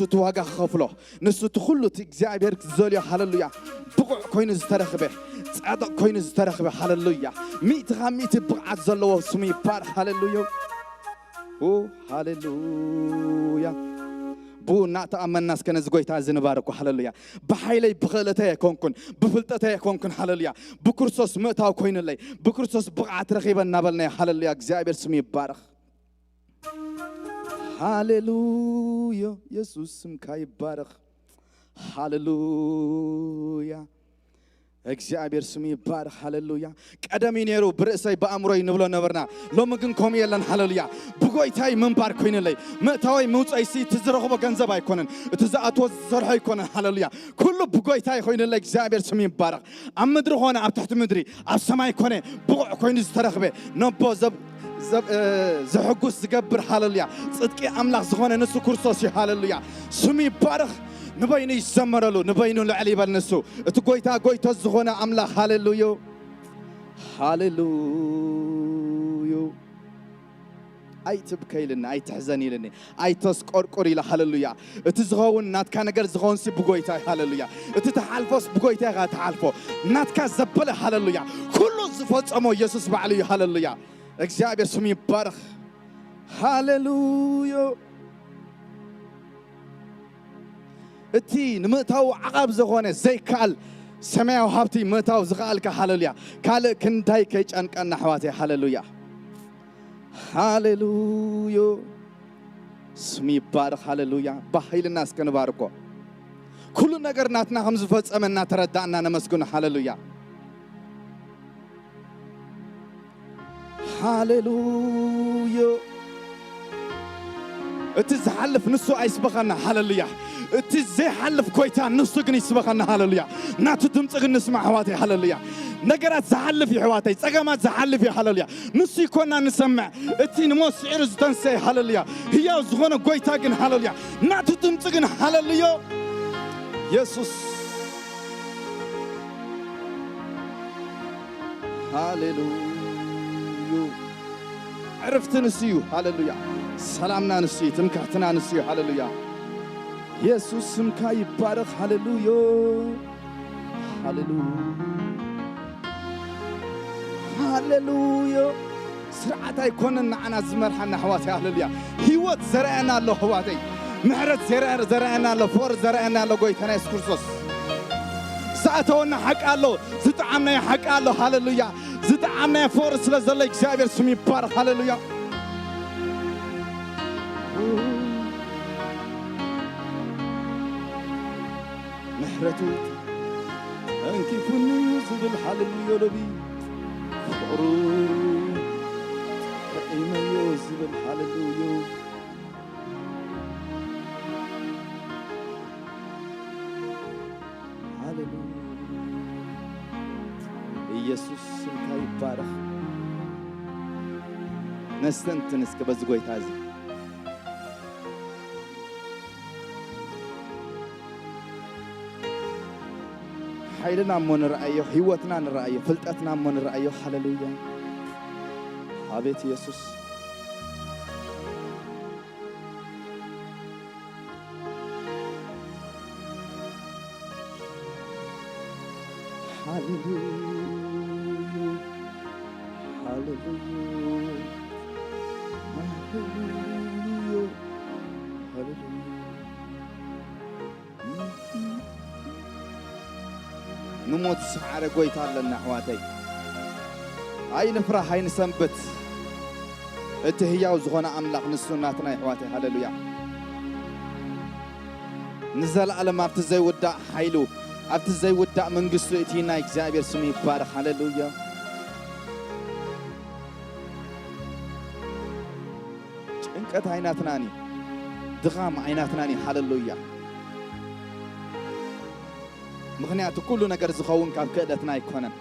እቲ ዋጋ ክኸፍሎ፣ ንሱ እቲ ኩሉ እቲ እግዚኣብሔር ዝደልዮ፣ ሃለሉያ፣ ብቑዕ ኮይኑ ዝተረኽበ፣ ጻድቕ ኮይኑ ዝተረኽበ፣ ሃለሉያ፣ ሚእቲ ካብ ሚእቲ ብቕዓት ዘለዎ ስሙ ይባረኽ። ሃለሉያ። ኦ፣ ሃሌሉያ። ብኡ እናተኣመንና እስከ ነዚ ጎይታ እዚ ንባርኮ። ሃሌሉያ። ብሓይለይ ብኽእለተይ ኣይኮንኩን፣ ብፍልጠተይ ኣይኮንኩን። ሃሌሉያ። ብክርስቶስ ምእታው ኮይኑለይ፣ ብክርስቶስ ብቕዓት ረኺበ እናበልና። ሃሌሉያ። እግዚኣብሔር ስሙ ይባረኽ። ሃሌሉያ። የሱስ ስምካ ይባረኽ። ሃሌሉያ። እግዚኣብሔር ስሙ ይባረኽ። ሃሌሉያ። ቀደም እዩ ነይሩ ብርእሰይ ብኣእምሮይ ንብሎ ነበርና። ሎሚ ግን ከምኡ የለን። ሃሌሉያ። ብጎይታይ ምንባር ኮይኑለይ። ምእታወይ ምውፀይሲ እቲ ዝረኽቦ ገንዘብ ኣይኮነን። እቲ ዝኣትዎ ዝሰርሖ ኣይኮነን። ሃሌሉያ። ኩሉ ብጎይታይ ኮይኑለይ። እግዚኣብሔር ስሙ ይባረኽ። ኣብ ምድሪ ኾነ ኣብ ትሕቲ ምድሪ፣ ኣብ ሰማይ ኮነ ብቑዕ ኮይኑ ዝተረኽበ ነቦ ዘብ-፣ ዘብ-፣ እ፣ ዘሕጉስ ዝገብር፣ ሃሌሉያ፣ ጽድቂ ኣምላኽ ዝኾነ ንሱ ክርስቶስ እዩ። ሃሌሉያ። ስሙ ይባረኽ። ንበይኑ ይዘመረሉ፣ ንበይኑ ልዕል ይበል ንሱ። እቲ ጎይታ ጎይቶት ዝኾነ ኣምላኽ። ሃሌሉያ። ሃሌሉያ። ኣይትብከ ኢልኒ፣ ኣይትሕዘን ኢልኒ፣ ኣይተስቆርቁር ኢለ። ሃሌሉያ። እቲ ዝኸውን ናትካ ነገር ዝኸውን ሲ ብጎይታ እዩ። ሃሌሉያ። እቲ ትሓልፎስ ብጎይታ ኢኻ ትሓልፎ። ናትካ ዘበለ። ሃሌሉያ። ኩሉ ዝፈጸሞ ኢየሱስ ባዕሉ እዩ። ሃሌሉያ። እግዚኣብሔር ስሙ ይባረኽ። ሃሌሉያ። እቲ ንምእታው ዓቓብ ዝኾነ ዘይከኣል ሰማያዊ ሃብቲ ምእታው ዝኸኣልካ። ሃሌሉያ። ካልእ ክንዳይ ከይጨንቀና ኣሕዋተይ። ሃሌሉያ። ሃሌሉያ። ስሙ ይባረኽ። ሃሌሉያ። ባህ ኢልና እስከ ንባርኮ። ኩሉ ነገር ናትና ከም ዝፈጸመ እናተረዳእና ነመስግኖ። ሃሌሉያ። ሃሌሉያ። እቲ ዝሓልፍ ንሱ ኣይስበኸና። ሃሌሉያ። እቲ ዘይሓልፍ ጎይታ ንሱ ግን ይስበኸና። ሃሌሉያ። ናቱ ድምፂ ግን ንስማዕ ኣሕዋተይ። ሃሌሉያ። ነገራት ዝሓልፍ እዩ ኣሕዋተይ፣ ጸገማት ዝሓልፍ እዩ። ሃሌሉያ። ንሱ ይኮና ንሰምዕ፣ እቲ ንሞት ስዒሩ ዝተንሰየ። ሃሌሉያ። ህያው ዝኾነ ጎይታ ግን። ሃሌሉያ። ናቱ ድምፂ ግን። ሃሌሉያ። የሱስ። ሃሌሉያ። ዕርፍቲ ንሱ እዩ። ሃሌሉያ። ሰላምና ንሱ እዩ። ትምክሕትና ንሱ እዩ። ሃሌሉያ። የሱስ ስምካ ይባረኽ። ሃሌሉያ። ሃሌሉያ። ሃሌሉያ። ስርዓት ኣይኮነን ንዓና ዝመርሓና ኣሕዋተይ። ሃሌሉያ። ህይወት ዘርኣየና ኣሎ ኣሕዋተይ። ምሕረት ዘርአ-፣ ዘርኣየና ኣሎ። ፍቕሪ ዘርኣየና ኣሎ ጎይታና የሱስ ክርስቶስ። ዝኣተወና ሓቂ ኣሎ። ዝጠዓምናዮ ሓቂ ኣሎ። ሃሌሉያ። ዝጠዓምናዮ ፍቕሪ ስለ ዘሎ እግዚኣብሔር ስሙ ይባረኽ። ሃሌሉያ። ምሕረቱ ተንኪፉኒ እዩ ዝብል። ሃሌሉያ። ሎቢ ፍቕሩ ጥዒመዮ ዝብል። ሃሌሉያ። ሃሌሉያ። ኢየሱስ ስምካ ይባረኽ። ነስተንትን እስከ በዚ ጎይታ እዚ። ሓይልና እሞ ንረኣዮ፣ ህይወትና ንረኣዮ፣ ፍልጠትና እሞ ንረኣዮ። ሃሌሉያ። ኣቤት ኢየሱስ። ሃሌሉያ፣ ሃሌሉያ፣ ሃሌሉያ፣ ሃሌሉያ። ንሞት ዝሰዓረ ጎይታ ኣለና ኣሕዋተይ። ኣይንፍራህ፣ ኣይንሰንብት። እቲ ህያው ዝኾነ ኣምላኽ ንሱ ናትና ኣሕዋተይ። ሃሌሉያ። ንዘለኣለም ኣብቲ ዘይውዳእ ሓይሉ፣ ኣብቲ ዘይውዳእ መንግስቱ እቲና እግዚኣብሔር ስሙ ይባረኽ። ሃሌሉያ። ጭንቀት ኣይናትናን እዩ። ድኻም ኣይናትናን እዩ። ሃሌሉያ። ምኽንያቱ ኩሉ ነገር ዝኸውን ካብ ክእለትና ኣይኮነን።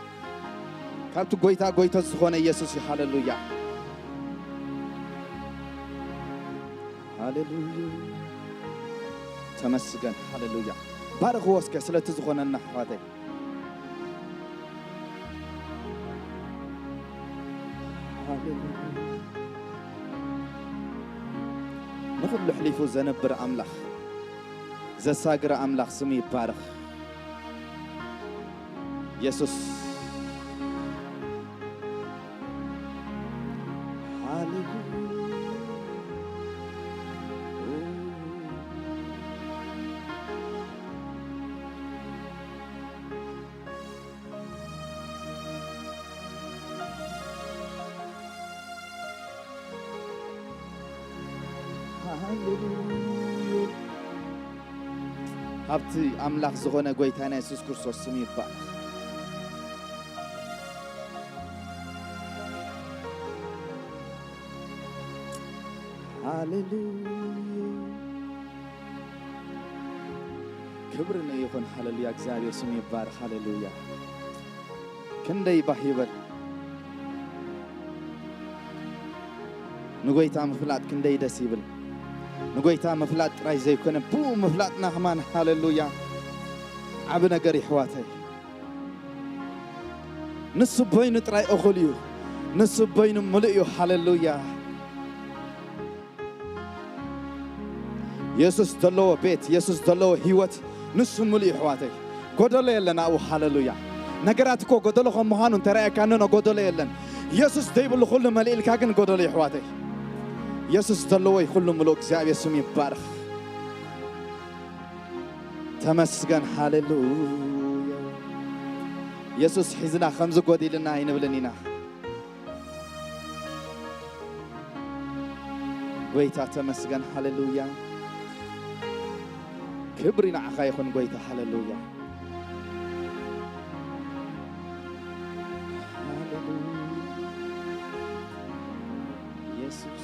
ካብቲ ጎይታ ጎይቶት ዝኾነ ኢየሱስ እዩ። ሃሌሉያ። ሃሌሉያ። ተመስገን። ሃሌሉያ። ባርኽዎ እስከ ስለቲ ዝኾነና ኣሕዋተይ። ሃሌሉያ። ንኹሉ ኣሕሊፉ ዘንብር ኣምላኽ፣ ዘሳግር ኣምላኽ ስሙ ይባረኽ። የሱስ። ሃሌሉያ። ሃሌሉያ። ሃብቲ ኣምላኽ ዝኾነ ጎይታና የሱስ ክርስቶስ ስሙ ይባረኽ። ሃሌሉያ። ክብሪ ንይኹን። ሃሌሉያ። እግዚኣብሔር ስሙ ይባረኽ። ሃሌሉያ። ክንደይ ባህ ይበል። ንጎይታ ምፍላጥ ክንደይ ደስ ይብል። ንጎይታ ምፍላጥ ጥራይ ዘይኮነ፣ ብኡ ምፍላጥና ከማን፣ ሃሌሉያ፣ ዓቢ ነገር ይሕዋተይ። ንሱ በይኑ ጥራይ እኹል እዩ። ንሱ በይኑ ምሉእ እዩ። ሃሌሉያ። የሱስ ዘለዎ ቤት፣ የሱስ ዘለዎ ህይወት፣ ንሱ ምሉእ እዩ፣ ኣሕዋተይ። ጎደሎ የለን ኣብኡ። ሃሌሉያ። ነገራት እኮ ጎደሎ ከም ምዃኑ እንተረኣየካ፣ ኖ፣ ኖ፣ ጎደሎ የለን። የሱስ ዘይብሉ ኩሉ መሊእልካ ግን ጎደሎ እዩ፣ ኣሕዋተይ። የሱስ ዘለዎ እዩ ኩሉ ምሉእ። እግዚኣብሔር ስሙ ይባረኽ። ተመስገን። ሃሌሉያ። የሱስ ሒዝና ከምዚ ጎዲልና ኣይንብልን ኢና። ጎይታ ተመስገን። ሃሌሉያ። ክብሪ ንዓኻ ይኹን ጎይታ። ሃሌሉያ። ሃሌሉያ። የሱስ።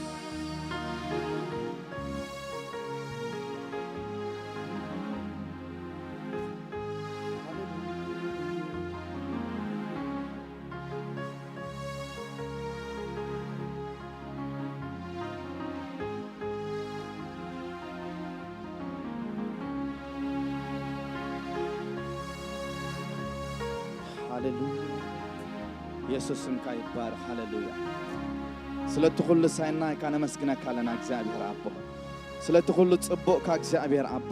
ሃሌሉያ። የሱስ ስምካ ይባረኽ። ሃሌሉያ። ስለቲ ኩሉ ሳይናይካ ነመስግነካ ኣለና እግዚኣብሔር ኣቦ። ስለቲ ኩሉ ጽቡቕካ እግዚኣብሔር ኣቦ።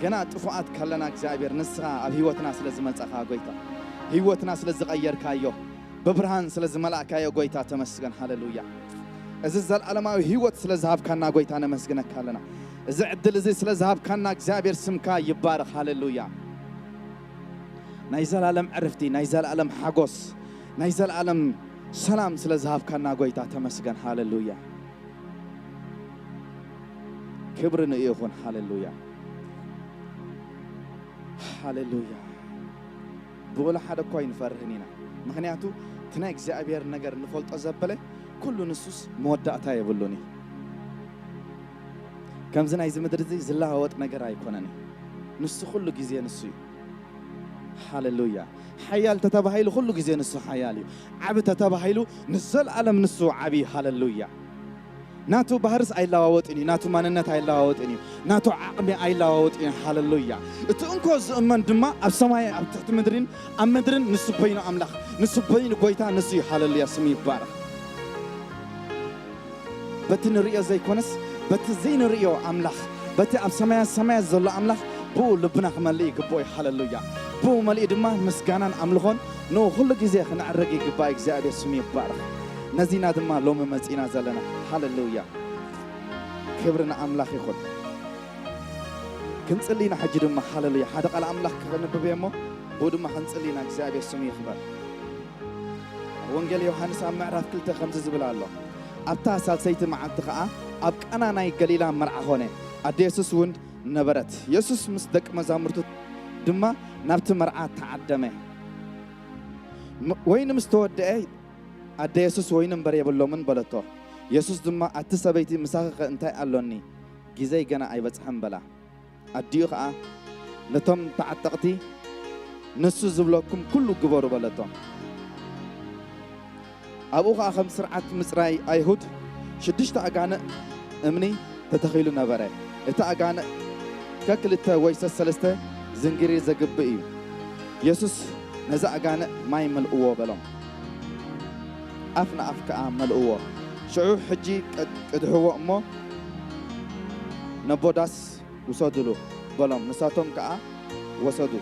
ገና ጥፉኣት ካለና እግዚኣብሔር ንስኻ ኣብ ህይወትና ስለ ዝመጻኻ ጎይታ፣ ህይወትና ስለ ዝቐየርካዮ፣ ብብርሃን ስለ ዝመላእካዮ ጎይታ ተመስገን። ሃሌሉያ። እዚ ዘልዓለማዊ ህይወት ስለ ዝሃብካና ጎይታ ነመስግነካ ኣለና። እዚ ዕድል እዚ ስለ ዝሃብካና እግዚኣብሔር ስምካ ይባረኽ። ሃሌሉያ። ናይ ዘላለም ዕርፍቲ፣ ናይ ዘላለም ሓጎስ፣ ናይ ዘላለም ሰላም ስለ ዝሃብካና ጎይታ ተመስገን። ሃሌሉያ። ክብሪ ንእዩ ይኹን። ሃሌሉያ። ሃሌሉያ። ብወላ ሓደ እኳ ኣይንፈርህን ኢና። ምኽንያቱ እቲ ናይ እግዚኣብሔር ነገር ንፈልጦ ዘበለ ኩሉ ንሱስ መወዳእታ የብሉን እዩ። ከምዚ ናይዚ ምድሪ እዚ ዝለዋወጥ ነገር ኣይኮነን እዩ። ንሱ ኩሉ ግዜ ንሱ እዩ። ሃሌሉያ። ሓያል ተተባሂሉ ኩሉ ግዜ ንሱ ሓያል እዩ። ዓቢ ተተባሂሉ ንዘለኣለም ንሱ ዓቢ እዩ። ሃሌሉያ። ናቱ ባህርስ ኣይለዋወጥን እዩ። ናቱ ማንነት ኣይለዋወጥን እዩ። ናቱ ዓቕሚ ኣይለዋወጥን እዩ። ሃሌሉያ። እቲ እንኮ ዝእመን ድማ ኣብ ሰማይ ኣብ ትሕቲ ምድሪን ኣብ ምድርን ንሱ በይኑ ኣምላኽ፣ ንሱ በይኑ ጎይታ ንሱ እዩ። ሃሌሉያ። ስሙ ይባረኽ። በቲ ንርእዮ ዘይኮነስ በቲ ዘይንርእዮ ኣምላኽ፣ በቲ ኣብ ሰማያት ሰማያት ዘሎ ኣምላኽ ብኡ ልብና ክመልእ ይግብኦ እዩ። ሃሌሉያ። ብኡ መሊኡ ድማ ምስጋናን ኣምልኾን ንኡ ኩሉ ግዜ ክነዕርግ ይግባእ። እግዚኣብሔር ስሙ ይባረኽ። ነዚና ድማ ሎሚ መጺና ዘለና። ሃሌሉያ። ክብሪ ንኣምላኽ ይኹን። ክንጽሊ ኢና ሕጂ ድማ። ሃሌሉያ። ሓደ ቃል ኣምላኽ ከነንብብ እየ እሞ ብኡ ድማ ክንጽሊ ኢና። እግዚኣብሔር ስሙ ይኽበር። ኣብ ወንጌል ዮሃንስ ኣብ ምዕራፍ ክልተ ከምዚ ዝብል ኣሎ። ኣብታ ሳልሰይቲ መዓልቲ ኸኣ ኣብ ቃና ናይ ገሊላ መርዓ ኾነ። ኣደ የሱስ እውን ነበረት። የሱስ ምስ ደቂ መዛሙርቱ ድማ ናብቲ መርዓ ተዓደመ። ም-፣ ወይኒ ምስ ተወድአ ኣደ የሱስ ወይኒ እምበር የብሎምን በለቶ። የሱስ ድማ ኣቲ ሰበይቲ ምሳኺኸ እንታይ ኣሎኒ? ግዜይ ገና ኣይበጽሐን በላ። ኣዲኡ ኸኣ ነቶም ተዓጠቕቲ ንሱ ዝብለኩም ኩሉ ግበሩ በለቶም። ኣብኡ ኸኣ ከም ስርዓት ምጽራይ ኣይሁድ ሽዱሽተ ኣጋንእ እምኒ ተተኺሉ ነበረ። እቲ ኣጋንእ ከክልተ ወይ ሰሰለስተ ዝንጊሪር ዘግብእ እዩ። የሱስ ነዚ ኣጋንእ ማይ መልእዎ በሎም። ኣፍ ንኣፍ ከኣ መልእዎ። ሽዑ ሕጂ ቀ-፣ ቅድሕዎ እሞ ነቦ ዳስ ውሰዱሉ። በሎም፣ ንሳቶም ከኣ ወሰዱ።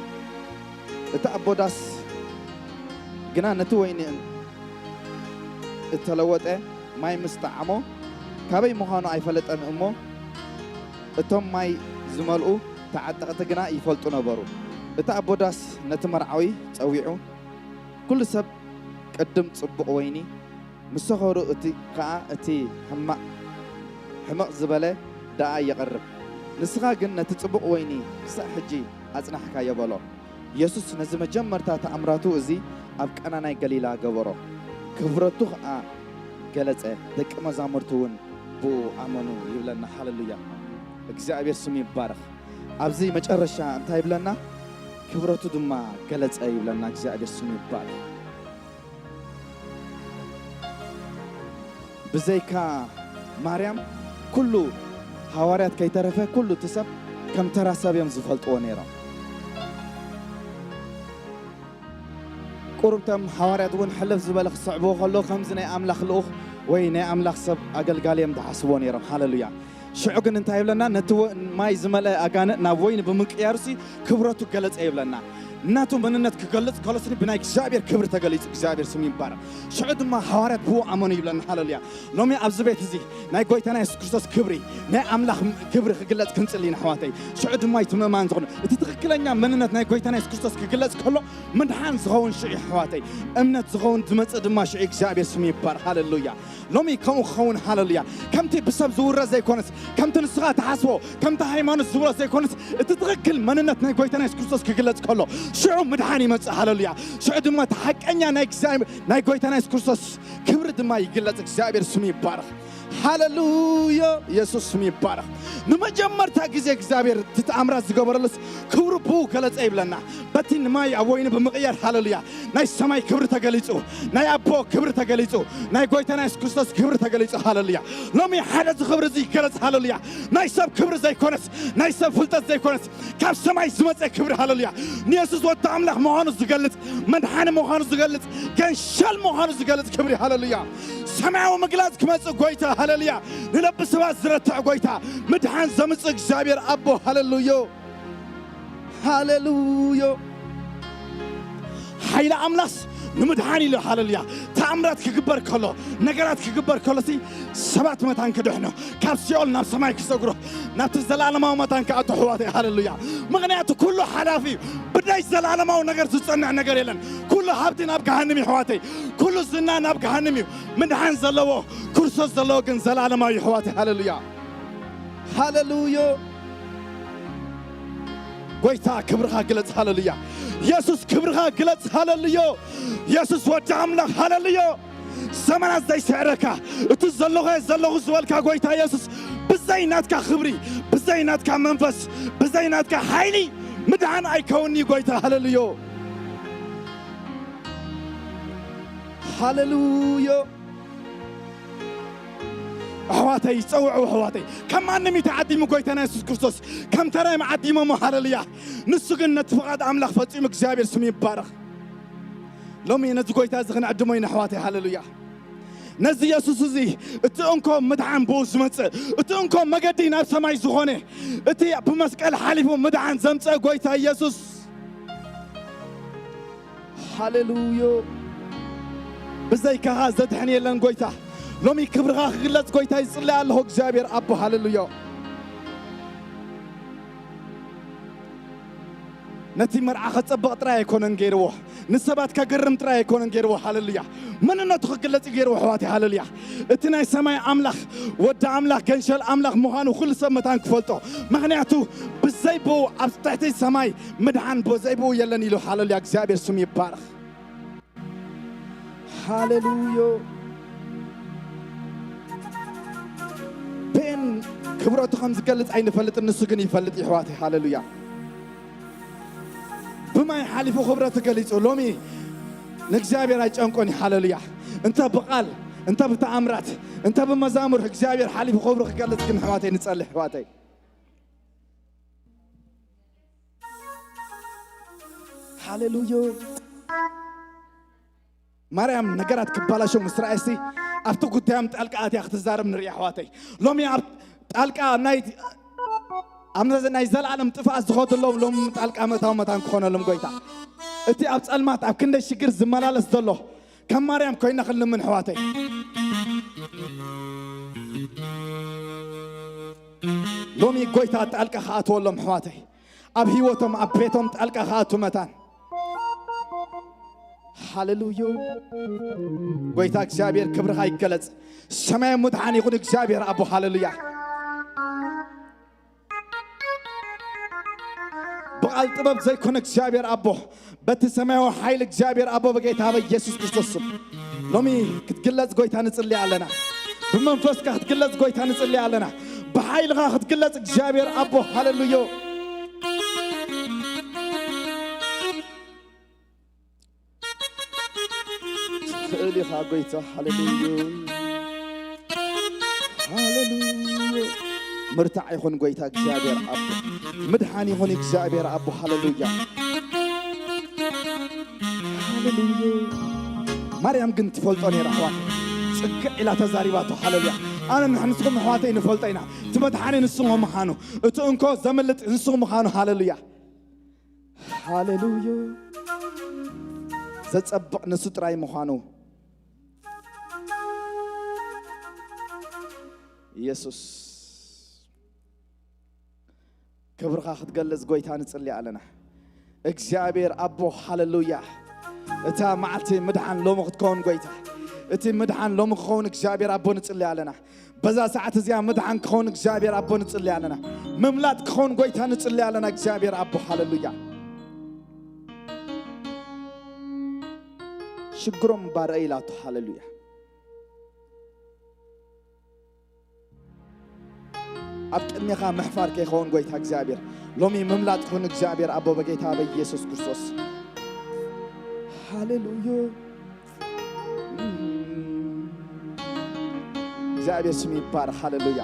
እቲ ኣቦ ዳስ ግና ነቲ ወይኒ እተለወጠ ማይ ምስ ጠዓሞ፣ ካበይ ምዃኑ ኣይፈለጠን እሞ፣ እቶም ማይ ዝመልኡ ተዓጠቕቲ ግና ይፈልጡ ነበሩ። እቲ ኣቦ ዳስ ነቲ መርዓዊ ጸዊዑ፣ "ኩሉ ሰብ ቅድም ጽቡቕ ወይኒ፣ ምስ ሰኸሩ እቲ ከኣ እቲ ሕማቕ፣ ሕምቕ ዝበለ ደኣ የቕርብ። ንስኻ ግን ነቲ ጽቡቕ ወይኒ ክሳዕ ሕጂ ኣጽናሕካዮ" በሎ። የሱስ ነዚ መጀመርታ ተኣምራቱ እዚ ኣብ ቃና ናይ ገሊላ ገበሮ። ክብረቱ ኸኣ ገለጸ፣ ደቂ መዛሙርቱ እውን ብኡ ኣመኑ ይብለና። ሃሌሉያ! እግዚኣብሔር ስሙ ይባረኽ። ኣብዚ መጨረሻ እንታይ ይብለና? ክብረቱ ድማ ገለጸ ይብለና። እግዚኣብሔር ስሙ ይባረኽ። ብዘይካ ማርያም፣ ኩሉ ሃዋርያት ከይተረፈ፣ ኩሉ እቲ ሰብ ከም ተራ ሰብ እዮም ዝፈልጥዎ ነይሮም። ቁሩብቶም ሃዋርያት እውን ሕልፍ ዝበለ ክስዕብዎ ከሎ፣ ከምዚ ናይ ኣምላኽ ልኡኽ ወይ ናይ ኣምላኽ ሰብ ኣገልጋሊ እዮም ዝሓስብዎ ነይሮም። ሃሌሉያ። ሽዑ ግን እንታይ ይብለና? ነቲ ወ-፣ ማይ ዝመልአ ኣጋንንት ናብ ወይኒ ብምቅያሩሲ ክብረቱ ገለጸ ይብለና። ናቱ መንነት ክገልጽ ከሎስኒ ብናይ እግዚኣብሔር ክብሪ ተገሊጹ፣ እግዚኣብሔር ስሙ ይባረኽ። ሽዑ ድማ ሃዋርያት ብኡ ኣመኑ ይብለና። ሃሌሉያ። ሎሚ ኣብዚ ቤት እዚ ናይ ጎይታና የሱስ ክርስቶስ ክብሪ፣ ናይ ኣምላኽ ክብሪ ክግለጽ ክንጽሊ ኢና ኣሕዋተይ። ሽዑ ድማ እቲ ምእማን ዝኾነ፣ እቲ ትኽክለኛ መንነት ናይ ጎይታና የሱስ ክርስቶስ ክግለጽ ከሎ፣ ምድሓን ዝኸውን ሽዑ ኣሕዋተይ። እምነት ዝኸውን ዝመጽእ ድማ ሽዑ እግዚኣብሔር ስሙ ይባረኽ። ሃሌሉያ። ሎሚ ከምኡ ክኸውን፣ ሃሌሉያ። ከምቲ ብሰብ ዝውረ ዘይኮነስ፣ ከምቲ ንስኻ ትሓስቦ፣ ከምቲ ሃይማኖት ዝብሎ ዘይኮነስ፣ እቲ ትኽክል መንነት ናይ ጎይታና የሱስ ክርስቶስ ክግለጽ ከሎ፣ ሽዑ ምድሓን ይመጽእ። ሃሌሉያ። ሽዑ ድማ እቲ ሓቀኛ ናይ እግዚኣብሔር፣ ናይ ጎይታና የሱስ ክርስቶስ ክብሪ ድማ ይግለጽ። እግዚኣብሔር ስሙ ይባረኽ። ሃሌሉያ። የሱስ ስሙ ይባረኽ። ንመጀመርታ ግዜ እግዚኣብሔር እቲ ተኣምራት ዝገበረሉስ ክብሩ ብኡ ገለጸ ይብለና። በቲ ንማይ ኣብ ወይኒ ብምቕያር፣ ሃሌሉያ፣ ናይ ሰማይ ክብሪ ተገሊጹ፣ ናይ ኣቦ ክብሪ ተገሊጹ፣ ናይ ጎይታና የሱስ ክርስቶስ ክብሪ ተገሊጹ። ሃሌሉያ። ሎሚ ሓደ እዚ ክብሪ እዚ ይገለጽ። ሃሌሉያ። ናይ ሰብ ክብሪ ዘይኮነስ፣ ናይ ሰብ ፍልጠት ዘይኮነስ፣ ካብ ሰማይ ዝመጸ ክብሪ። ሃሌሉያ። ንየሱስ ወዲ ኣምላኽ ምዃኑ ዝገልጽ፣ መድሓኒ ምዃኑ ዝገልጽ፣ ገንሸል ምዃኑ ዝገልጽ ክብሪ። ሃሌሉያ። ሰማያዊ ምግላጽ ክመጽእ ጎይታ። ሃሌሉያ። ንልቢ ሰባት ዝረትዕ ጎይታ፣ ምድሓን ዘምጽእ እግዚኣብሔር ኣቦ። ሃሌሉዮ። ሃሌሉዮ። ሓይሊ ኣምላኽስ ንምድሓን ኢሉ። ሃሌሉያ። ተኣምራት ክግበር ከሎ፣ ነገራት ክግበር ከሎሲ ሰባት መታን ክድሕኑ፣ ካብ ሲኦል ናብ ሰማይ ክሰግሩ፣ ናብቲ ዘላለማዊ መታን ክኣቱ ኣሕዋተይ። ሃሌሉያ። ምኽንያቱ ኩሉ ሓላፊ እዩ። ብደይ ዘላለማዊ ነገር ዝጸንዕ ነገር የለን። ኩሉ ሃብቲ ናብ ገሃንም እዩ ኣሕዋተይ። ኩሉ ዝና ናብ ገሃንም እዩ። ምድሓን ዘለዎ፣ ክርስቶስ ዘለዎ ግን ዘላለማዊ እዩ ኣሕዋተይ። ሃሌሉያ። ሃሌሉዮ። ጎይታ ክብርኻ ግለጽ። ሃሌሉያ። የሱስ ክብርኻ ግለጽ። ሃሌሉዮ። የሱስ ወዲ ኣምላኽ። ሃሌሉዮ። ዘመናት ዘይስዕረካ፣ እቲ ዘለኹ እየ ዘለኹ ዝበልካ ጎይታ የሱስ፣ ብዘይ ናትካ ክብሪ፣ ብዘይ ናትካ መንፈስ፣ ብዘይ ናትካ ሓይሊ ምድሓን ኣይከውን'ዩ ጎይታ። ሃሌሉዮ። ሃሌሉዮ። ኣሕዋተይ፣ ጸውዑ ኣሕዋተይ። ከም ማንም እዩ ተዓዲሙ ጎይታና የሱስ ክርስቶስ። ከም ተራይ መዓዲሞሞ። ሃሌሉያ። ንሱ ግን ነቲ ፍቓድ ኣምላኽ ፈጺሙ። እግዚኣብሔር ስሙ ይባረኽ። ሎሚ ነዚ ጎይታ እዚ ክንዕድሞ ኢና ኣሕዋተይ። ሃሌሉያ። ነዚ የሱስ እዚ፣ እቲ እንኮ ምድሓን ብኡ ዝመጽእ፣ እቲ እንኮ መገዲ ናብ ሰማይ ዝኾነ፣ እቲ ብመስቀል ሓሊፉ ምድሓን ዘምጽአ ጎይታ የሱስ። ሃሌሉዮ። ብዘይካኻ ዘድሕን የለን ጎይታ። ሎሚ ክብርኻ ክግለጽ ጎይታ ይጽሊ ኣለኹ እግዚኣብሔር ኣቦ። ሃሌሉዮ። ነቲ መርዓ ከጸብቕ ጥራይ ኣይኮነን ገይርዎ፣ ንሰባት ከገርም ጥራይ ኣይኮነን ገይርዎ። ሃሌሉያ። መንነቱ ክግለጽ እዩ ገይርዎ ኣሕዋተይ። ሃሌሉያ። እቲ ናይ ሰማይ ኣምላኽ፣ ወዲ ኣምላኽ፣ ገንሸል ኣምላኽ ምዃኑ ኩሉ ሰብ መታን ክፈልጦ። ምኽንያቱ ብዘይ ብኡ ኣብ ትሕቲ ሰማይ ምድሓን ብዘይ ብኡ የለን ኢሉ። ሃሌሉያ። እግዚኣብሔር ስሙ ይባረኽ። ሃሌሉዮ። ፔን ክብረቱ ከም ዝገልጽ ኣይንፈልጥን፣ ንሱ ግን ይፈልጥ እዩ ኣሕዋተይ። ሃሌሉያ። ብማይ ሓሊፉ ክብረቱ ገሊጹ። ሎሚ ንእግዚኣብሔር ኣይጨንቆን እዩ። ሃሌሉያ። እንተ ብቓል፣ እንተ ብተኣምራት፣ እንተ ብመዛሙር እግዚኣብሔር ሓሊፉ ክብሩ ክገልጽ ግን ኣሕዋተይ ንጸልይ ኣሕዋተይ። ሃሌሉዮ። ማርያም ነገራት ክባላሸው ምስ ረኣየሲ ኣብቲ ጉዳዮም ጣልቃ ኣትያ ክትዛረብ ንርኢ ኣሕዋተይ። ሎሚ ኣብ ጣልቃ ናይ ኣብ ነዚ ናይ ዘለኣለም ጥፍኣት ዝኸደሎም ሎም ጣልቃ ምእታው መታን ክኾነሎም ጎይታ። እቲ ኣብ ጸልማት ኣብ ክንደይ ሽግር ዝመላለስ ዘሎ ከም ማርያም ኮይና ክንልምን ኣሕዋተይ። ሎሚ ጎይታ ጣልቃ ክኣትወሎም ኣሕዋተይ። ኣብ ህይወቶም ኣብ ቤቶም ጣልቃ ክኣቱ መታን። ሃሌሉያ። ጎይታ እግዚኣብሔር ክብርኻ ይገለጽ። ሰማያዊ ምድሓን ይኹን እግዚኣብሔር ኣቦ። ሃሌሉያ። ብቓል ጥበብ ዘይኮነ እግዚኣብሔር ኣቦ፣ በቲ ሰማያዊ ሓይሊ እግዚኣብሔር ኣቦ በጌታ በኢየሱስ ክርስቶስ ስም ሎሚ ክትግለጽ ጎይታ ንጽሊ ኣለና። ብመንፈስካ ክትግለጽ ጎይታ ንጽሊ ኣለና። ብሓይልኻ ክትግለጽ እግዚኣብሔር ኣቦ። ሃሌሉያ። ትኽእል ኢኻ ጎይታ። ሃሌሉያ። ሃሌሉያ። ምርታዕ ይኹን ጎይታ እግዚኣብሔር ኣቦ። ምድሓን ይኹን እግዚኣብሔር ኣቦ። ሃሌሉያ። ሃሌሉያ። ማርያም ግን ትፈልጦ ነይራ ኣሕዋት። ጽግዕ ኢላ ተዛሪባቶ። ሃሌሉያ። ኣነ ንስኹም ኣሕዋተይ ንፈልጦ ኢና። እቲ መድሓኒ ንሱ ምዃኑ፣ እቲ እንኮ ዘምልጥ ንሱ ምዃኑ። ሃሌሉያ። ሃሌሉያ። ዘጸብቕ ንሱ ጥራይ ምዃኑ። ኢየሱስ ክብርኻ ክትገልጽ ጎይታ ንጽሊ ኣለና። እግዚኣብሔር ኣቦ። ሃሌሉያ። እታ መዓልቲ ምድሓን ሎሚ ክትከውን ጎይታ። እቲ ምድሓን ሎሚ ክኸውን እግዚኣብሔር ኣቦ ንጽሊ ኣለና። በዛ ሰዓት እዚኣ ምድሓን ክኸውን እግዚኣብሔር ኣቦ ንጽሊ ኣለና። ምምላጥ ክኸውን ጎይታ ንጽሊ ኣለና እግዚኣብሔር ኣቦ። ሃሌሉያ። ሽግሮም ባርእ ኢላቶ። ሃሌሉያ። ኣብ ቅድሜኻ ምሕፋር ከይኸውን ጎይታ እግዚኣብሔር። ሎሚ ምምላጥ ክኹን እግዚኣብሔር ኣቦ በጌታ በኢየሱስ ክርስቶስ። ሃሌሉያ። እግዚኣብሔር ስም ይባረኽ። ሃሌሉያ።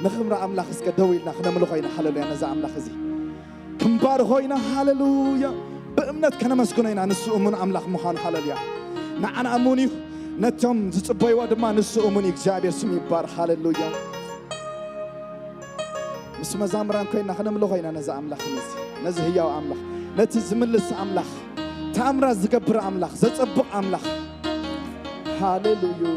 ንኽብሪ ኣምላኽ እስከ ደው ኢልና ክነምልኾ ኢና። ሃሌሉያ። ነዛ ኣምላኽ እዚ ክንባርኾ ኢና። ሃሌሉያ። ብእምነት ከነመስግኖ ኢና። ንሱ እሙን ኣምላኽ ምዃኑ። ሃሌሉያ። ንዓና እሙን እዩ። ነቶም ዝጽበይዎ ድማ ንሱ እሙን እዩ። እግዚኣብሔር ስም ይባረኽ። ሃሌሉያ። ምስ መዛምራን ኮይና ክነምልኾ ኢና ነዚ ኣምላኽ፣ ነዚ፣ ነዚ ህያው ኣምላኽ፣ ነቲ ዝምልስ ኣምላኽ፣ ተኣምራት ዝገብር ኣምላኽ፣ ዘጸብቕ ኣምላኽ። ሃሌሉያ።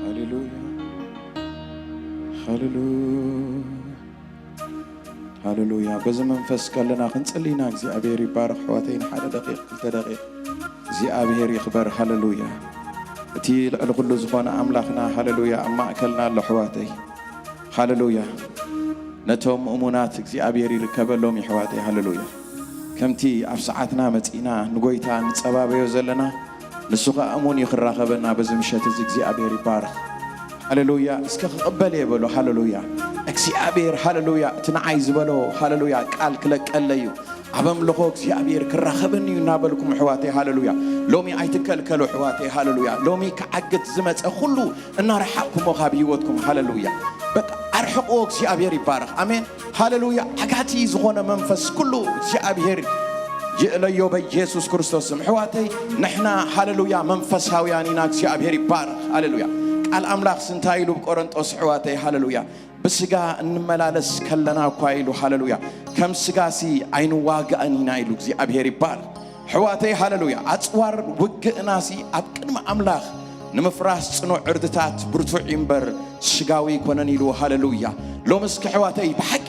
ሃሌሉያ። ሃሌሉያ። ሃሌሉያ። በዚ መንፈስ ከለና ክንጽሊ ኢና። እግዚኣብሔር ይባረኽ። ኣሕዋተይ፣ ንሓደ ደቂቕ፣ ክልተ ደቂቕ እግዚኣብሔር ይኽበር። ሃሌሉያ። እቲ ልዕሊ ኩሉ ዝኾነ ኣምላኽና፣ ሃሌሉያ፣ ኣብ ማእከልና ኣሎ፣ ኣሕዋተይ። ሃሌሉያ። ነቶም እሙናት እግዚኣብሔር ይርከበሎም፣ ኣሕዋተይ። ሃሌሉያ። ከምቲ ኣብ ሰዓትና መጺእና ንጎይታ ንጸባበዮ ዘለና፣ ንሱ ኸኣ እሙን እዩ ክራኸበና በዚ ምሸት እዚ። እግዚኣብሔር ይባረኽ። ሃሌሉያ። እስከ ክቕበል እየ በሉ። ሃሌሉያ። እግዚኣብሔር፣ ሃሌሉያ፣ እቲ ንዓይ ዝበሎ፣ ሃሌሉያ፣ ቃል ክለቀለይ እዩ። ኣብ ኣምልኾ እግዚኣብሔር ክራኸበኒ እዩ እናበልኩም፣ ኣሕዋተይ፣ ሃሌሉያ፣ ሎሚ ኣይትከልከሉ፣ ኣሕዋተይ፣ ሃሌሉያ። ሎሚ ክዓግት ዝመጸ ኩሉ እናረሓቕኩሞ ካብ ህይወትኩም፣ ሃሌሉያ፣ በቃ ኣርሕቕዎ። እግዚኣብሔር ይባረኽ። ኣሜን። ሃሌሉያ። ዓጋቲ ዝኾነ መንፈስ ኩሉ እግዚኣብሔር ይእለዮ በኢየሱስ ክርስቶስ ስም። ኣሕዋተይ፣ ንሕና፣ ሃሌሉያ፣ መንፈሳውያን ኢና። እግዚኣብሔር ይባረኽ። ሃሌሉያ። ቃል ኣምላኽስ እንታይ ኢሉ ብቆረንጦስ፣ ኣሕዋተይ? ሃሌሉያ። ብስጋ እንመላለስ ከለና እኳ ኢሉ፣ ሃሌሉያ፣ ከም ስጋሲ ኣይንዋጋእን ኢና ኢሉ። እግዚኣብሔር ይባረኽ። ኣሕዋተይ፣ ሃሌሉያ። ኣጽዋር ውግእናሲ ኣብ ቅድሚ ኣምላኽ ንምፍራስ ጽኑዕ ዕርድታት ብርቱዕ እዩ እምበር ስጋዊ ኣይኮነን ኢሉ። ሃሌሉያ። ሎሚ እስኪ ኣሕዋተይ ብሓቂ፣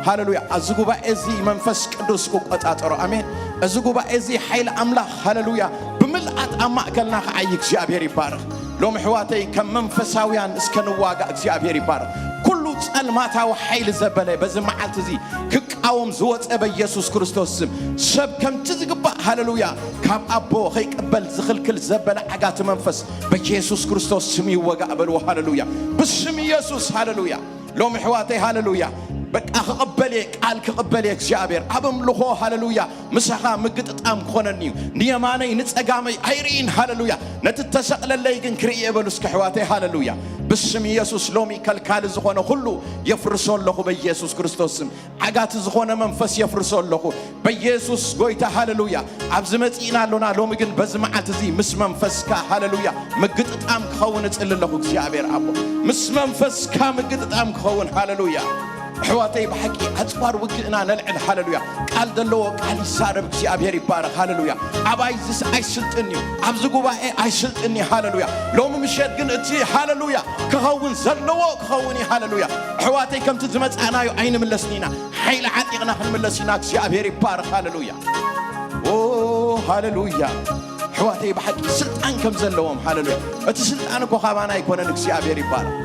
ሃሌሉያ፣ ኣብዚ ጉባኤ እዚ መንፈስ ቅዱስ ክቆጻጸሮ። ኣሜን። እዚ ጉባኤ እዚ ሓይሊ ኣምላኽ፣ ሃሌሉያ፣ ብምልኣት ኣብ ማእከልና ክዓዪ እግዚኣብሔር ይባረኽ። ሎሚ ኣሕዋተይ ከም መንፈሳውያን እስከ ንዋጋእ። እግዚኣብሔር ይባረኽ። ኩሉ ጸልማታዊ ሓይሊ ዘበለ በዚ መዓልቲ እዚ ክቃወም ዝወጸ በኢየሱስ ክርስቶስ ስም። ሰብ ከምቲ ዝግባእ፣ ሃሌሉያ፣ ካብ ኣቦ ከይቅበል ዝኽልክል ዘበለ ዓጋቲ መንፈስ በኢየሱስ ክርስቶስ ስም ይወጋእ በልዎ። ሃሌሉያ። ብስም ኢየሱስ፣ ሃሌሉያ። ሎሚ ኣሕዋተይ፣ ሃሌሉያ፣ በቃ ክቕበል እየ፣ ቃል ክቕበል እየ እግዚኣብሔር። ኣብ ኣምልኾ፣ ሃለሉያ፣ ምሳኻ ምግጥጣም ክኾነኒ እዩ። ንየማነይ ንጸጋመይ ኣይርእይን፣ ሃለሉያ። ነቲ እተሰቕለለይ ግን ክርኢ እየ በሉ እስኪ ኣሕዋተይ፣ ሃለሉያ። ብስም ኢየሱስ ሎሚ ከልካሊ ዝኾነ ኩሉ የፍርሶ ኣለኹ በኢየሱስ ክርስቶስ ስም። ዓጋቲ ዝኾነ መንፈስ የፍርሶ ኣለኹ በኢየሱስ ጎይታ፣ ሃለሉያ። ኣብዚ መጺእና ኣሎና። ሎሚ ግን በዚ መዓልቲ እዚ ምስ መንፈስካ፣ ሃለሉያ፣ ምግጥጣም ክኸውን እጽሊ ኣለኹ እግዚኣብሔር ኣቦ። ምስ መንፈስካ ምግጥጣም ክኸውን፣ ሃለሉያ። ኣሕዋተይ ብሓቂ ኣጽዋር ውግእና ነልዕል፣ ሃለሉያ። ቃል ዘለዎ ቃል ይዛረብ፣ እግዚኣብሔር ይባረኽ፣ ሃለሉያ። ኣባይ ዝስ ኣይስልጥን እዩ፣ ኣብዚ ጉባኤ ኣይስልጥን እዩ፣ ሃለሉያ። ሎሚ ምሸት ግን እቲ ሃለሉያ ክኸውን ዘለዎ ክኸውን እዩ፣ ሃለሉያ። ኣሕዋተይ ከምቲ ዝመጻእናዮ ኣይንምለስን ኢና፣ ሓይሊ ዓጢቕና ክንምለስ ኢና፣ እግዚኣብሔር ይባረኽ፣ ሃለሉያ። ኦ፣ ሃለሉያ። ኣሕዋተይ ብሓቂ ስልጣን ከም ዘለዎም፣ ሃለሉያ። እቲ ስልጣን እኮ ካባና ኣይኮነን፣ እግዚኣብሔር ይባረኽ፣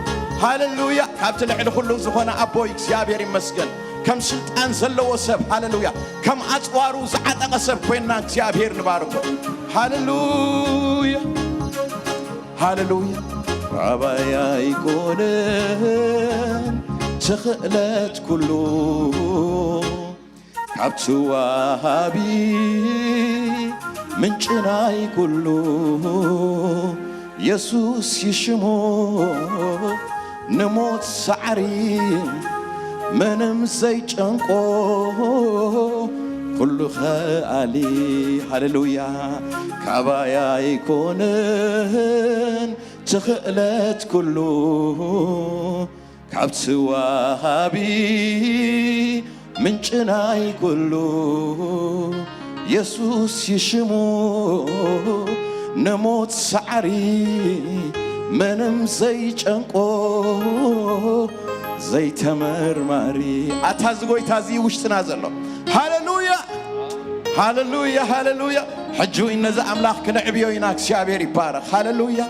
ሃለሉያ። ካብቲ ልዕሊ ኩሉ ዝኾነ ኣቦይ እግዚኣብሔር ይመስገን። ከም ስልጣን ዘለዎ ሰብ፣ ሃለሉያ፣ ከም ኣጽዋሩ ዝዓጠቐ ሰብ ኮይንና እግዚኣብሔር ንባርኮ። ሃለሉያ፣ ሃለሉያ። ኣባይ ኣይኮነን ትኽእለት ኩሉ፣ ካብቲ ወሃቢ ምንጪ ናይ ኩሉ የሱስ ይሽሙ። ንሞት ሳዕሪ ምንም ዘይጨንቆ ኩሉ ኸኣሊ፣ ሃለሉያ። ካባይ ኣይኮነን ትኽእለት ኩሉ፣ ካብቲ ወሃቢ ምንጪ ናይ ኩሉ የሱስ ይሽሙ። ንሞት ሳዕሪ ምንም ዘይጨንቆ ዘይተመርማሪ። ኣታ እዚ ጎይታ እዚ ውሽጥና ዘሎ፣ ሃለሉያ፣ ሃለሉያ፣ ሃለሉያ። ሕጂ እውን ነዚ ኣምላኽ ክነዕብዮ ኢና። እግዚኣብሔር ይባረኽ። ሃለሉያ።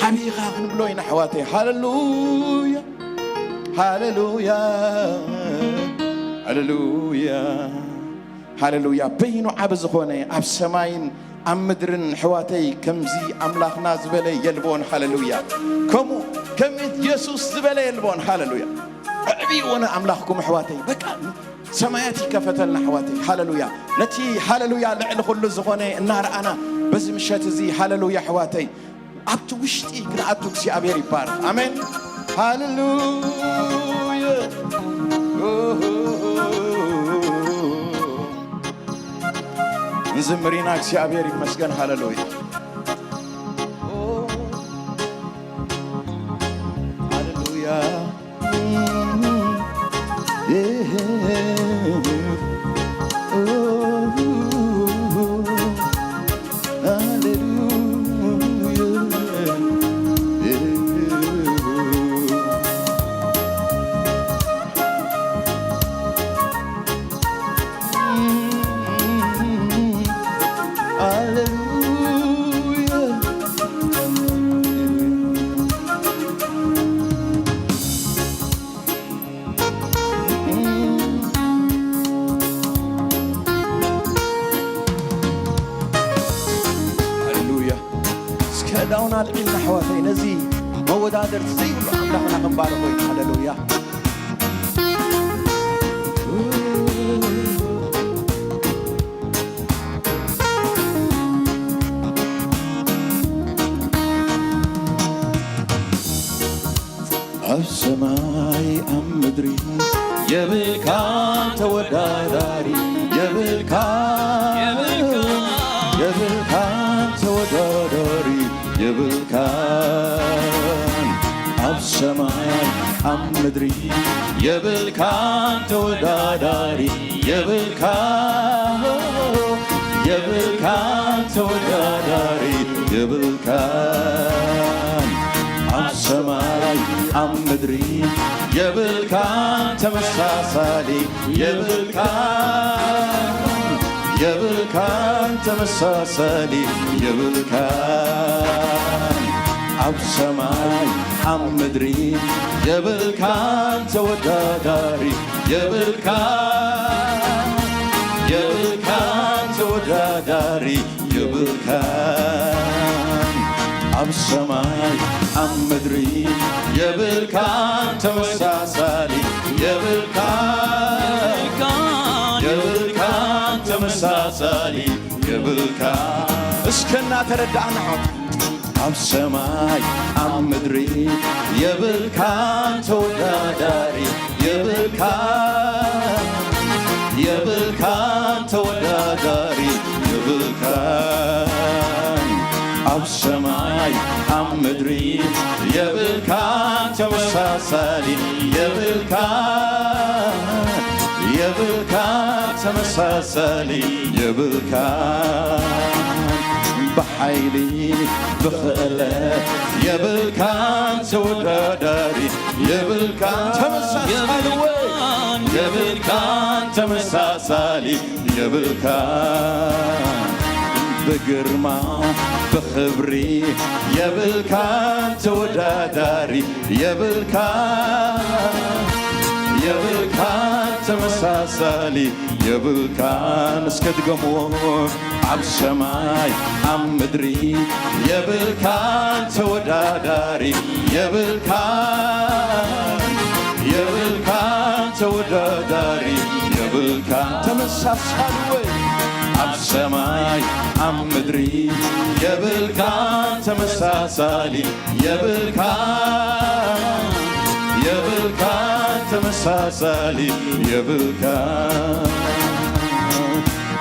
ዓብኻ ክንብሎ ኢና ኣሕዋተይ። ሃለሉያ፣ ሃለሉያ፣ ሃለሉያ፣ ሃለሉያ። በይኑ ዓቢ ዝኾነ ኣብ ሰማይን ኣብ ምድርን ኣሕዋተይ ከምዚ ኣምላኽና ዝበለ የልቦን። ሃለሉያ። ከምኡ ከም ኢየሱስ ዝበለ የልቦን። ሃለሉያ። ኣዕብይዎ ንኣምላኽኩም ኣሕዋተይ። በቃ ሰማያት ይከፈተልና ኣሕዋተይ። ሃለሉያ። ነቲ ሃለሉያ ልዕሊ ኩሉ ዝኾነ እናረኣና በዚ ምሸት እዚ፣ ሃለሉያ ኣሕዋተይ፣ ኣብቲ ውሽጢ ክንኣቱ እግዚኣብሔር ይባረኽ። ኣሜን። ሃለሉያ። ንዝምር ኢና፣ እግዚኣብሔር ይመስገን። ሃለሉያ። ሃለሉያ። ሃሌሉያ። እስከ እዳውና ኣልዒልና ኣሕዋተይ፣ ነዚ መወዳደርቲ ዘይብሉ ኣምላኽና ክንባርኾ ኢና። ሃሌሉያ። ኣብ ሰማይ ኣብ ምድሪ የብልካን ተወዳዳሪ፣ የብልካን፣ የብልካን ተወዳዳሪ፣ የብልካን። ኣብ ሰማይ ኣብ ምድሪ የብልካን ተወዳዳሪ፣ የብልካን፣ የብልካን ተወዳዳሪ፣ የብልካን። ኣብ ሰማይ ኣብ ምድሪ የብልካን ተመሳሳሊ፣ የብልካን፣ የብልካን ተመሳሳሊ፣ የብልካን። ኣብ ሰማይ ኣብ ምድሪ የብልካን ተወዳዳሪ፣ የብልካን፣ የብልካን ተወዳዳሪ፣ የብልካን። ኣብ ሰማይ ኣብ ምድሪ የብልካን ተመሳሳሊ፣ የብልካን፣ እስከ እናተረዳእና፣ ኣብ ሰማይ ኣብ ምድሪ የብልካን ተወዳዳሪ፣ የብልካን፣ የብልካን ተወዳዳሪ፣ የብልካን፣ ኣብ ሰማይ ኣብ ምድሪ የብልካን ተመሳሳሊ፣ የብልካን፣ የብልካን ተመሳሳሊ፣ የብልካን፣ ብሓይሊ ብኽእለት የብልካን ተወዳዳሪ፣ የብልካን ተመሳሳሊ ወይ፣ የብልካን ተመሳሳሊ፣ የብልካን፣ ብግርማ ብኽብሪ የብልካን ተወዳዳሪ፣ የብልካን፣ የብልካን ተመሳሳሊ፣ የብልካን። እስከ ድገምዎ። ኣብ ሰማይ ኣብ ምድሪ የብልካን ተወዳዳሪ፣ የብልካን፣ የብልካን ተወዳዳሪ፣ የብልካን ተመሳሳሊ ወይ፣ ኣብ ሰማይ ኣብ ምድሪ የብልካን ተመሳሳሊ፣ የብልካን፣ የብልካን ተመሳሳሊ፣ የብልካን።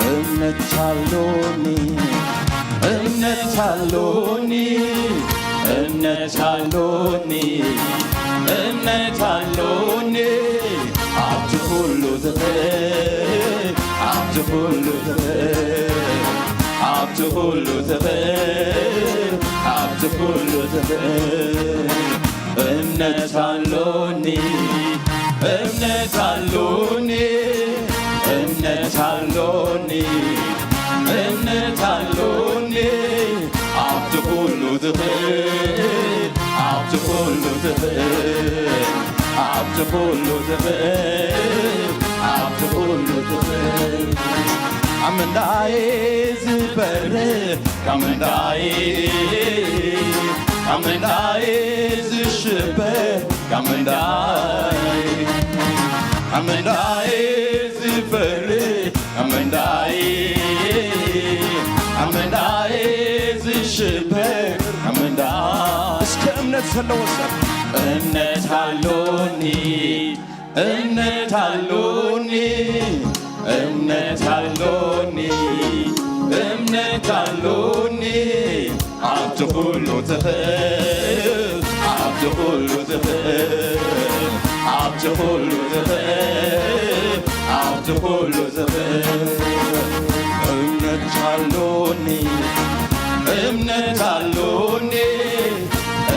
እምነት ኣሎኒ፣ እምነት ኣሎኒ፣ እምነት ኣሎኒ፣ እምነት ኣሎኒ፣ ኣብቲ ኩሉ ትኽእል፣ ኣብቲ ኩሉ ትኽእል፣ ኣብቲ ኩሉ ትኽእል፣ ኣብቲ ኩሉ ትኽእል። እምነት ኣሎኒ፣ እምነት ኣሎኒ፣ እምነት ኣሎኒ፣ እምነት ኣሎኒ፣ ኣብቲ ኩሉ ትኽእል፣ ኣብቲ ኩሉ ትኽእል፣ ኣብቲ ኩሉ ትኽእል፣ ኣብቲ ኩሉ ትኽእል። ኣብ ምንዳይ ዝፈርህ ካብ ምንዳይ፣ ካብ ምንዳይ ዝሽበር ካብ ምንዳይ፣ ካብ ምንዳይ ዝፈርህ ካብ ምንዳይ፣ ካብ ምንዳይ ዝሽበር ካብ ምንዳይ። እስከ እምነት ዘለዎ ሰብ እምነት ኣሎኒ፣ እምነት ኣሎኒ፣ እምነት ኣሎኒ፣ እምነት ኣሎኒ፣ ኣብቲ ኩሉ ትኽእል፣ ኣብቲ ኩሉ ትኽእል፣ ኣብቲ ኩሉ ትኽእል፣ ኣብቲ ኩሉ ትኽእል። እምነት ኣሎኒ፣ እምነት ኣሎኒ፣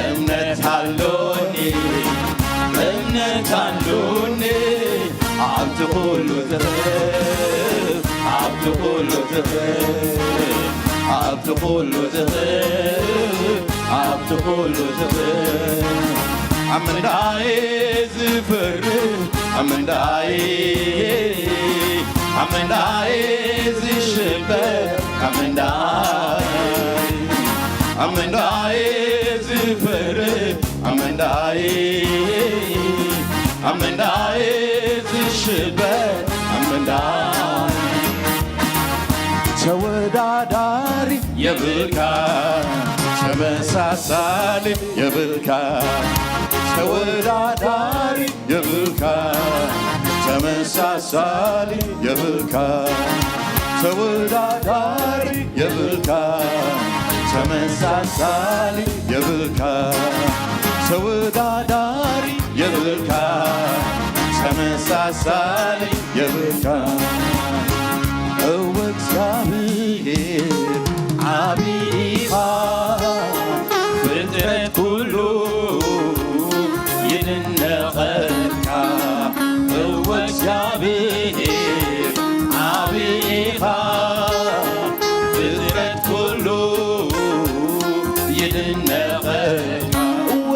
እምነት ኣሎኒ፣ እምነት ኣሎኒ፣ ኣብቲ ኩሉ ትኽእል፣ ኣብቲ ኩሉ ትኽእል፣ ኣብቲ ኩሉ ትኽእል፣ ኣብቲ ኩሉ ትኽእል። ኣብ ምንዳይ ዝፈርህ፣ ኣብ ምንዳይ፣ ኣብ ምንዳይ ዝሽበር፣ ኣብ ምንዳይ፣ ኣብ ምንዳይ ዝፈርህ፣ ኣብ ምንዳይ፣ ኣብ ምንዳይ ዝሽበር፣ ኣብ ምንዳይ ተወዳዳሪ የብልካ፣ ተመሳሳሊ የብልካ፣ ተወዳዳሪ የብልካ፣ ተመሳሳሊ የብልካ፣ ተወዳዳሪ የብልካ፣ ተመሳሳሊ የብልካ፣ ተወዳዳሪ የብልካ፣ ተመሳሳሊ የብልካ። እወ እግዚኣብሔር ዓቢ ኢኻ፣ ፍጥረት ኩሉ ይድነቐካ። እወ እግዚኣብሔር ዓቢ ኢኻ፣ ፍጥረት ኩሉ ይድነቐካ። እወ፣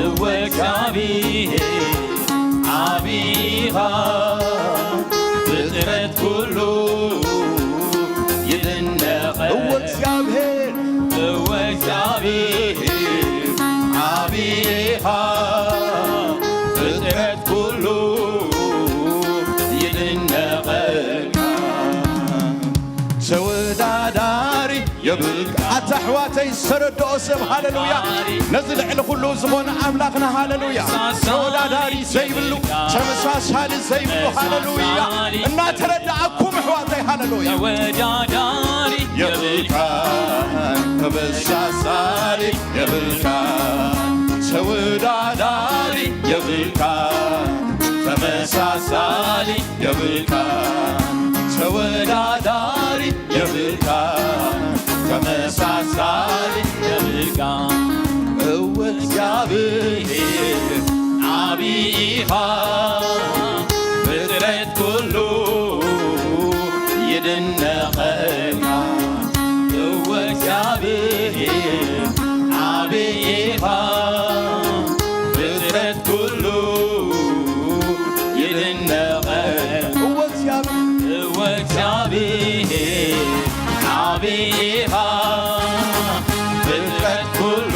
እወ እግዚኣብሔር ዓቢ ኢኻ፣ ፍጥረት ኩሉ ይድነቐካ። እወ እግዚኣብሔር፣ እወ እግዚኣብሔር ዓቢ ኢኻ፣ ፍጥረት ኩሉ ይድነቐካ። ተወዳዳ ዝተረድኦ ሰብ፣ ሃሌሉያ። ነዚ ልዕሊ ኩሉ ዝኾነ ኣምላኽና፣ ሃሌሉያ። ተወዳዳሪ ዘይብሉ፣ ተመሳሳሊ ዘይብሉ፣ ሃሌሉያ። እናተረዳእኩም ኣሕዋተይ፣ ሃሌሉያ። ተወዳዳሪ የብልካ፣ ተመሳሳሊ የብልካ፣ ተወዳዳሪ የብልካ፣ ተመሳሳሊ የብልካ፣ ተወዳዳሪ የብልካ፣ ተመሳሳሊ የብልካ። እወ እግዚኣብሔር ዓቢ ኢኻ፣ ፍጥረት ኩሉ ይድነቐካ። እወ እግዚኣብሔር ዓቢ ኢኻ፣ ፍጥረት ኩሉ ይድነቐካ። እወ እግዚኣብሔር፣ እወ እግዚኣብሔር ዓቢ ኢኻ፣ ፍጥረት ኩሉ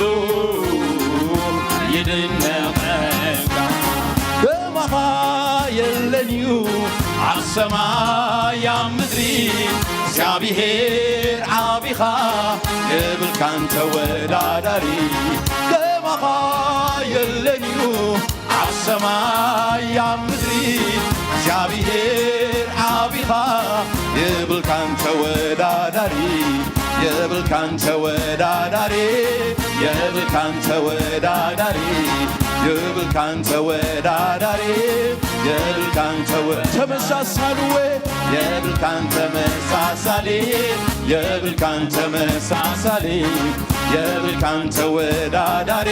ይድነቐካ። ከማኻ የለን እዩ ኣብ ሰማይ ኣብ ምድሪ፣ እግዚኣብሔር ዓቢኻ የብልካን ተወዳዳሪ። ከማኻ የለን እዩ ኣብ ሰማይ ኣብ ምድሪ፣ እግዚኣብሔር ዓቢኻ የብልካን ተወዳዳሪ፣ የብልካን ተወዳዳሪ፣ የብልካን ተወዳዳሪ፣ የብልካን ተወዳዳሪ፣ የብልካን ተወ-፣ ተመሳሳልወ የብልካን ተመሳሳሊ፣ የብልካን ተመሳሳሊ፣ የብልካን ተወዳዳሪ፣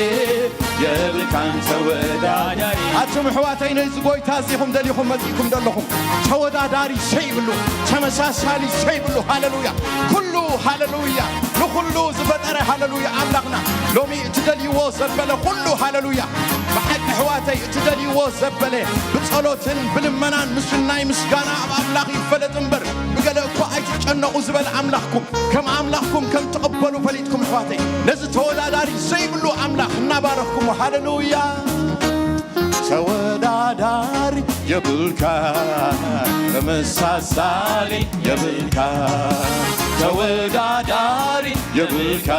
የብልካን ተወዳዳሪ። ኣቱም ኣሕዋተይ፣ ነዚ ጎይታ እዚኹም ደሊኹም መጺእኩም ዘለኹም፣ ተወዳዳሪ ዘይብሉ፣ ተመሳሳሊ ዘይብሉ፣ ሃሌሉያ፣ ኩሉ፣ ሃሌሉያ፣ ንኹሉ ዝፈጠረ፣ ሃሌሉያ፣ ኣምላኽና ሎሚ እቲ ደልይዎ ዘበለ ኩሉ፣ ሃሌሉያ። ብሓቂ ኣሕዋተይ፣ እቲ ደልይዎ ዘበለ ብጸሎትን ብልመናን ምስናይ ምስጋና ኣብ ኣምላኽ ይፈለጥ እምበር፣ ብገለ እኳ ኣይትጨነቑ ዝበለ ኣምላኽኩም፣ ከም ኣምላኽኩም ከም ትቕበሉ ፈሊጥኩም፣ ኣሕዋተይ፣ ነዚ ተወዳዳሪ ዘይብሉ ኣምላኽ እናባረኽኩሞ፣ ሃሌሉያ። ተወዳዳሪ የብልካ፣ ተመሳሳሊ የብልካ፣ ተወዳዳሪ የብልካ፣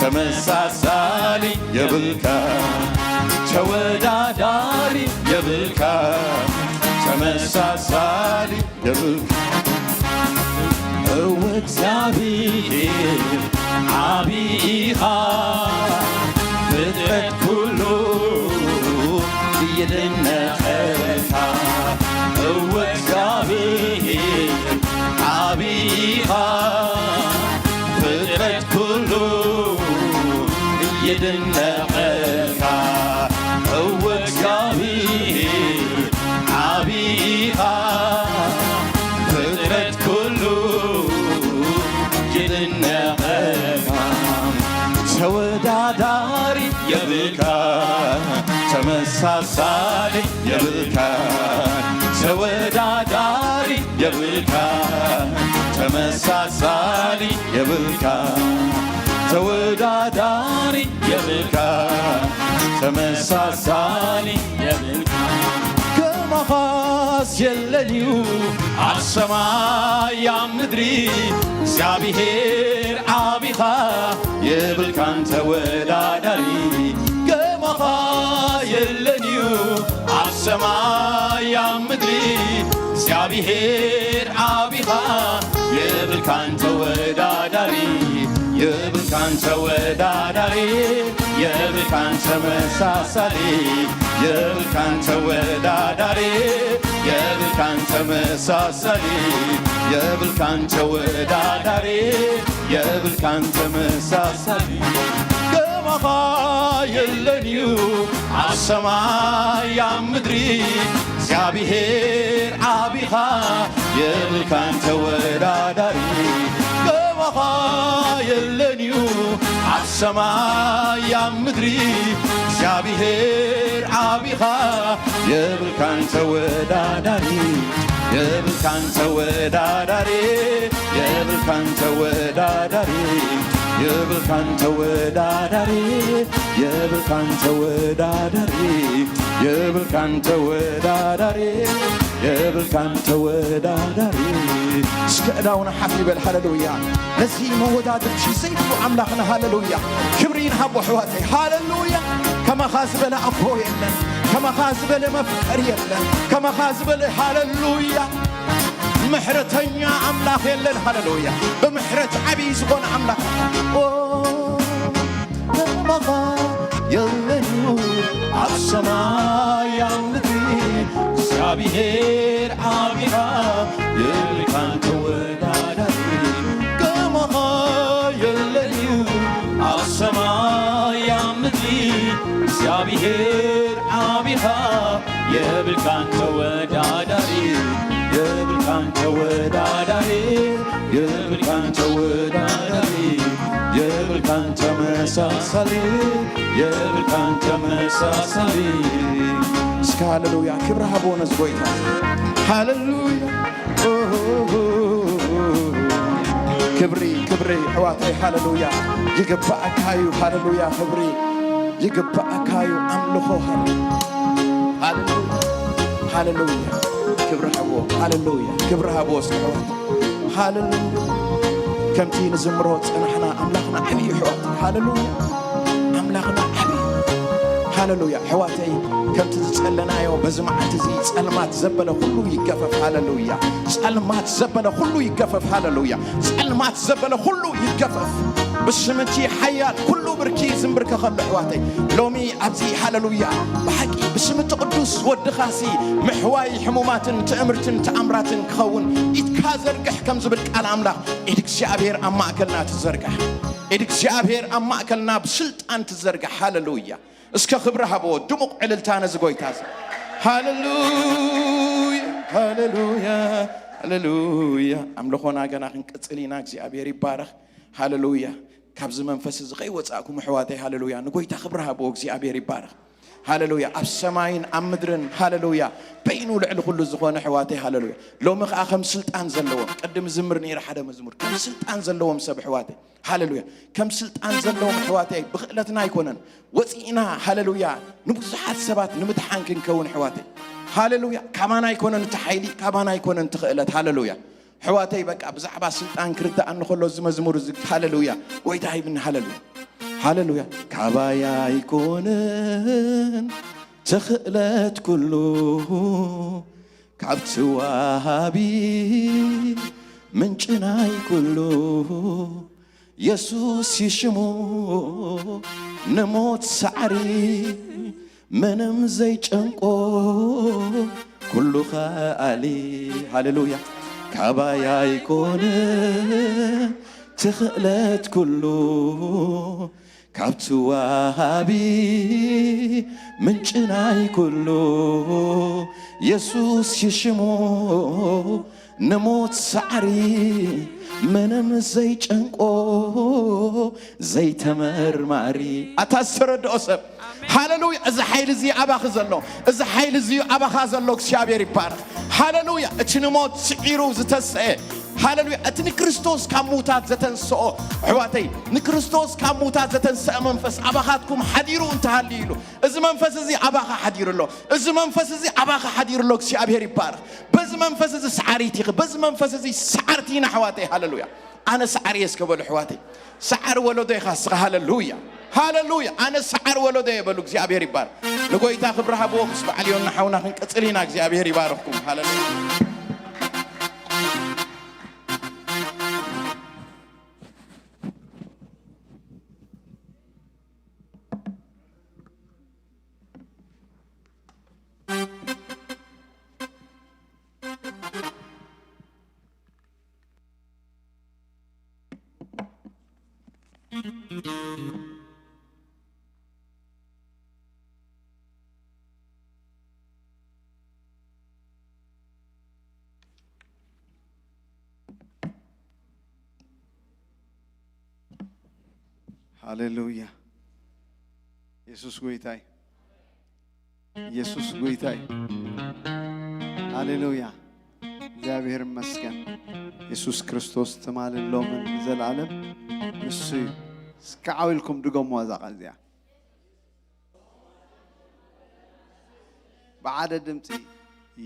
ተመሳሳሊ የብልካ፣ ተወዳዳሪ የብልካ፣ ተመሳሳሊ የብልካ። እወ እግዚኣብሔር ዓቢ ኢኻ፣ ፍጥረት ኩሉ ይድነቐካ። እወ እግዚኣብሔር ዓቢ ኢኻ፣ ፍጥረት ኩሉ ይድነቐካ። እወ እግዚኣብሔር ዓቢ ኢኻ፣ ፍጥረት ኩሉ ይድነቐካ። ተወዳዳሪ የብልካ፣ ተመሳሳሊ የብልካ፣ ተወዳዳሪ የብልካ፣ ተመሳሳሊ የብልካ፣ ተወዳዳሪ የብልካ፣ ተመሳሳሊ የብልካ። ከማኻስ የለን እዩ ኣብ ሰማይ ኣብ ምድሪ፣ እግዚኣብሔር ዓቢኻ የብልካን ተወዳዳሪ። ከማኻ የለን እዩ ኣብ ሰማይ ኣብ ምድሪ፣ እግዚኣብሔር ዓቢኻ የብልካን ተወዳዳሪ፣ የብልካን ተወዳዳሪ፣ የብልካን ተመሳሳሊ፣ የብልካን ተወዳዳሪ፣ የብልካን ተመሳሳሊ፣ የብልካን ተወዳዳሪ፣ የብልካን ተመሳሳሊ። ከማኻ የለን እዩ ኣብ ሰማይ ኣብ ምድሪ፣ እግዚኣብሔር ዓቢኻ የብልካን ተወዳዳሪ። ከማኻ የለን እዩ ኣብ ሰማይ ኣብ ምድሪ፣ እግዚኣብሔር ዓቢኻ የብልካን ተወዳዳሪ፣ የብልካን ተወዳዳሪ፣ የብልካን ተወዳዳሪ። የብልካን ተወዳዳሪ፣ የብልካን ተወዳዳሪ፣ የብልካን ተወዳዳሪ፣ የብልካን ተወዳዳሪ። እስከ እዳውና ሓፍ ይበል። ሃሌሉያ። ነዚ መወዳድርቲ ዘይብሉ ኣምላኽና፣ ሃሌሉያ። ክብሪ ይንሃቦ ኣሕዋተይ፣ ሃሌሉያ። ከማኻ ዝበለ ኣቦ የለን፣ ከማኻ ዝበለ መፍቀሪ የለን፣ ከማኻ ዝበለ፣ ሃሌሉያ፣ ምሕረተኛ ኣምላኽ የለን። ሃሌሉያ። ብምሕረት ዓብዪ ዝኾነ ኣምላኽ። ኦ፣ ከማኻ የለንዩ ኣብ ሰማይ ኣብ ምድሪ፣ እግዚኣብሔር ዓቢኻ የብልካን ተወዳዳሪ። ከማኻ የለንዩ ኣብ ሰማይ ኣብ ምድሪ፣ እግዚኣብሔር ዓቢኻ የብልካን ተወዳዳሪ፣ የብልካን ተወዳዳሪ፣ የብልካን ተወዳዳሪ፣ የብልካን ተመሳሳሊ፣ የብልካን ተመሳሳሊ። እስከ ሃሌሉያ ክብሪ ሃብዎ ነዚ ጎይታ። ሃሌሉያ። ክብሪ፣ ክብሪ፣ ኣሕዋተይ፣ ሃሌሉያ። ይግባኣካ እዩ፣ ሃሌሉያ። ክብሪ ይግባኣካ እዩ፣ ኣምልኾ፣ ሃሌ-፣ ሃሌሉያ፣ ሃሌሉያ። ክብሪ ሃብዎ፣ ሃሌሉያ። ክብሪ ሃብዎ፣ እስኪ፣ ኣሕዋት፣ ሃሌሉያ። ከምቲ ንዝምሮ ጸናሕና፣ ኣምላኽና ዓብዪ እዩ፣ ኣሕዋት፣ ሃሌሉያ። ኣምላኽና ዓብዪ። ሃሌሉያ። ኣሕዋተይ፣ ከምቲ ዝጸለናዮ በዚ መዓልቲ እዚ ጸልማት ዘበለ ኩሉ ይገፈፍ። ሃሌሉያ። ጸልማት ዘበለ ኩሉ ይገፈፍ። ሃሌሉያ። ጸልማት ዘበለ ኩሉ ይገፈፍ። ብስምኪ ሓያል ኩሉ ብርኪ ዝንብርከኸሉ ኣሕዋተይ። ሎሚ ኣብዚ ሃሌሉያ ብሓቂ ብስምቲ ቅዱስ ወድኻሲ ምሕዋይ ሕሙማትን ትእምርትን ተኣምራትን ክኸውን ኢድካ ዘርግሕ ከም ዝብል ቃል ኣምላኽ ኢድ እግዚኣብሔር ኣብ ማእከልና ትዘርጋሕ። ኢድ እግዚኣብሔር ኣብ ማእከልና ብስልጣን ትዘርጋሕ። ሃሌሉያ። እስከ ክብሪ ሃብዎ፣ ድሙቕ ዕልልታ ነዚ ጎይታ እዚ። ሃሌሉያ፣ ሃሌሉያ፣ ሃሌሉያ። ኣምልኾና ገና ክንቅጽል ኢና። እግዚኣብሔር ይባረኽ። ሃሌሉያ። ካብዚ መንፈስ እዚ ከይወጻእኩም ኣሕዋተይ፣ ሃሌሉያ፣ ንጎይታ ክብሪ ሃብዎ። እግዚኣብሔር ይባረኽ። ሃሌሉያ። ኣብ ሰማይን ኣብ ምድርን፣ ሃሌሉያ፣ በይኑ ልዕሊ ኩሉ ዝኾነ ኣሕዋተይ፣ ሃሌሉያ። ሎሚ ኸኣ ከም ስልጣን ዘለዎም፣ ቅድም ዝምር ነይረ ሓደ መዝሙር፣ ከም ስልጣን ዘለዎም ሰብ ኣሕዋተይ፣ ሃሌሉያ። ከም ስልጣን ዘለዎም ኣሕዋተይ፣ ብኽእለትና ኣይኮነን ወፂእና፣ ሃሌሉያ፣ ንብዙሓት ሰባት ንምድሓን ክንከውን ኣሕዋተይ፣ ሃሌሉያ። ካባና ኣይኮነን እቲ ሓይሊ፣ ካባና ኣይኮነን እቲ ክእለት፣ ሃሌሉያ። ኣሕዋተይ፣ በቃ ብዛዕባ ስልጣን ክርዳኣኒ ከሎ እዚ መዝሙር እዚ፣ ሃሌሉያ፣ ጎይታ ሂብኒ፣ ሃሌሉያ፣ ሃሌሉያ። ካባይ ኣይኮነን እቲ ክእለት ኩሉ፣ ካብቲ ወሃቢ ምንጪ ናይ ኩሉ፣ የሱስ እዩ ሽሙ። ንሞት ሳዕሪ ምንም ዘይጨንቆ፣ ኩሉ ኸኣሊ። ሃሌሉያ። ካባይ ኣይኮነ ትኽእለት ኩሉ፣ ካብቲ ወሃቢ ምንጪ ናይ ኩሉ፣ የሱስ እዩ ሽሙ። ንሞት ሳዕሪ ምንም ዘይጨንቆ፣ ዘይተመርማሪ። ኣታ ዝተረድኦ ሰብ፣ ሃሌሉያ። እዚ ሓይሊ እዚ ኣባኺ ዘሎ፣ እዚ ሓይሊ እዚ ኣባኻ ዘሎ እግዚኣብሔር ይባረኽ። ሃሌሉያ። እቲ ንሞት ስዒሩ ዝተስአ፣ ሃሌሉያ። እቲ ንክርስቶስ ካብ ምዉታት ዘተንስኦ፣ ኣሕዋተይ፣ ንክርስቶስ ካብ ምዉታት ዘተንስአ መንፈስ ኣባኻትኩም ሓዲሩ እንተሃልዩ ኢሉ፣ እዚ መንፈስ እዚ ኣባኻ ሓዲሩ ኣሎ፣ እዚ መንፈስ እዚ ኣባኻ ሓዲሩ ኣሎ። እግዚኣብሔር ይባረኽ። በዚ መንፈስ እዚ ሰዓሪት ኢኺ፣ በዚ መንፈስ እዚ ሰዓርቲ ኢና ኣሕዋተይ። ሃሌሉያ። ኣነ ሰዓር እየ እስከ በሉ ኣሕዋተይ። ሰዓር ወለዶ ኢኻ እስኻ። ሃሌሉያ፣ ሃሌሉያ። ኣነ ሰዓር ወለዶ እየ በሉ። እግዚኣብሔር ይባረኽ። ንጎይታ ክብሪ ሃብዎ። ምስ በዓል ዮና ሓውና ክንቅጽል ኢና። እግዚኣብሔር ይባርኽኩም። ሃሌሉያ። ሃሌሉያ። የሱስ ጎይታይ፣ የሱስ ጎይታይ። ሃሌሉያ። እግዚኣብሔር ይመስገን። የሱስ ክርስቶስ ትማልን ሎምን ንዘለዓለም ንሱ እዩ። እስኪ ዓው ኢልኩም ድገሙዋ እዛ ቃል እዚኣ። ብሓደ ድምፂ፣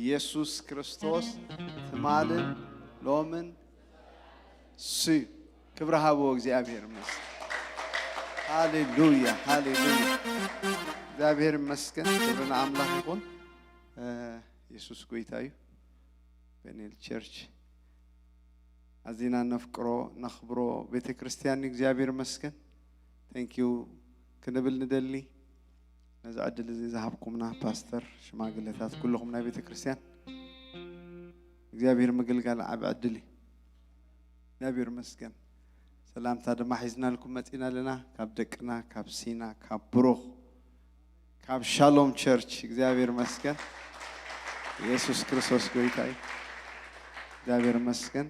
"የሱስ ክርስቶስ ትማልን ሎምን ሲ-" ክብሪ ሃብዎ እግዚኣብሔር ይመስገን። ሃሌሉያ፣ ሃሌሉያ። እግዚኣብሔር ይመስገን። ክብሪ ንኣምላኽ ይኹን። እ፣ የሱስ ጎይታ እዩ። ፔኒኤል ቸርች ኣዚና ነፍቅሮ፣ ነኽብሮ ቤተ ክርስቲያን እዩ። እግዚኣብሔር ይመስገን። Thank you ክንብል ንደሊ። ነዚ ዕድል እዚ ዝሃብኩምና ፓስተር፣ ሽማግለታት፣ ኩልኹም ናይ ቤተ ክርስቲያን እግዚኣብሔር ምግልጋል ዓቢ ዕድል እዩ። እግዚኣብሔር ይመስገን። ሰላምታ ድማ ሒዝናልኩም መጺና ኣለና። ካብ ደቅና፣ ካብ ሲና፣ ካብ ብሩኽ፣ ካብ ሻሎም ቸርች። እግዚኣብሔር ይመስገን። ኢየሱስ ክርስቶስ ጎይታ እዩ። እግዚኣብሔር ይመስገን።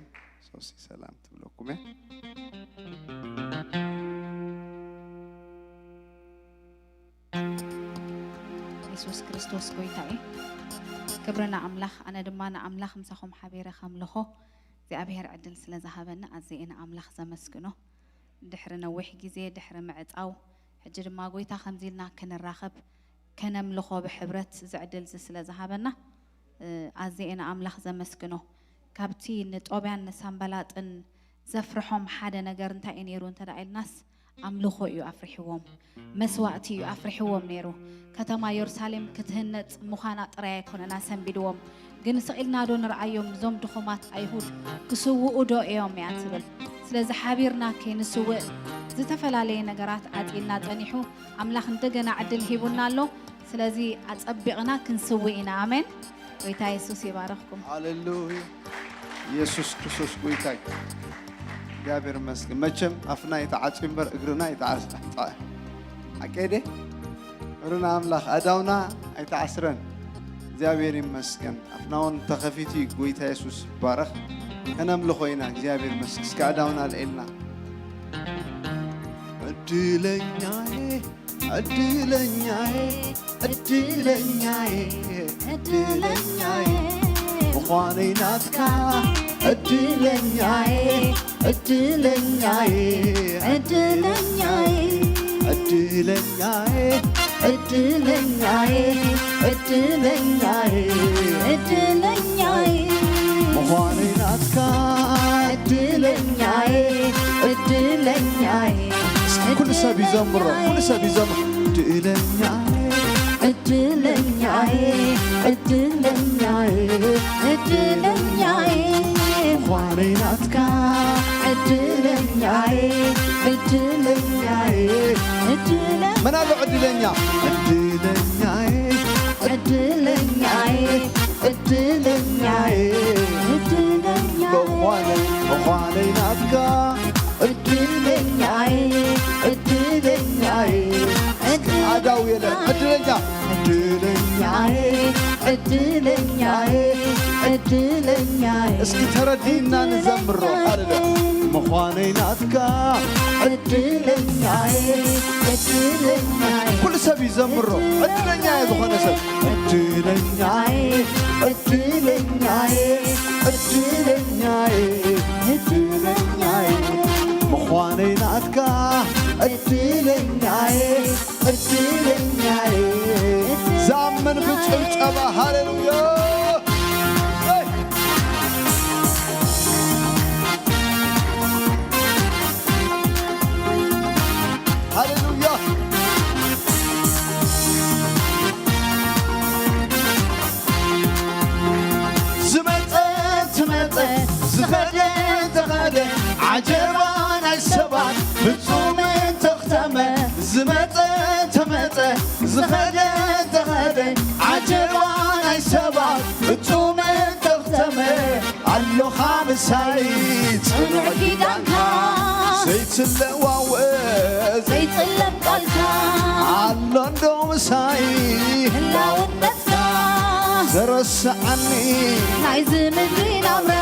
ሶሲ ሰላም ትብለኩም እያ። የሱስ ክርስቶስ ጎይታ እዩ። ክብሪ ንኣምላኽ። ኣነ ድማ ንኣምላኽ ምሳኹም ሓቢረ ከምልኾ እግዚኣብሔር ዕድል ስለ ዝሃበኒ ኣዝየ ንኣምላኽ ዘመስግኖ። ድሕሪ ነዊሕ ግዜ፣ ድሕሪ ምዕጻው፣ ሕጂ ድማ ጎይታ ከምዚ ኢልና ክንራኸብ፣ ከነምልኾ ብሕብረት እዚ ዕድል እዚ ስለ ዝሃበና፣ እ፣ ኣዝየ ንኣምላኽ ዘመስግኖ። ካብቲ ንጦብያን ንሳምባላጥን ዘፍርሖም ሓደ ነገር እንታይ እዩ ነይሩ እንተ ደኣ ኢልናስ፣ ኣምልኾ እዩ ኣፍሪሕዎም፣ መስዋእቲ እዩ ኣፍሪሕዎም ነይሩ። ከተማ የሩሳሌም ክትህነጽ ምዃና ጥራይ ኣይኮነን ኣሰንቢድዎም። ግን ስቕ ኢልና ዶ ንርኣዮም፣ እዞም ድኹማት ኣይሁድ ክስውኡ ዶ እዮም እያ ትብል። ስለዚ ሓቢርና ከይንስውእ ዝተፈላለየ ነገራት ዓጺና ጸኒሑ፣ ኣምላኽ እንደገና ዕድል ሂቡና ኣሎ። ስለዚ ኣጸቢቕና ክንስውእ ኢና። ኣሜን። ጎይታ የሱስ ይባረኽኩም። ሃሌሉያ። ኢየሱስ ክርስቶስ ጎይታ እዩ። እግዚኣብሔር ይመስገን። መቸም ኣፍና ይተዓጽዩ እምበር እግርና ይተዓጽ-፣ ሓቂ ድየ? እግርና ኣምላኽ፣ ኣእዳውና ኣይተዓስረን። እግዚኣብሔር ይመስገን። ኣፍና እውን ተኸፊቱ እዩ። ጎይታ የሱስ ይባረኽ። ከነምልኾ ኢና። እግዚኣብሔር ይመስገን። እስከ ኣእዳውና ኣልዒልና። ዕድለኛዬ፣ ዕድለኛዬ፣ ዕድለኛዬ፣ ዕድለኛዬ ምዃነይ ናትካ። ዕድለኛዬ፣ ዕድለኛዬ፣ ዕድለኛዬ፣ ዕድለኛዬ፣ ዕድለኛዬ፣ ዕድለኛዬ፣ ዕድለኛዬ ምዃነይ ናትካ። ዕድለኛዬ፣ ዕድለኛዬ፣ እስኪ ኩሉ ሰብ ይዘምሮ፣ ኩሉ ሰብ ይዘምሮ። ዕድለኛዬ፣ ዕድለኛዬ፣ ዕድለኛዬ፣ ዕድለኛዬ ምዃነይ ናትካ። ዕድለኛዬ፣ ዕድለኛዬ፣ ዕድለ-፣ መን ኣሎ ዕድለኛ? ዕድለኛዬ፣ ዕድለኛዬ፣ ዕድለኛዬ፣ ዕድለኛዬ ምዃነይ፣ ምዃነይ ናትካ። ዕድለኛዬ፣ ዕድለኛዬ፣ እስኪ ኣዳው የለ። ዕድለኛ፣ ዕድለኛዬ፣ ዕድለኛዬ፣ ዕድለኛዬ እስኪ ተረዲእና ንዘምሮ። ሃሌሉያ። ምዃነይ ናትካ። ዕድለኛዬ፣ ዕድለኛዬ ኩሉ ሰብ ይዘምሮ። ዕድለኛዬ ዝኾነ ሰብ። ዕድለኛዬ፣ ዕድለኛዬ፣ ዕድለኛዬ፣ ዕድለኛዬ ምዃነይ ናትካ። ዕድለኛዬ፣ ዕድለኛዬ። ዝኣምን ብጭብጨባ። ሃሌሉያ። ሃሌሉያ። ዝመጸ ተመጸ፣ ዝኸደ ተኸደ፣ ዓጀባ ናይ ሰባት ፍጹም ተኽተመ። ዝመጸ ተመጸ፣ ዝኸደ ተኸደ፣ ዓጀባ ናይ ሰባት ፍጹም ተኽተመ። ኣሎኻ ምሳይ ጽኑዕ ኪዳንካ ዘይትለዋወጥ፣ ዘይጽለም ቃልካ ኣሎ እንዶ ምሳይ ህላውነትካ ዘረስዓኒ ናይዚ ምድሪ ናብራ።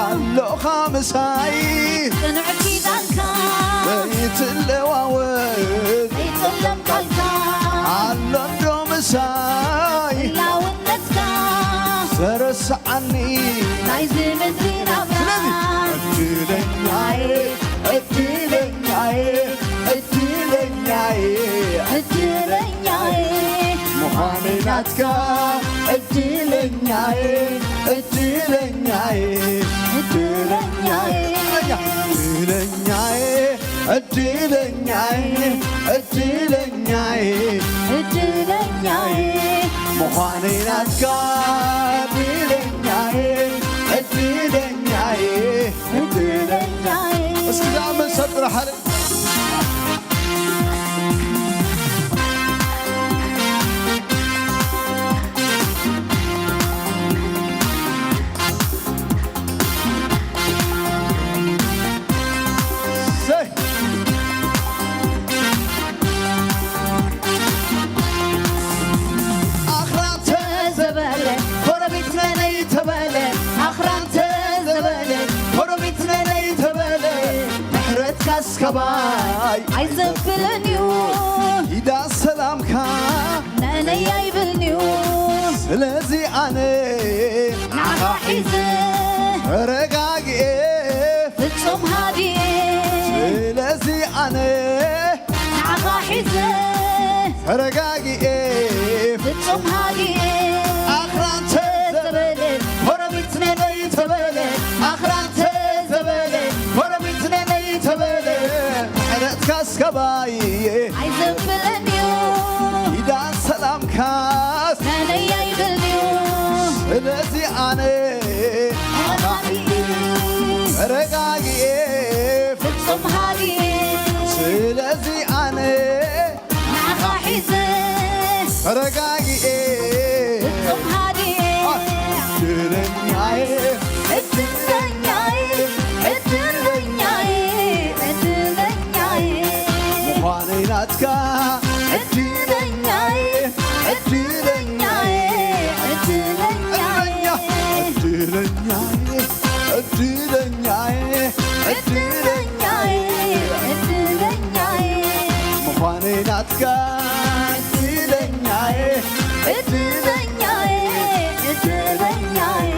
ኣሎኻ ምሳይ ጽኑዕ ኪዳንካ ዘይትለዋወጥ፣ ዘይጽለም ቃልካ ኣሎ እንዶ ምሳይ ህላውነትካ ዘረስዓኒ ናይዚ ምድሪ ናብራ። ስለዚ ዕድለኛዬ፣ ዕድለኛዬ፣ እድለኛዬ፣ እድለኛዬ፣ እድለኛዬ፣ እድለኛዬ፣ እድለኛዬ፣ እድለኛዬ፣ እድለኛዬ ምዃነይ ናትካ። እድለኛዬ፣ እድለኛዬ፣ እድለኛዬ። እስኪ ዝኣምን ሰብ ጥራሕ። ሰይ! ኣኽራን ተዘበለ፣ ኮረቢት መነይ ተበለ፣ ኣኽራን ተዘበለ፣ ኮረቢት መነይ ተበለ፣ ምሕረትካ እስከባይ ኣይዘብልን እዩ። ኢዳ ሰላምካ ነነይ ኣይብልን እዩ። ስለዚ ኣነ ንዓኻ ሒዘ ተረጋጊኤ ፍጹም ሃዲኤ። ስለዚ ኣነ ንዓኻ ሒዘ ተረጋጊኤ ፍጹም ሃዲኤ። ኣኽራን ተዘበለ፣ ኮረቢት ነነይ ተበለ፣ ኣኽራን ተዘበለ፣ ኮረቢት ነነይ ተበለ፣ ምሕረትካ እስከባይ ኣይዘብልን እዩ። ኪዳን ሰላምካስ ነነይ ኣይብልን እዩ። ስለዚ ኣነ ተረጋጊኤ ፍጹም ሃዲኤ። ስለዚ ኣነ ንዓኻ ሒዘ ተረጋጊኤ ፍጹም ሃዲኤ። እድለኛዬ፣ እድለኛዬ፣ እድለኛዬ፣ እድለኛዬ ምዃነይ ናትካ። እድለኛዬ፣ እድለኛዬ፣ እድለኛዬ፣ እድለኛዬ፣ እድለኛዬ፣ እድለኛዬ፣ እድለኛዬ ምዃነይ ናትካ። እድለኛዬ፣ እድለኛዬ፣ እድለኛዬ።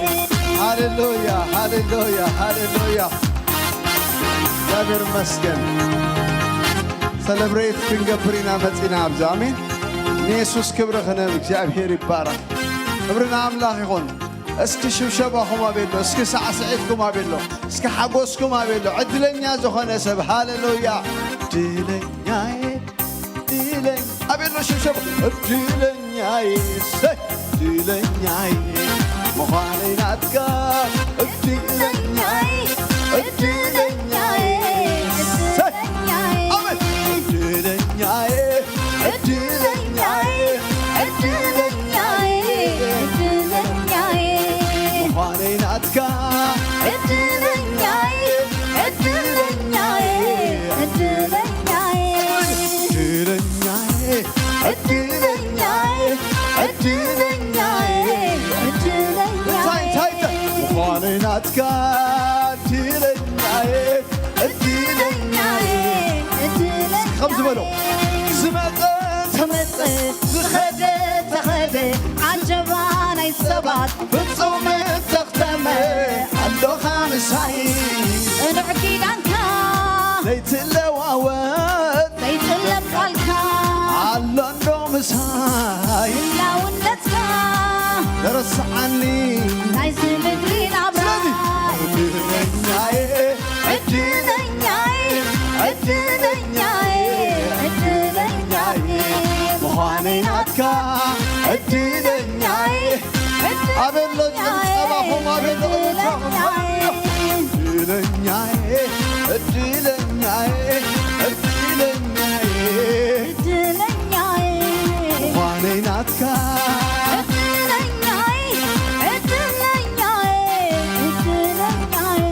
ሃሌሉያ፣ ሃሌሉያ፣ ሃሌሉያ። እግዚኣብሔር ይመስገን። ሰለብሬት ክንገብር ኢና መጺና ኣብዚ። ኣሜን። ንየሱስ ክብሪ ክነብ። እግዚኣብሔር ይባረኽ። ክብሪ ንኣምላኽ ይኹን። እስኪ ሽብሸባኹም ኣቤሎ፣ እስኪ ሳዕስዒትኩም ኣቤሎ፣ እስኪ ሓጎስኩም ኣቤሎ። ዕድለኛ ዝኾነ ሰብ ሃሌሉያ። ዕድለኛዬ፣ ዕድለኛ ኣቤሎ ሽብሸባ። ዕድለኛዬ፣ ሰይ፣ ዕድለኛዬ ምዃነይ ናትካ። ዕድለኛዬ፣ ዕድለኛዬ፣ ሰይ፣ ኣሜን። ዕድለኛዬ፣ እድለኛዬ፣ እድለኛዬ፣ እድለኛዬ ምዃነይ ናትካ። እድለኛዬ፣ እድለኛዬ፣ እድለኛዬ። እድለኛዬ፣ እድለኛዬ፣ እድለኛዬ፣ እድለኛዬ። እንታይ፣ እንታይ፣ እንታይ? ምዃነይ ናትካ። እድለኛዬ፣ እድለኛዬ፣ እድለኛዬ። ከምዚ በሎ። ዝመጸ ተመጸ፣ ዝኸደ ተኸደ፣ ዓጀባ ናይ ሰባት ፍጹም ተኽተመ። ኣሎኻ ምሳይ። ጽኑዕ ኪዳንካ ዘይትለዋወጥ፣ ዘይጽለም ቃልካ ኣሎ እንዶ ምሳይ። ህላውነትካ ደረስዓኒ ናይዚ ምድሪ ናብራ። ስለዚ እድለኛዬ፣ እድለኛዬ፣ እድለኛዬ፣ እድለኛዬ ምዃነይ ናትካ። እድለኛዬ፣ ኣበሎ ጭብጨባኹም፣ ኣበሎ እልልታኹም። እድለኛዬ፣ እድለኛዬ፣ እድለኛዬ እድለኛዬ ምዃነይ ናትካ። እድለኛዬ፣ እድለኛዬ፣ እድለኛዬ።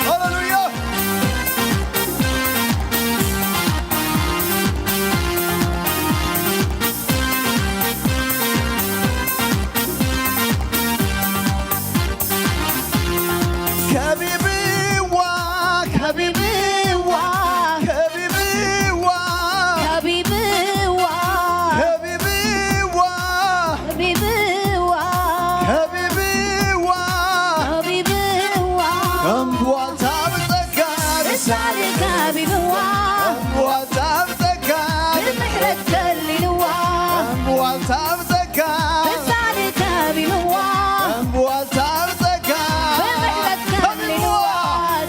ሃሌሉያ። ከቢብዋ፣ ከቢ ኣብ ጸጋ ምሳሌ ከቢብዋ። እምብዋልታ ኣብ ጸጋ ብምሕረት ከቢብዋ።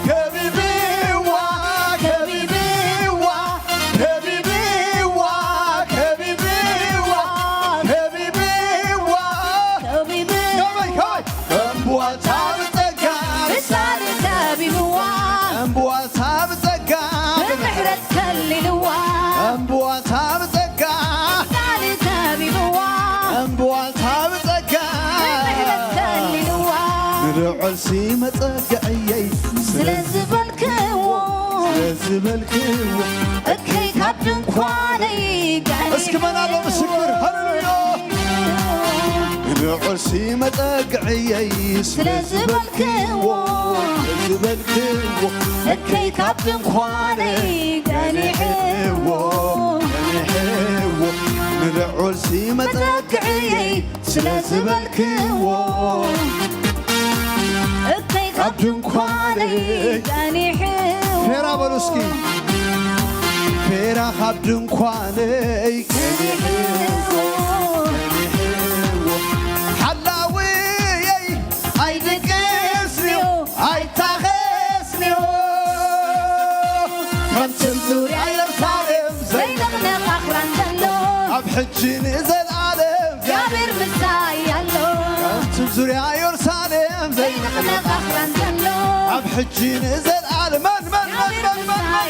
ከቢብዋ። ከቢብዋ። ከቢብዋ። ከቢብዋ። ከቢብዋ። ከቢብዋ። ከመይ፣ ከመይ? እምብዋልታ ኣብ ጸጋ ምሳሌ ከቢብዋ። እምብዋልታ ኣብ ጸጋ ብምሕረት ከሊልዋ። እምብዋልታ ኣብ ጸጋ ምሳሌ ከቢብዋ። እምብዋልታ ኣብ ጸጋ ብምሕረት ከሊልዋ። ንልዑል ሲ መጸግዕየይ ስለ ዝበልክዎ። ስለ ዝበልክዎ። እከይ ካብ ድንኳነይ ገኒሐ። እስኪ መን ኣሎ ምስክር? ሃሌሉያ። ንዑሲ መጠግዕየይ ስለ ዝበልክዎ፣ ዝበልክዎ፣ እከይ ካብ ድንኳነይ ገኒሕዎ፣ ገኒሕዎ። ንልዑሲ መጠግዕየይ ስለ ዝበልክዎ፣ እከይ ካብ ድንኳነይ ገኒሕዎ። ፌራ በሉ እስኪ። ፌራ ካብ ድንኳነይ ገኒሕዎ፣ ገኒሕዎ። ሓላውየይ ኣይድቅስንዮ፣ ኣይታኸስንዮ። ከምቲ ዙርያ ኢየሩሳሌም ዘይንቕነቕ ኣኽራን ዘሎ፣ ኣብ ሕጂ ንዘለኣለም እግዚኣብሔር ምሳይ ኣሎ። ከምቲ ዙርያ ኢየሩሳሌም ዘይንቕነቕ ኣኽራን ዘሎ፣ ኣብ ሕጂ ንዘለኣለም መን፣ መን፣ መን፣ እግዚኣብሔር መን፣ መን፣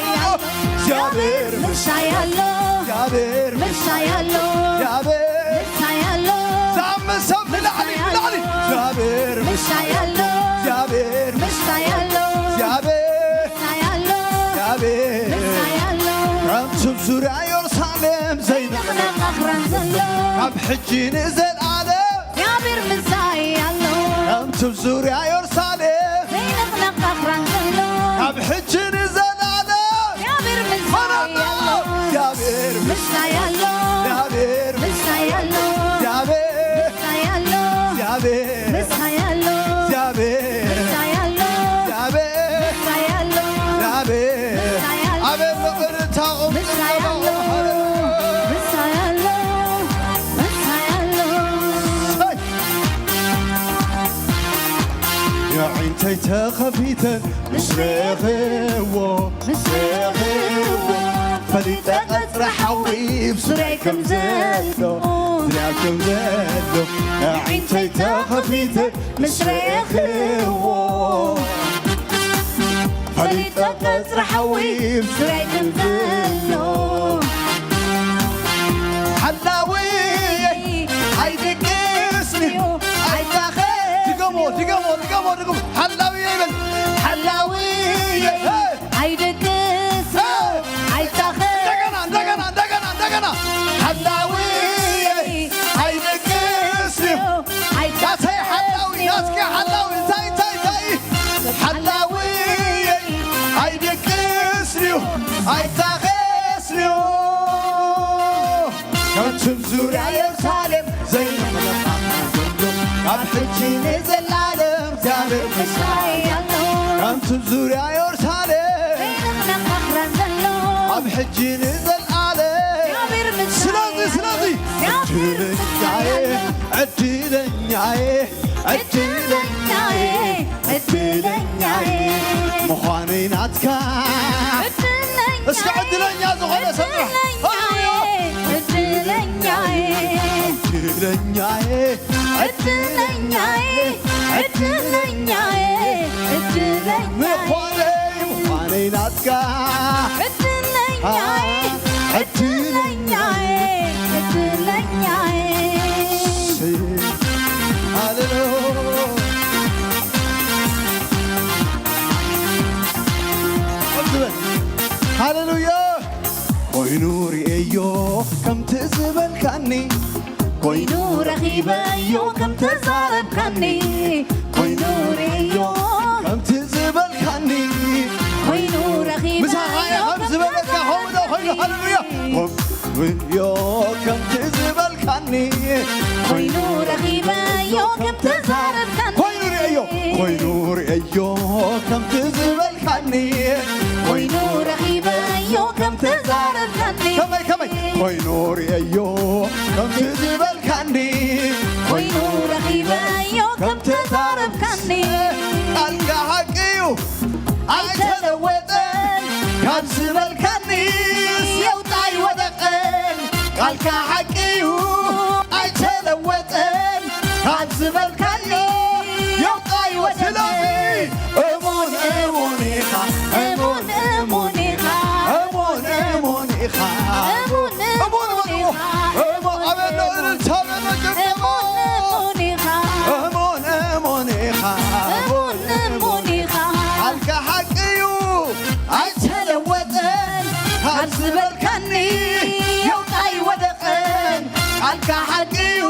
መን፣ ምሳይ ኣሎ። እግዚኣብሔር ምሳይ ኣሎ። እግዚኣብሔር ምሳይ ኣሎ። እግዚኣብሔር ምሳይ ኣሎ። ዝኣምን ሰብ ንላዕሊ፣ ንላዕሊ። እግዚኣብሔር ምሳይ ኣሎ። እግዚኣብሔር ምሳይ ኣሎ። እግዚኣብሔር ምሳይ ኣሎ። እግዚኣብሔር ምሳይ ኣሎ። ከምቲ ዙርያ ኢየሩሳሌም ዘይንቕነቕ ኣኽራን ዘሎ፣ ካብ ሕጂ ንዘለኣለም እግዚኣብሔር ምሳይ ኣሎ። ከምቲ ዙርያ ኢየሩሳሌም ዘይንቕነቕ ኣኽራን ዘሎ፣ ካብ ሕጂ ንዘለኣለም እግዚኣብሔር ምሳይ ኣሎ። እግዚኣብሔር ምሳይ ኣሎ። እግዚኣብሔር ምሳይ ኣሎ። እግዚኣብሔር ምሳይ ኣሎ። እግዚኣብሔር ምሳይ ኣሎ። እግዚኣብሔር ምሳይ ኣሎ። እግዚኣብሔር ምሳይ ኣሎ። እግዚኣብሔር ምሳይ ኣሎ። ኣቤት ፍቕሪ ታቑም ምሳይ ኣሎ። ሃሌሉያ። ምሳይ ኣሎ። ምሳይ ኣሎ። ሰይ። የዒንተይ ተኸፊተ ምስ ረኣኽዎ፣ ምስ ረኣኽዎ፣ ፈሊጠ ቀጽሪ ሓዊ ብስረይ ከም ዘሎ፣ ብስረይ ከም ዘሎ። የዒንተይ ተኸፊተ ምስ ረኣኽዎ፣ ፈሊጠ ቀጽሪ ሓዊ ብስረይ ከም ዘሎ። ሓላዊ ኣይድቅስንዮ፣ ኣይታኸ-፣ ድገሞ፣ ድገሞ፣ ድገሞ፣ ድገሞ። ሓላዊ ይበል። ሓላዊ ኣይድቅስንዮ፣ ኣይታኸ-፣ እንደገና፣ እንደገና፣ እንደገና፣ እንደገና። ሓላዊ ኣይድቅስንዮ፣ ኣይታኸ-፣ ናተይ ሓላዊ፣ ናትኪ ሓላዊ። እንታይ፣ እንታይ፣ እንታይ? ሓላዊ ኣይድቅስንዮ፣ ኣይታኸስንዮ። ከምቲ ዙርያ ኢየሩሳሌም ዘይንቕነቕ ኣኽራን ዘሎ፣ ካብ ሕጂ ንዘለኣለም እግዚኣብሔር ምሳይ ኣሎ። ከምቲ ዙርያ ኢየሩሳሌም ዘይንቕነቕ ኣኽራን ዘሎ፣ ካብ ሕጂ ንዘለኣለም እግዚኣብሔር ምሳይ ስለዚ፣ ኣሎ። ስለዚ እግዚኣብሔር ዕድለኛየ፣ ምሳይ ኣሎ። ዕድለኛየ፣ ዕድለኛየ፣ ዕድለኛየ ምዃነይ ናትካ። ዕድለኛየ፣ እስከ ዕድለኛ ዝኾነ ሰብ ጥራሕ። ዕድለኛየ፣ ሃሌሉያ። ዕድለኛየ፣ ዕድለኛየ፣ ዕድለኛየ፣ ዕድለኛየ፣ ዕድለኛየ ምዃነይ፣ ምዃነይ ናትካ። ዕድለኛየ፣ ዕድለኛየ፣ ዕድለኛየ። ሃሌሉያ። ሃሌሉያ። ኮይኑ ርእየዮ ከምቲ ዝበልካኒ፣ ኮይኑ ረኺበዮ ከም ተዛረብካኒ፣ ኮይኑ ርእዮ ከምቲ ዝበልካኒ፣ ኮይኑ ረኺበዮ ምሳኻ እየ ከም ከም ዝበለካ ከምኡ ዶ ኮይኑ? ተዛረብካኒ። ሃሌሉያ። ርእዮ ከምቲ ዝበልካኒ፣ ኮይኑ ረኺበዮ ከም ተዛረብካኒ፣ ኮይኑ ርእዮ፣ ኮይኑ ርእዮ ከምቲ ዝበልካኒ፣ ኮይኑ ረኺበዮ ከም ተዛረብካኒ። ከመይ፣ ከመይ? ኮይኑ ርእዮ ከምቲ ዝበልካኒ፣ ኮይኑ ረኺበዮ ከም ተዛረብካኒ። ቃልካ ሓቂ እዩ ኣይተለወጠን፣ ካብ ዝበልካኒ የውጣ ኣይወደቀን። ቃልካ ሓቂ እዩ ኣይተለወጠን፣ ካብ ዝበልካኒ የውጣ ኣይወደቀን። ስለዚ እሙን እሙን ኢኻ፣ እሙን እሙን ኢኻ፣ እሙን እሙን ኢኻ። እሙን እሙን እሙን ኢኻ። እሙን፣ ኣቤት ነው እልልታ፣ ኣቤት ነው ጭብጨባ። እሙን እሙን ኢኻ። እሙን እሙን ኢኻ። እሙን እሙን ኢኻ። ቃልካ ሓቂ እዩ ኣይተለወጠን፣ ካብ ዝበልካኒ የውጣ ኣይወደቀን። ቃልካ ሓቂ እዩ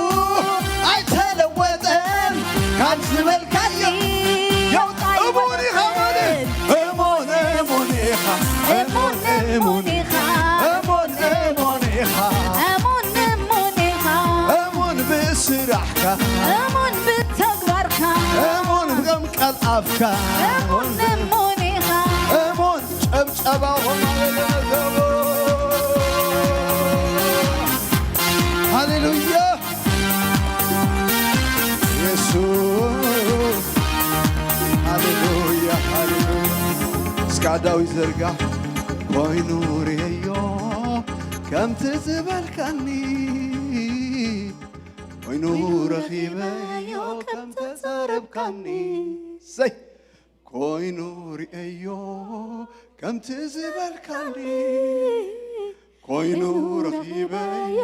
ኣይተለወጠን፣ ካብ ዝበልካኒ የውጣ እሙን ኢኻ ኣይወደቀን። ማለት። እሙን እሙን ኢኻ። እሙን እሙን ኢኻ። እሙን እሙን ኢኻ። እሙን እሙን ኢኻ። እሙን ብስራሕካ። እሙን ብተግባርካ። እሙን ብቀም ቃል ኣፍካ። እሙን እሙን ኢኻ። እሙን ጨብጨባ ሆና ሃሌሉያ። የሱስ። ሃሌሉያ፣ ሃሌሉያ። እስከ ኣእዳው ይዘርጋ። ኮይኑ ርእዮ ከምቲ ዝበልካኒ፣ ኮይኑ ረኺበዮ ከም ተዛረብካኒ። ሰይ። ኮይኑ ርእዮ ከምቲ ዝበልካኒ፣ ኮይኑ ረኺበዮ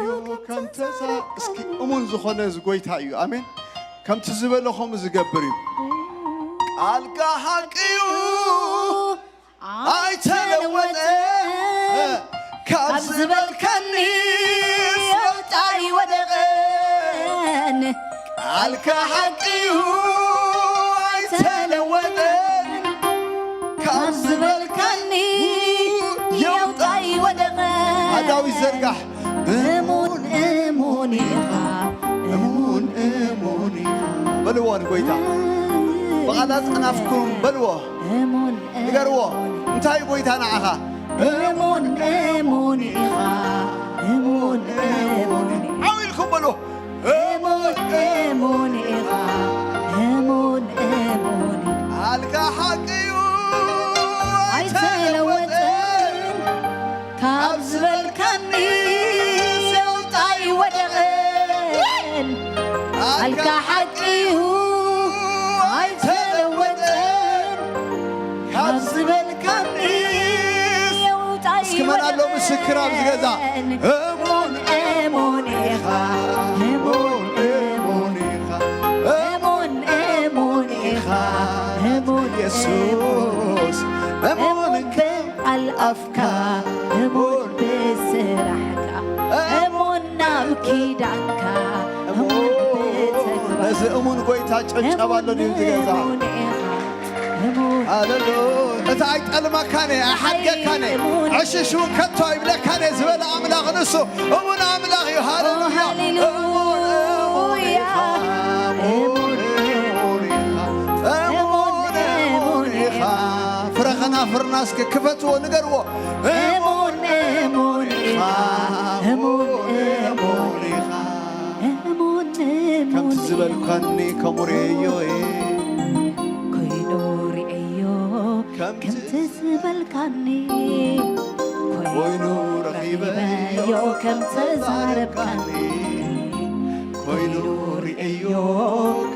ከም ተዛ-፣ እስኪ እሙን ዝኾነ እዚ ጎይታ እዩ። ኣሜን። ከምቲ ዝበሎ ከምኡ ዝገብር እዩ። ቃልካ ሓቂ እዩ ኣይተለወጠን፣ ካብ ዝበልካኒ የውጣ ኣይወደቀን። ቃልካ ሓቂ እዩ ኣይተለወጠን፣ ካብ ዝበልካኒ የውጣ ኣይወደቀን። ኣእዳው ይዘርጋሕ። እሙን እሙን ኢኻ፣ እሙን እሙን ኢኻ። በልዎ ንጎይታ። ብቓላት ኣናፍኩም በልዎ። እሙን ንገርዎ። እንታይ እዩ ጎይታ ንዓኻ? እሙን እሙን ኢኻ፣ እሙን እሙን ኢኻ። ዓው ኢልኩም በልዎ። እሙን እሙን ኢኻ፣ እሙን እሙን ኢኻ። ቃልካ ሓቂ እዩ ኣይተለወጠን፣ ካብ ዝበልካኒ የውጣ ኣይወደቀን። ቃልካ ሓቂ እዩ ኣይተለወጠን፣ ካብ ዝበልካኒ የውጣ ኣይወደቀን። እስኪ መን ኣሎ ምስክር ኣብዚ ገዛ? እሙን እሙን ኢኻ፣ እሙን እሙን ኢኻ፣ እሙን እሙን ኢኻ፣ እሙን የሱስ፣ እሙን እሙን ከም ቃል ኣፍካ፣ እሙን ብስራሕካ፣ እሙን ናብ ኪዳንካ፣ እሙን ብተግባር። ነዚ እሙን ጎይታ ጨብጨባ ኣሎ ድዩ ዝገዛ? እሙን ኢኻ፣ እሙን። ሃሌሉያ። እቲ ኣይጠልመካን እየ፣ ኣይሓድገካን እየ፣ እሙን። ዕሽሽ እውን ከቶ ኣይብለካን እየ ዝበለ ኣምላኽ ንሱ እሙን ኣምላኽ እዩ። ሃሌሉያ። ሃሌሉያ። እሙን፣ እሙን ኢኻ። እሙን፣ እሙን ኢኻ። ፍረ ከናፍርና እስከ ክፈትዎ፣ ንገርዎ። እሙን፣ እሙን ኢኻ። እሙን፣ እሙን ኢኻ። እሙን፣ እሙን ከምቲ ኢኻ። ዝበልካኒ ከምኡ ርእዮ እየ። ኮይኑ ርእዮ ከምቲ ከምቲ ዝበልካኒ። ኮይኑ ረኺበዮ ከም ተዛረብካኒ። ኮይኑ ርእዮ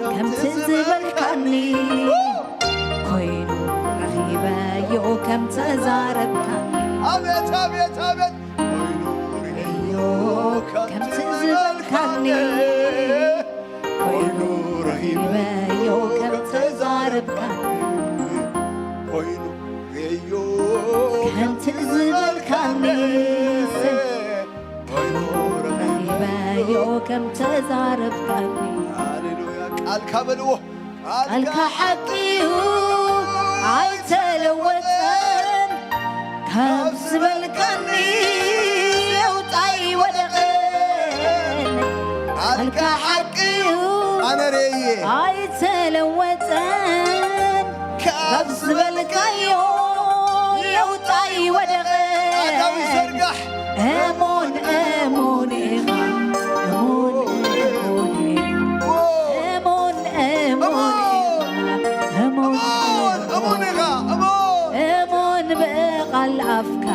ከምቲ ዝበልካኒ። ኮይኑ ረኺበዮ ከም ተዛረብካኒ። ኣቤት፣ ኣቤት፣ ኣቤት። ኮይኑ ርእዮ ከምቲ ዝበልካኒ። ኮይኑ ረኺበዮ ከም ተዛረብካኒ። ኮይኑ ርእዮ ከምቲ ዝበልካኒ። ኮይኑ ረኺበዮ ከም ተዛረብካኒ። ሃሌሉያ። ቃልካ በልዎ። ቃልካ ሓቂ እዩ ኣይተለወጠን፣ ካብ ዝበልካኒ የውጣ ኣይወደቐን። ቃልካ ሓቂ እዩ ኣነ ርእየ ኣይተለወጠን፣ ካብ ዝበልካዮ የውጣ ኣይወደቐን። ኣዳዊ ዘርጋሕ። እሙን እሙን ኢኻ፣ እሙን እሙን ኢኻ፣ እሙን እሙን ኢኻ፣ እሙን እሙን ኢኻ፣ እሙን። እሙን ብቓል ኣፍካ፣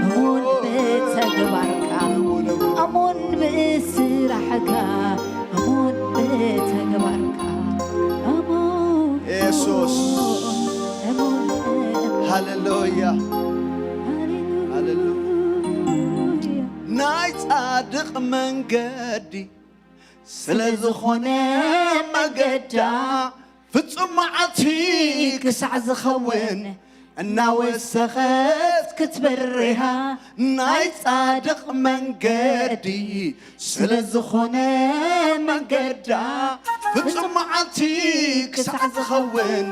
እሙን ብተግባርካ፣ እሙን ብስራሕካ፣ እሙን ብተግባርካ፣ እሙን። የሱስ። እሙን፣ እሙን። ሃሌሉያ። ሃሌሉያ። ናይ ጻድቕ መንገዲ ስለ ዝኾነ መገዳ ፍጹም መዓልቲ ክሳዕ ዝኸውን እናወሰኸት ክትበርህ እያ ናይ ጻድቕ መንገዲ። ስለ ዝኾነ መገዳ ፍጹም መዓልቲ ክሳዕ ዝኸውን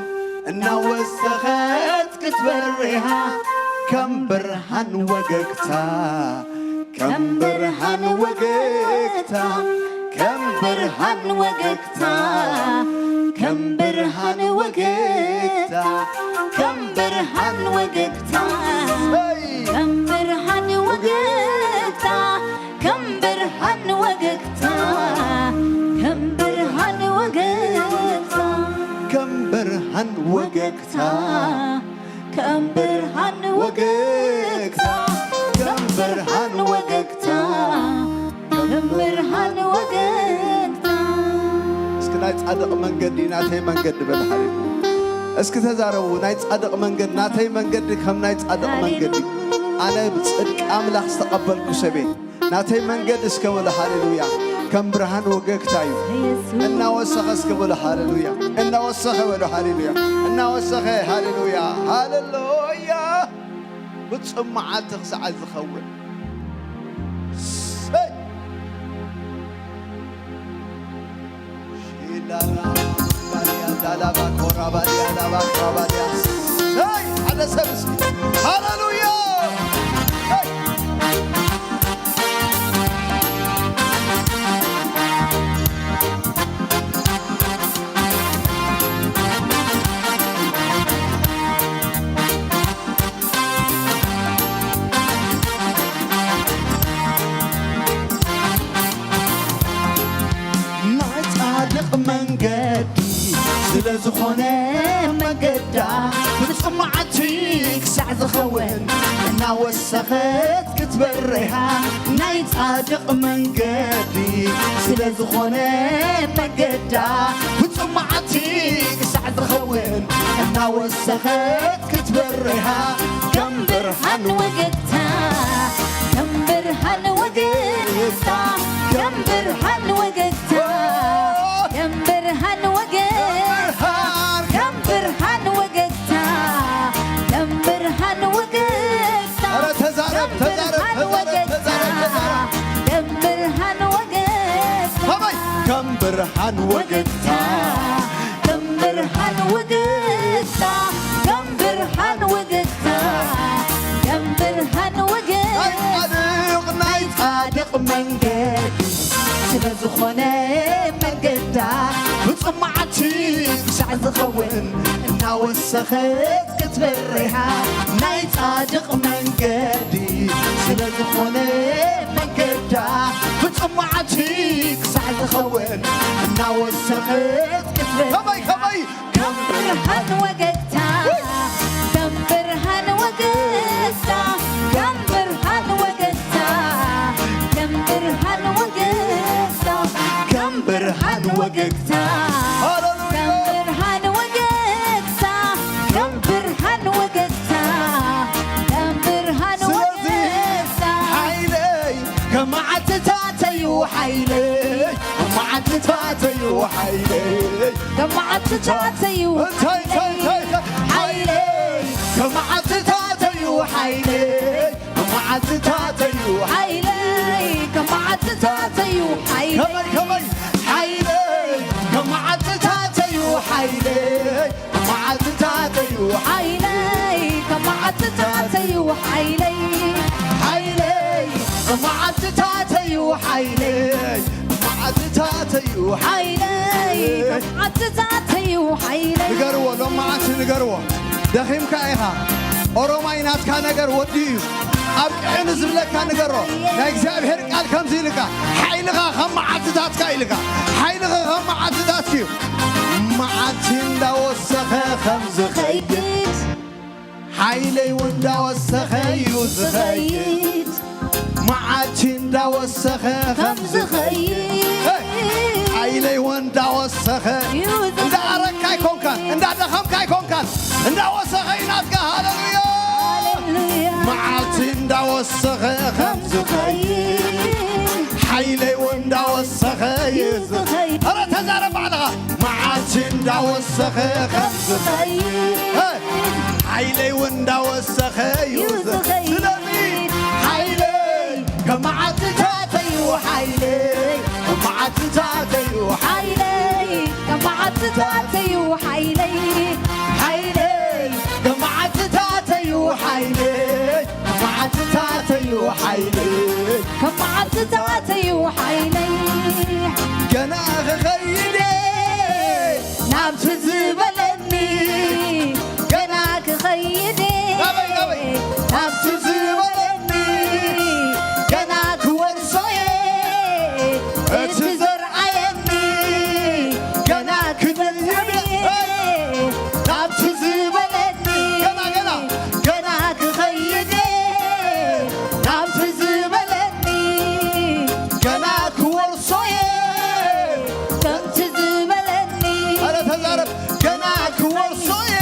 እናወሰኸት ክትበርህ እያ ከም ብርሃን ወገግታ፣ ከም ብርሃን ወገግታ፣ ከም ብርሃን ወገግታ፣ ከም ብርሃን ወገግታ፣ ከም ብርሃን ወገግታ፣ ከም ብርሃን ወገግታ፣ ከም ብርሃን ወገግታ፣ ከም ብርሃን ወገግታ፣ ከም ብርሃን ወገግታ፣ ከም ብርሃን ወገግታ፣ ከም ብርሃን ወገግታ፣ ከም ብርሃን ወገግታ። እስኪ ናይ ጻድቕ መንገዲ ናተይ መንገዲ በል። ሃሌሉያ። እስኪ ተዛረቡ። ናይ ጻድቕ መንገዲ፣ ናተይ መንገዲ ከም ናይ ጻድቕ መንገዲ። ኣነ ብጽድቂ ኣምላኽ ዝተቐበልኩ ሰበይ ናተይ መንገዲ እስከ በሉ። ሃሌሉያ። ከም ብርሃን ወገግታ እዩ። እናወሰኸ እስከ በሉ። ሃሌሉያ። እናወሰኸ በሉ። ሃሌሉያ። እናወሰኸ። ሃሌሉያ። ሃሌሉያ። ፍጹም መዓልቲ ክሳዕ ዝኸውን። ሰይ! ሺላላ ባልያ ዳላባ ኮራ ባልያ ላባ ኮራ ባልያ። ሰይ! ሓደ ሰብ እስኪ ሃሌሉያ! ሰይ! ናይ ጻድቕ መንገዲ ስለ ዝኾነ መገዳ ፍጹም መዓልቲ ክሳዕ ዝኸውን እናወሰኸት ክትበርህ እያ ናይ ጻድቕ መንገዲ ስለ ዝኾነ መገዳ ፍጹም መዓልቲ ክሳዕ ዝኸውን እናወሰኸት ክትበርህ እያ ከም ብርሃን ወገግታ፣ ከም ብርሃን ወገግታ፣ ከም ብርሃን ወገግታ፣ ከም ብርሃን ወገግታ፣ ከም ብርሃን ወገግታ፣ ከም ብርሃን ወገግታ፣ ኧረ ተዛረብ፣ ከም ተዛረብ፣ ብርሃን ተዛረብ፣ ወገግታ፣ ተዛረብ፣ ተዛረብ። ከም ብርሃን ወገግታ። ከመይ? ከም ብርሃን ወገግታ። ከም ብርሃን ወገግታ፣ ከም ብርሃን ወገግታ፣ ከም ብርሃን ወገግታ። ናይ ጻድቕ፣ ናይ ጻድቕ መንገዲ ስለ ዝኾነ መገዳ ፍጹም መዓልቲ ክሳዕ ዝኸውን እናወሰኸት ክትበርህ እያ ናይ ጻድቕ መንገዲ ስለ ዝኾነ መገዳ ፍጹም መዓልቲ ክሳዕ ዝኸውን እናወሰኸት ክትበርህ ከመይ፣ ከመይ? ከም ብርሃን ወገግታ፣ ከም ብርሃን ወገግታ፣ ከም ብርሃን ወገግታ፣ ከም ብርሃን ወገግታ፣ ከም ብርሃን ወገግታ፣ ሃሌሉያ። ከም ብርሃን ወገግታ፣ ከም ብርሃን ወገግታ፣ ከም ብርሃን ስለዚ ወገግታ። ሓይለይ ከመዓትታተዩ ሓይለይ፣ ከመዓትታተዩ ሓይለይ፣ ከመዓትታተዩ እንታይ፣ እንታይ፣ እንታይ፣ እንታይ? ሓይለይ፣ ከመዓትታተዩ ሓይለይ፣ ከመዓትታተዩ ሓይለይ፣ ከመዓትታተዩ ሓይለይ። ከመይ፣ ከመይ? ሓይለይ፣ ከመዓትታተዩ ሓይለይ፣ ከመዓትታተዩ ሓይለይ፣ ከመዓትታተዩ ሓይለይ። ሓይለይ፣ ከመዓትታተዩ ሓይለይ፣ ከመዓትታተዩ ሓይለይ፣ ከመዓትታተዩ ሓይለይ። ንገርዎ፣ ሎማዓንቲ ንገርዎ። ደኺምካ ኢኻ። ኦሮማይ ናትካ ነገር ወዲኡ እዩ። ኣብ ቅዕኒ ዝብለካ ንገሮ። ናይ እግዚኣብሔር ቃል ከምዚ ኢልካ፣ ሓይልኻ ከም መዓልትታትካ ኢልካ፣ ሓይልኻ ከም መዓልትታትኪ እዩ። መዓልቲ እንዳወሰኸ ከም ዝኸይድ፣ ሓይለይ እውን እንዳወሰኸ እዩ ዝኸይድ። መዓልቲ እንዳወሰኸ ከም ዝኸይድ፣ ሓይለይ እውን እንዳወሰኸ፣ እንዳኣረግካ ኣይኮንካን፣ እንዳደኸምካ ኣይኮንካን፣ እንዳወሰኸ እዩ ናትካ። ሃሌሉያ! መዓልቲ እንዳወሰኸ ከም ዝኸይድ፣ ሓይለይ እውን እንዳወሰኸ እዩ ዝኸይድ። ኧረ ተዛረብ ባዕልኻ። መዓልቲ እንዳወሰኸ ከም ዝኸይድ፣ ሓይለይ እውን እንዳወሰኸ እዩ ዝኸይድ። ስለዚ ሓይለይ ከም መዓልትታተይ እዩ፣ ሓይለይ ከም መዓልትታተይ እዩ፣ ሓይለይ ከም መዓልትታተይ እዩ፣ ሓይለይ፣ ሓይለይ ከም መዓልትታተይ እዩ፣ ሓይለይ ከም መዓልትታተይ እዩ፣ ሓይለይ ከም መዓልትታተይ እዩ፣ ሓይለይ። ገና ክኸይድ እየ ናብቲ ዝበለኒ፣ ገና ክኸይድ እየ ናበይ፣ ናበይ? ናብቲ ዝበለኒ፣ ገና ክወርሶ እየ እቲ ዘርኣየኒ፣ ገና ክነብር እየ ናብቲ ዝበለኒ፣ ገና፣ ገና፣ ገና ክኸይድ እየ ናብቲ ዝበለኒ፣ ገና ክወርሶ እየ ከምቲ ዝበለኒ። ኣረ ተዛረብ። ገና ክወርሶ እየ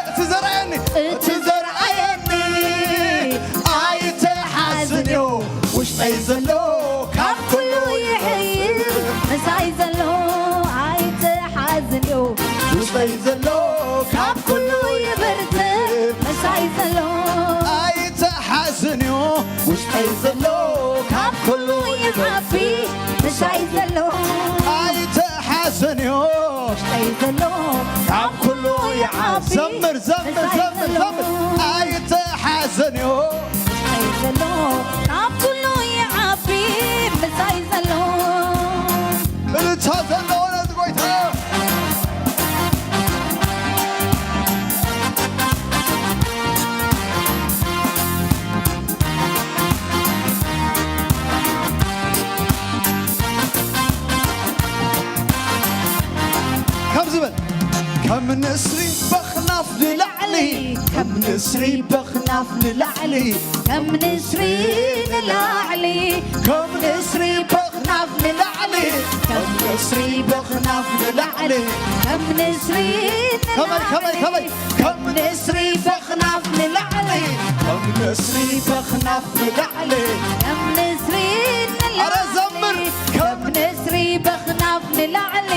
እቲ ዘርኣየኒ፣ እቲ ዘርኣየኒ። ኣይተሓዝንዮ ውሽጠይ ዘሎ ካብ ኩሉ ይሕይል ምሳይ ዘሎ። ኣይተሓዝንዮ ውሽጠይ ዘሎ ካብ ኩሉ ይብርትዕ ምሳይ ዘሎ። ኣይተሓዝንዮ ውሽጠይ ዘሎ ካብ ኩሉ ይዓቢ ምሳይ ዘሎ። ኣይተሓዝንዮ ውሽጠይ ዘሎ ካብ ኩሉ ይዓቢ። ዘምር፣ ዘምር፣ ምሳይ ዘምር፣ ዘሎ። ዘምር። ኣይተሓዝንዮ ውሽጠይ ዘሎ ካብ ኩሉ ይዓቢ ምሳይ ዘሎ። እልልታ ዘለዎ ነቲ ጎይታ። ከምዚ በል። ከም ንስሪ በኽናፍ ንላዕሊ፣ ከም ንስሪ በኽናፍ ንላዕሊ፣ ከም ንስሪ ንላዕሊ፣ ከም ንስሪ በኽናፍ ንላዕሊ፣ ከም ንስሪ በኽናፍ ንላዕሊ፣ ከም ንስሪ ከመይ፣ ከመይ፣ ከመይ? ንላዕሊ፣ ከም ንስሪ በኽናፍ ንላዕሊ፣ ከም ንስሪ በኽናፍ ንላዕሊ፣ ከም ንስሪ ኧረ ንላዕሊ፣ ዘምር። ከም ንስሪ በኽናፍ ንላዕሊ፣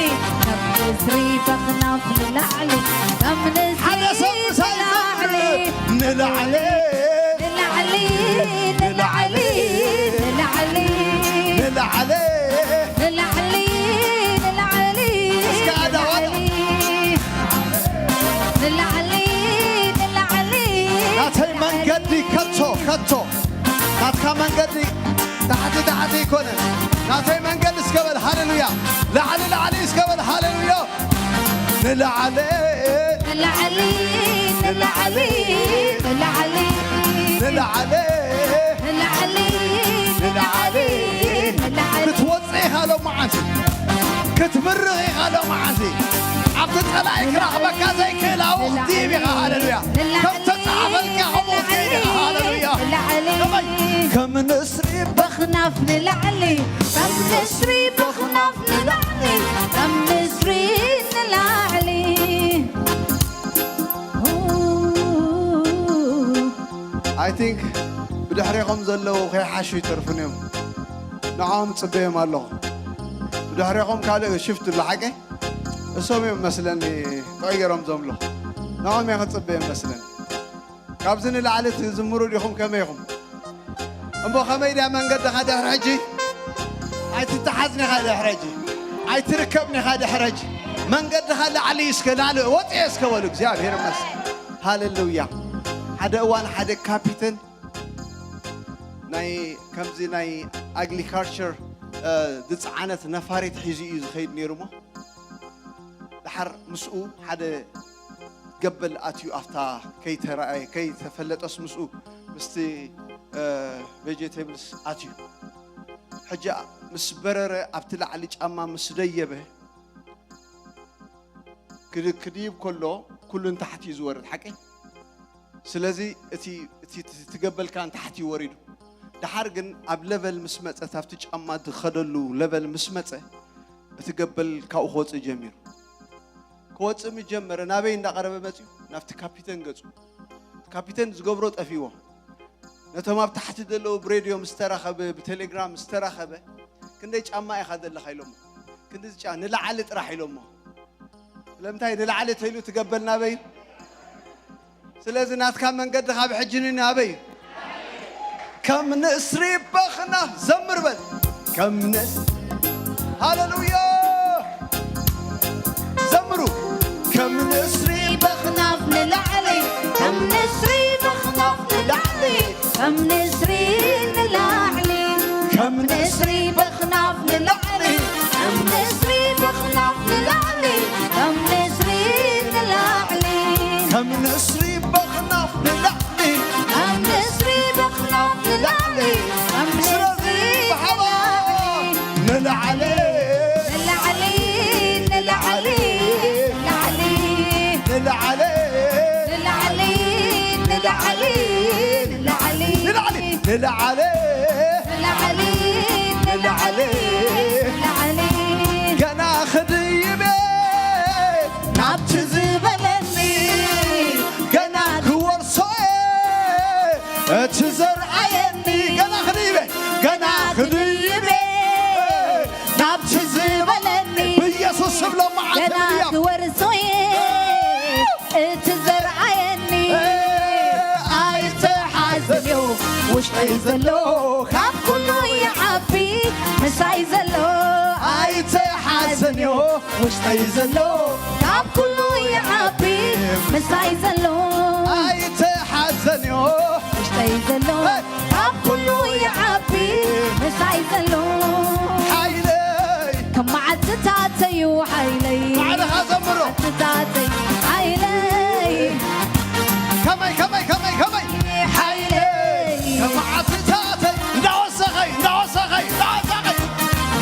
ከም ንስሪ በኽናፍ ንላዕሊ፣ ከም ንስሪ ሓደ ሰብ ምሳይ ዘምር። ንላዕሊ፣ ንላዕሊ፣ ንላዕሊ፣ ንላዕሊ፣ ንላዕሊ፣ ንላዕሊ፣ ንላዕሊ፣ ንላዕሊ፣ እስከ ኣዳዋዳ። ንላዕሊ፣ ንላዕሊ፣ ንላዕሊ፣ ናተይ መንገዲ ከቶ፣ ከቶ፣ ናትካ መንገዲ ታሕቲ፣ ታሕቲ ኣይኮነን። ናተይ መንገዲ እስከ በል ሃሌሉያ። ላዕሊ፣ ላዕሊ እስከ በል ሃሌሉያ። ንላዕሊ፣ ንላዕሊ፣ ንላዕሊ፣ ንላዕሊ፣ ንላዕሊ፣ ንላዕሊ፣ ንላዕሊ፣ ንላዕሊ። ክትወፅእ ኢኻ ሎመዓንቲ፣ ክትብርኽ ኢኻ ሎመዓንቲ። ኣብቲ ጸላኢ ክረኽበካ ዘይክእል ኣብኡ ክትድይብ ኢኻ። ሃሌሉያ። ከም ተጻሕፈልካ ከምኡ ክትከይድ ኢኻ። ሃሌሉያ። ከመይ? ከም ንስሪ በኽናፍ ንላዕሊ፣ ከም ንስሪ በኽናፍ ንላዕሊ፣ ከም ንስሪ ንላዕሊ። I think ብድሕሬኹም ዘለዉ ከይሓሹ ይተርፉን እዮም። ንዕኦም ጽበዮም ኣለኹ። ብድሕሬኹም ካልእ ሽፍት ኣሎ ሓቀይ? እሶም እዮም መስለኒ ክቕይሮም ዘምልኹ። ንዕኦም እየ ክጽበዮም መስለኒ። ካብዚ ንላዕሊ ትዝምሩ ዲኹም? ከመይ ኢኹም? እሞ ከመይ ድያ መንገድኻ ድሕሪ ሕጂ? ኣይትተሓዝን ኢኻ ድሕሪ ሕጂ። ኣይትርከብን ኢኻ ድሕሪ ሕጂ። መንገድኻ ላዕሊ እዩ እስከ፣ ላዕሊ ወፂኤ እስከ በሉ። እግዚኣብሔር ይመስገን። ሃሌሉያ። ሓደ እዋን ሓደ ካፒተን ናይ ከምዚ ናይ ኣግሪካልቸር፣ እ፣ ዝፀዓነት ነፋሪት ሒዙ እዩ ዝኸይድ ነይሩ። እሞ ደሓር ምስኡ ሓደ ገበል ኣትዩ፣ ኣብታ ከይተረኣየ፣ ከይተፈለጠስ ምስኡ ምስቲ እ፣ ቬጀቴብልስ ኣትዩ። ሕጂ ምስ በረረ ኣብቲ ላዕሊ ጫማ ምስ ደየበ ክድ-፣ ክድይብ ከሎ ኩሉ ንታሕቲ እዩ ዝወርድ፣ ሓቂ? ስለዚ እቲ፣ እቲ፣ እቲ ትገበልካ ንታሕቲ እዩ ወሪዱ። ደሓር ግን ኣብ ለቨል ምስ መጸ፣ ኣብቲ ጫማ ዝኸደሉ ለቨል ምስ መጸ፣ እቲ ገበል ካብኡ ክወጽእ ጀሚሩ። ክወጽእ ምስ ጀመረ ናበይ እንዳቐረበ መጺኡ? ናብቲ ካፒተን ገጹ። ካፒተን ዝገብሮ ጠፊዎ። ነቶም ኣብ ታሕቲ ዘለዉ ብሬድዮ ምስ ተራኸበ፣ ብቴሌግራም ምስ ተራኸበ፣ "ክንደይ ጫማ ኢኻ ዘለኻ?" ኢሎሞ። "ክንዲ ጫ-፣ ንላዕሊ ጥራሕ" ኢሎሞ። ስለምንታይ ንላዕሊ ተይሉ ትገበል ናበይ? ስለዚ ናትካ መንገዲ ካብ ሕጂ ንናበይ? ከም ንስሪ በኽና ዘምር በል። ከም ንስ-፣ ሃሌሉያ! ዘምሩ። ከም ንስሪ በኽናፍ ንላዕሊ፣ ከም ንስሪ በኽናፍ ንላዕሊ፣ ከም ንስሪ ንላዕሊ፣ ከም ንስሪ በኽናፍ ንላዕሊ፣ ከም ንስሪ በኽናፍ ንላዕሊ፣ ከም ንስሪ ንላዕሊ፣ ከም ንስሪ በኽናፍ ንላዕሊ፣ ከም ንስሪ በኽናፍ ንላዕሊ፣ ከም ንስሪ ስለዚ ብሓባር ንላዕሊ፣ ንላዕሊ፣ ንላዕሊ፣ ንላዕሊ፣ ንላዕሊ፣ ንላዕሊ፣ ንላዕሊ፣ ንላዕሊ፣ ንላዕሊ፣ ንላዕሊ፣ ንላዕሊ፣ ንላዕሊ፣ ንላዕሊ፣ ገና ክድይብ እየ ናብቲ ዝበለኒ፣ ገና ክወርሶ እየ እቲ ዘርኣየኒ፣ ገና ክድይብ እየ፣ ገና ክድይብ እየ ናብቲ ዝበለኒ፣ ብኢየሱስ ስም ሎማዓንቲ ገና ምድያም ክወርሶ እየ እቲ ዘርኣየኒ። ኣይትሓዝንዮ ውሽጠይ ዘሎ ካብ ኩሉ ይዓቢ ምሳይ ዘሎ። ኣይትሓዝንዮ ውሽጠይ ዘሎ ካብ ኩሉ ይዓቢ ምሳይ ዘሎ። ኣይትሓዝንዮ ውሽጠይ ዘሎ ሄይ! ካብ ኩሉ ይዓቢ ምሳይ ዘሎ። ሓይለይ ከም መዓልትታተዩ ሓይለይ። ባዕልኻ ዘምሮ። መዓልትታተዩ ሓይለይ። ከመይ፣ ከመይ፣ ከመይ፣ ከመይ? ሓይለይ። ከም መዓልትታተይ እንዳወሰኸይ፣ እንዳወሰኸይ፣ እንዳወሰኸይ።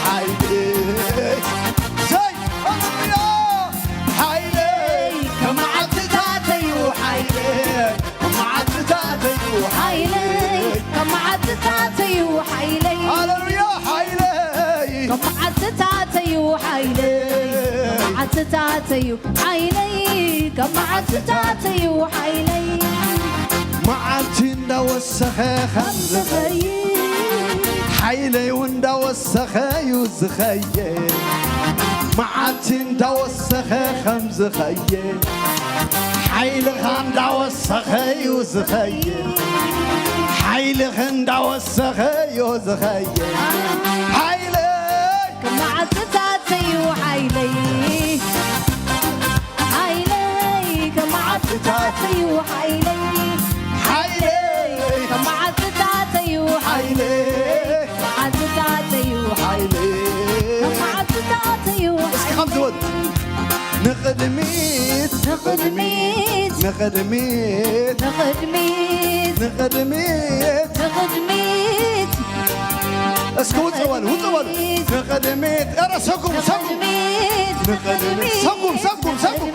ሓይለይ። ዘይ፣ ሃሌሉያ። ሓይለይ። ከም መዓልትታተዩ ሓይለይ። መዓልትታተዩ ሓይለይ፣ ከም መዓልትታተዩ ሓይለይ። ሃሌሉያ፣ ሓይለይ። ከም መዓልትታተዩ ሓይለይ፣ መዓልትታተዩ ሓይለይ፣ ከም መዓልትታተዩ ሓይለይ። መዓልቲ እንዳወሰኸ ከም ዝኸይድ፣ ሓይለይ እውን እንዳወሰኸ እዩ ዝኸይድ። መዓልቲ እንዳወሰኸ ከም ዝኸይድ፣ ሓይልኻ እንዳወሰኸ እዩ ዝኸይድ። ሓይልኽ እንዳወሰኸ እዩ ዝኸይድ። ሓይለይ። ከም መዓልትታተዩ ሓይለይ። ሓይለይ። ከም መዓልትታተዩ ሓይለይ። ሓይለይ። ከም መዓልትታተዩ ሓይለይ። ሓይለይ። መዓልትታተዩ ሓይለይ። ከም መዓልትታተዩ እስኪ ሓይለይ። ከምዚ በሉ። ንቕድሚት፣ ንቕድሚት፣ ንቕድሚት፣ ንቕድሚት፣ ንቕድሚት፣ ንቕድሚት። እስኪ ውጽእ በሉ፣ ውጽእ በሉ። ንቕድሚት፣ ኧረ ሰጉም፣ ሰጉም። ንቕድሚት፣ ንቕድሚት፣ ሰጉም፣ ሰጉም፣ ሰጉም።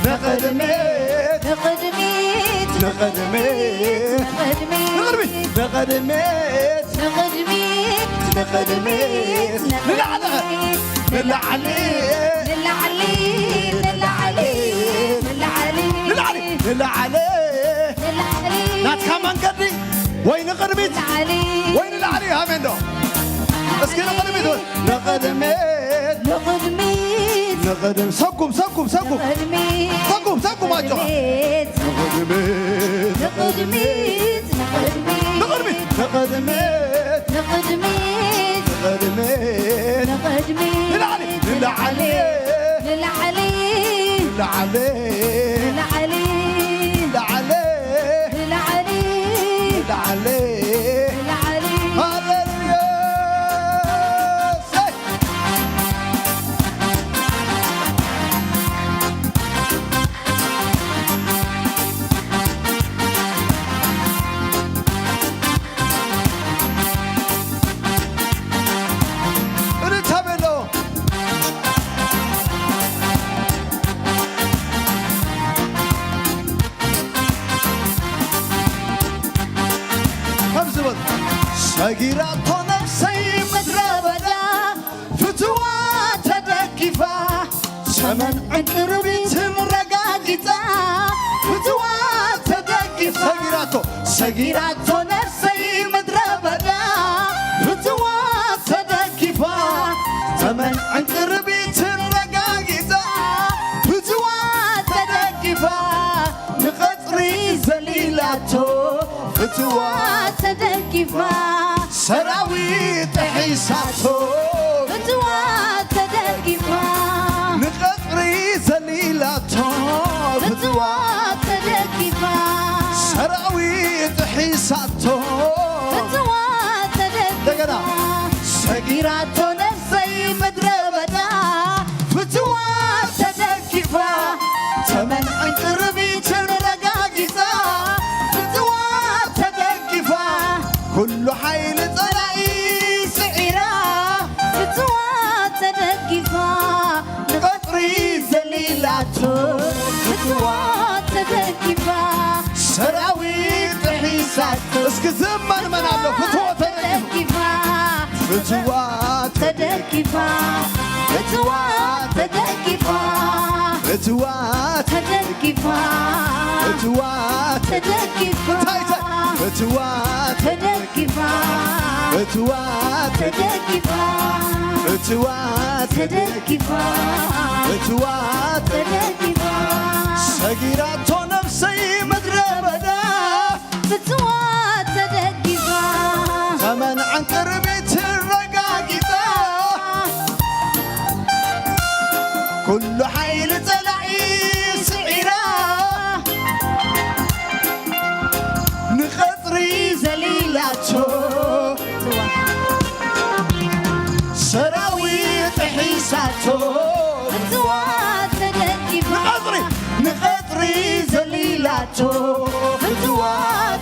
ንቕድሚት፣ ንቕድሚት፣ ንቕድሚት፣ ንቕድሚት፣ ንቕድሚት፣ ንቕድሚት። ንቕድሚት፣ ንላዕሊ፣ ንላዕሊ፣ ንላዕሊ፣ ንላዕሊ፣ ንላዕሊ፣ ንላዕሊ፣ ንላዕሊ። ንላዕሊ። ናትካ መንገዲ ወይ ንቕድሚት ንላዕሊ። ወይ ንላዕሊ። ኣሜን ዶ? እስኪ ንቕድሚት ወይ ንቕድሚት። ንቕድሚት። ንቕድም-፣ ሰጉም፣ ሰጉም፣ ሰጉም። ንቕድሚት። ሰጉም፣ ሰጉም፣ ኣጆኻ። ንቕድሚት። ንቕድሚት። ንቕድሚት። ንቕድሚት። ንቕድሚት። ንቕድሚት። ንቕድሚት። ንቕድሚት። ንላዕሊ። ንላዕሊ። ንላዕሊ። ንላዕሊ። ንላዕሊ። ንላዕሊ። ንላዕሊ። ንላዕሊ። ሃሌሉያ። ሰይ። ሰጊራቶ ነፍሰይ ምድረ በዳ ፍትዋ ተደጊፋ ሰመን ዕንቅርቢትን ረጋጊጻ ፍትዋ ተደጊፋ ሰጊራቶ ሰጊራቶ ነፍሰይ ምድረ በዳ ፍትዋ ተደጊፋ ሰመን ዕንቅርቢትን ረጋጊጻ ፍትዋ ተደጊፋ ንቐጽሪ ዘሊላቶ ፍትዋ ተደጊፋ ሰራዊት ጥሒሳቶ ፍትዋ ተደጊፋ ንቐጽሪ ዘሊላቶ ፍትዋ ተደጊፋ ሰራዊት ጥሒሳቶ ፍትዋ ተደጊፋ እንደገና ሰጊራቶ ነፍሰይ ምድረ በዳ ፍትዋ ተደጊፋ ተመን ዕንቅርቢትን ረጋጊጻ ፍትዋ ተደጊፋ ኩሉ ሓይሊ ጸላኢ ስዒራ ፍትዋ ተደጊፋ ንቐጽሪ ዘሊላቶ ፍትዋ ተደጊፋ ሰራዊት ጥሒሳቶ እስኪ ዝመን መን ኣሎ ፍትዋ ተደጊፋ ፍትዋ ተደጊፋ ፍትዋ ተደጊፋ ፍትዋ ተደጊፋ ፍትዋ ተደጊፋ ፍትዋ ተደጊፋ ፍትዋ ተደጊፋ ፍትዋ ተደጊፋ ፍትዋ ተደጊፋ ሰጊራቶ ነፍሰይ ምድረ በዳ ፍትዋ ተደጊፋ ተመን ዕንቅርቢት ረጋጊጻ ኩሉ ሓይሊ ጸላኢ ስዒራ ንቐጽሪ ዘሊላቶ ሰራዊት ጥሒሳቶ ፍትዋ ተደጊፋ ንቐጽሪ ንቐጽሪ ዘሊላቶ ፍትዋ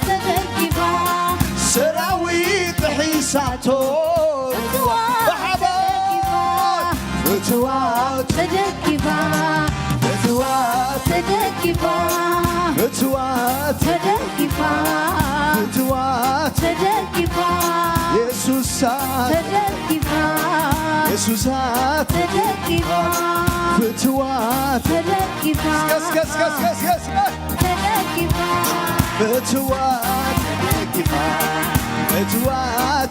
ተደጊፋ ሰራዊት ጥሒሳቶ ፍትዋ ብሓባር ተደጊፋ ፍትዋ ተደጊፋ ፍትዋ ተደጊፋ ፍትዋ ተደጊፋ ፍትዋ ተደጊፋ የሱሳ ተደጊፋ የሱሳ ተደጊፋ ፍትዋ ተደጊፋ ቀስ ቀስ ቀስ ቀስ ቀስ ተደጊፋ ፍትዋ ተደጊፋ ፍትዋ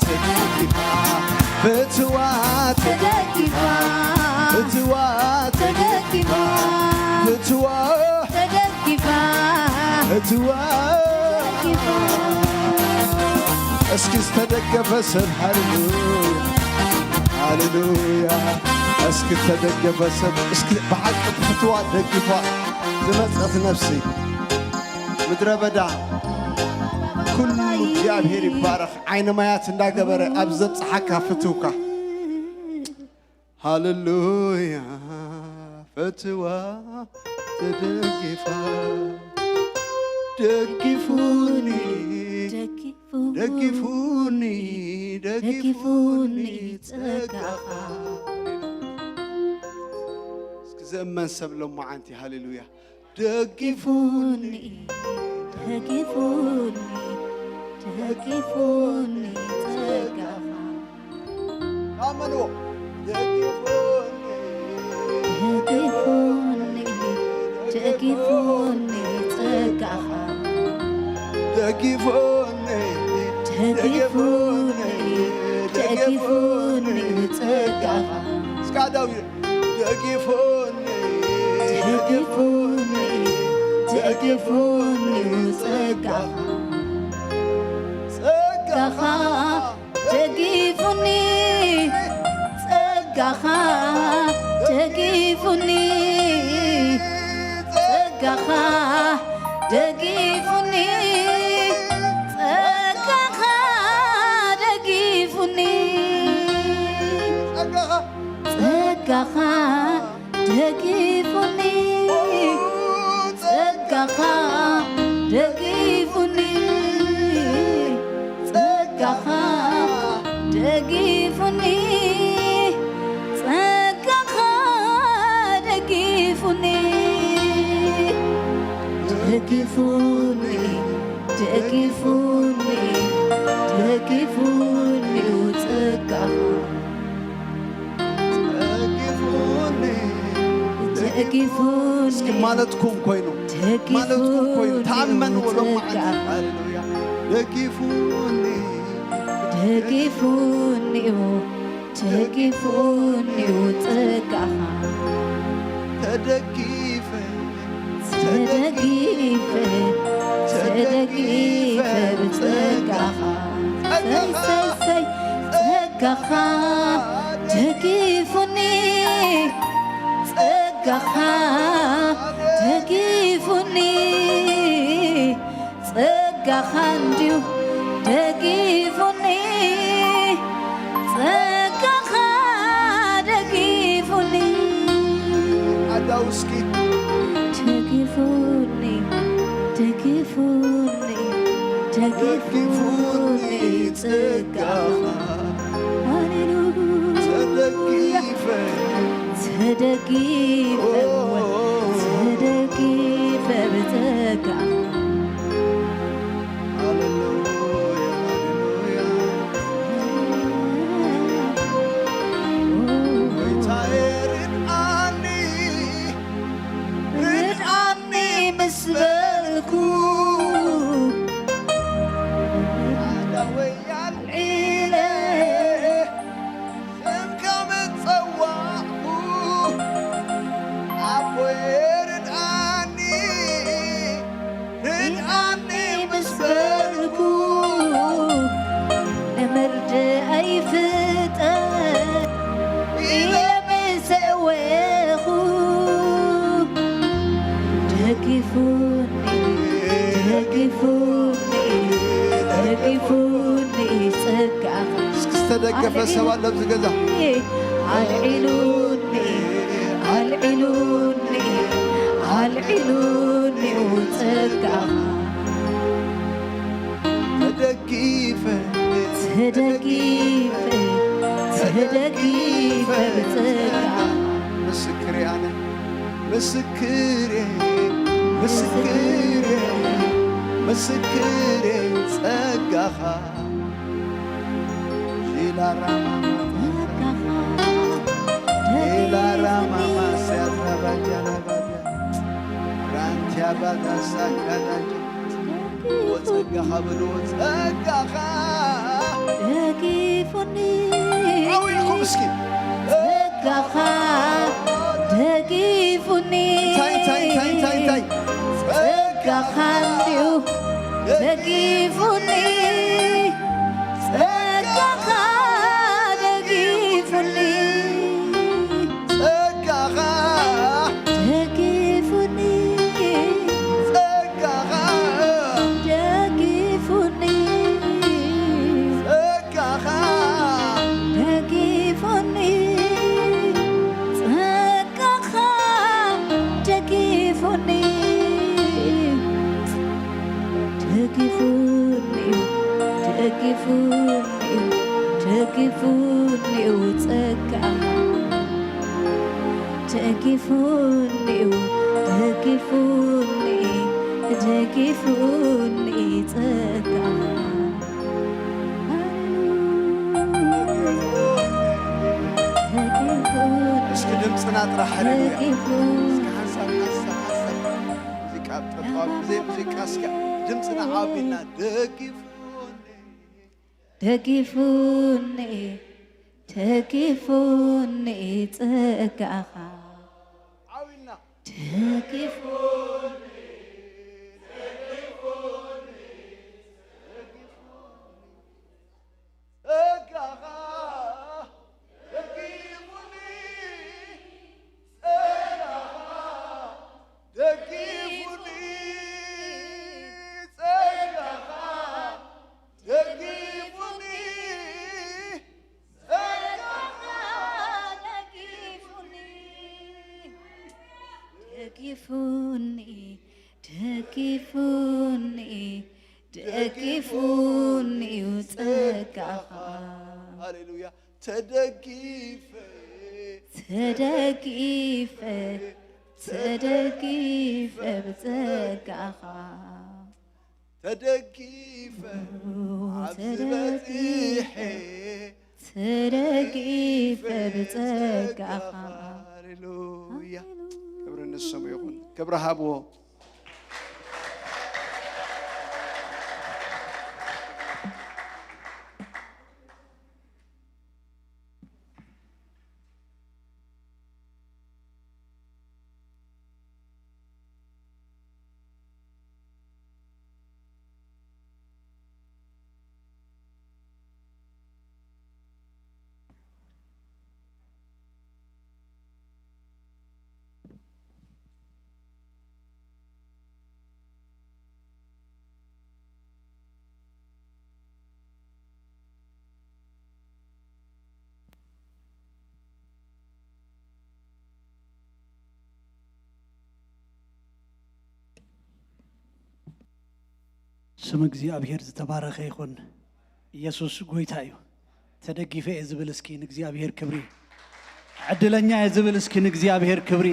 ተደጊፋ ፍትዋ ተደጊፋ ፍትዋ ተደጊፋ ፍትዋ ተደጊፋ ፍትዋ ተደጊፋ እስኪ ዝተደገፈ ሰብ ሃሌሉያ ሃሌሉያ እስኪ ዝተደገፈ ሰብ እስኪ ብሓቂ ፍትዋ ተደጊፋ ዝመጸት ነፍሲ ምድረ በዳ ኩሉ እግዚኣብሔር ይባረኽ ዓይኒ ማያት እንዳገበረ ኣብ ዘብጽሓካ ፍትውካ ሃሌሉያ ፈትዋ ተደጊፋ ደጊፉኒ ደጊፉኒ ደጊፉኒ ጸጋኻ እስኪ ዘመን ሰብ ሎማዓንቲ ሃሌሉያ ደጊፉኒ ደጊፉኒ ደጊፉኒ ደጊፉኒ ጸጋኻ ኣመንዎ ደጊፉኒ ደጊፉኒ ደጊፉኒ ጸጋኻ ደጊፉኒ ደጊፉኒ ደጊፉኒ ጸጋኻ እስካ ዳዊት ደጊፉኒ ደጊፉኒ ደጊፉኒ ጸጋኻ ጸጋኻ ደጊፉኒ ጸጋኻ ደጊፉኒ ጸጋኻ ደጊፉኒ ጸጋኻ ደጊፉኒ ጸጋኻ ጸጋኻ ደጊፉኒ ጸጋኻ ደጊፉኒ ጸጋኻ ደጊፉኒ ጸጋኻ ደጊፉኒ ደጊፉኒ ደጊፉኒ ደጊፉኒ ጸጋኻ ደጊፉኒ፣ ደጊፉኒ፣ እስኪ ማለትኩም ኮይኑ፣ ማለትኩም ኮይኑ፣ ተኣመንዎ ሎማዓንቲ። ሃሌሉያ። ደጊፉኒ፣ ደጊፉኒ እዩ፣ ደጊፉኒ እዩ ጸጋኻ። ተደጊፈ፣ ተደጊፈ፣ ተደጊፈ ብጸጋኻ። ጸጋኻ፣ ሰይ፣ ሰይ፣ ሰይ፣ ጸጋኻ ደጊፉኒ፣ ጸጋኻ ደጊፉኒ፣ ጸጋኻ እንድዩ ደጊፉኒ፣ ጸጋኻ ደጊፉኒ። ኣዳው እስኪ። ደጊፉኒ፣ ደጊፉኒ፣ ደጊፉኒ ጸጋኻ። ሃሌሉያ። ተደጊፈ፣ ተደጊፈ፣ ተደጊፈ ብጸጋ። ሃሌሉያ፣ ሃሌሉያ። ጎይታዬ ርድኣኒ፣ ርድኣኒ ምስ በልኩ፣ ኣዳወይ ኣልዒለ ስምካ ምጸዋዕኩ፣ ኣቦየ ርድኣኒ፣ ርድኣኒ ምስ በልኩ፣ ንመርድኣይ ፍጠን ኢለ ምስ ኣወኹ፣ ደጊፉኒ፣ ደጊፉኒ፣ ደጊፉኒ ጸጋኻ። እስኪ ዝተደገፈ ሰብ ኣሎ ኣብዚ ገዛ? ኣልዒሉኒ፣ ኣልዒሉኒ፣ ኣልዒሉኒ ጸጋኻ። ተደጊፈ፣ ተደጊፈ፣ ተደጊፈ ብጸጋ። ምስክር ኣነ፣ ምስክር፣ ምስክር፣ ምስክር ጸጋኻ። ሺላራማ፣ ሺላራማ ማስያት ናባጃ ናባጃ። ራንቲያ ባዳሳ ካዳጃ። ጸጋኻ በልዎ፣ ጸጋኻ ደጊፉኒ። ዓው ኢልኩም እስኪ። ጸጋኻ ደጊፉኒ። እንታይ፣ እንታይ፣ እንታይ፣ እንታይ፣ እንታይ? ጸጋኻ እንድዩ ደጊፉኒ። ጸጋኻ ደጊፉኒ። ጸጋኻ ደጊፉኒ፣ ጸጋኻ ደጊፉኒ፣ ጸጋኻ ደጊፉኒ፣ ጸጋኻ ደጊፉኒ፣ ደጊፉኒ፣ ደጊፉኒ፣ ደጊፉኒ ጸጋኻ። ደጊፉኒ እዩ፣ ደጊፉኒ፣ ደጊፉኒ ጸጋ። ሃሌሉያ። ደጊፉኒ፣ እስኪ ድምፅና ጥራሕ፣ ሃሌሉያ። ደጊፉኒ። እስኪ ሓንሳብ፣ ሓንሳብ፣ ሓንሳብ። ሙዚቃ ጠጠው፣ ብዘይ ሙዚቃ እስኪ ድምፅና ዓቢልና፣ ደጊፉኒ። ደጊፉኒ፣ ደጊፉኒ ጸጋኻ። ዓዊና። ደጊፉኒ፣ ጸጋኻ ደጊፉኒ፣ ጸጋኻ ደጊፉኒ፣ ጸጋኻ ደጊፉኒ፣ ጸጋኻ ደጊፉኒ፣ ደጊፉኒ፣ ደጊፉኒ፣ ደጊፉኒ እዩ ጸጋኻ። ሃሌሉያ። ተደጊፈ፣ ተደጊፈ፣ ተደጊፈ ብጸጋኻ። ተደጊፈ ኣብዚ ተደጊፈ፣ በጺሐ፣ ተደጊፈ ብጸጋኻ። ሃሌሉያ። ክብሪ ንስሙ ይኹን። ክብሪ ሃብዎ። ስም እግዚኣብሔር ዝተባረኸ ይኹን። ኢየሱስ ጎይታ እዩ። ተደጊፈ እየ ዝብል እስኪ ንእግዚኣብሔር ክብሪ። ዕድለኛ እየ ዝብል እስኪ ንእግዚኣብሔር ክብሪ።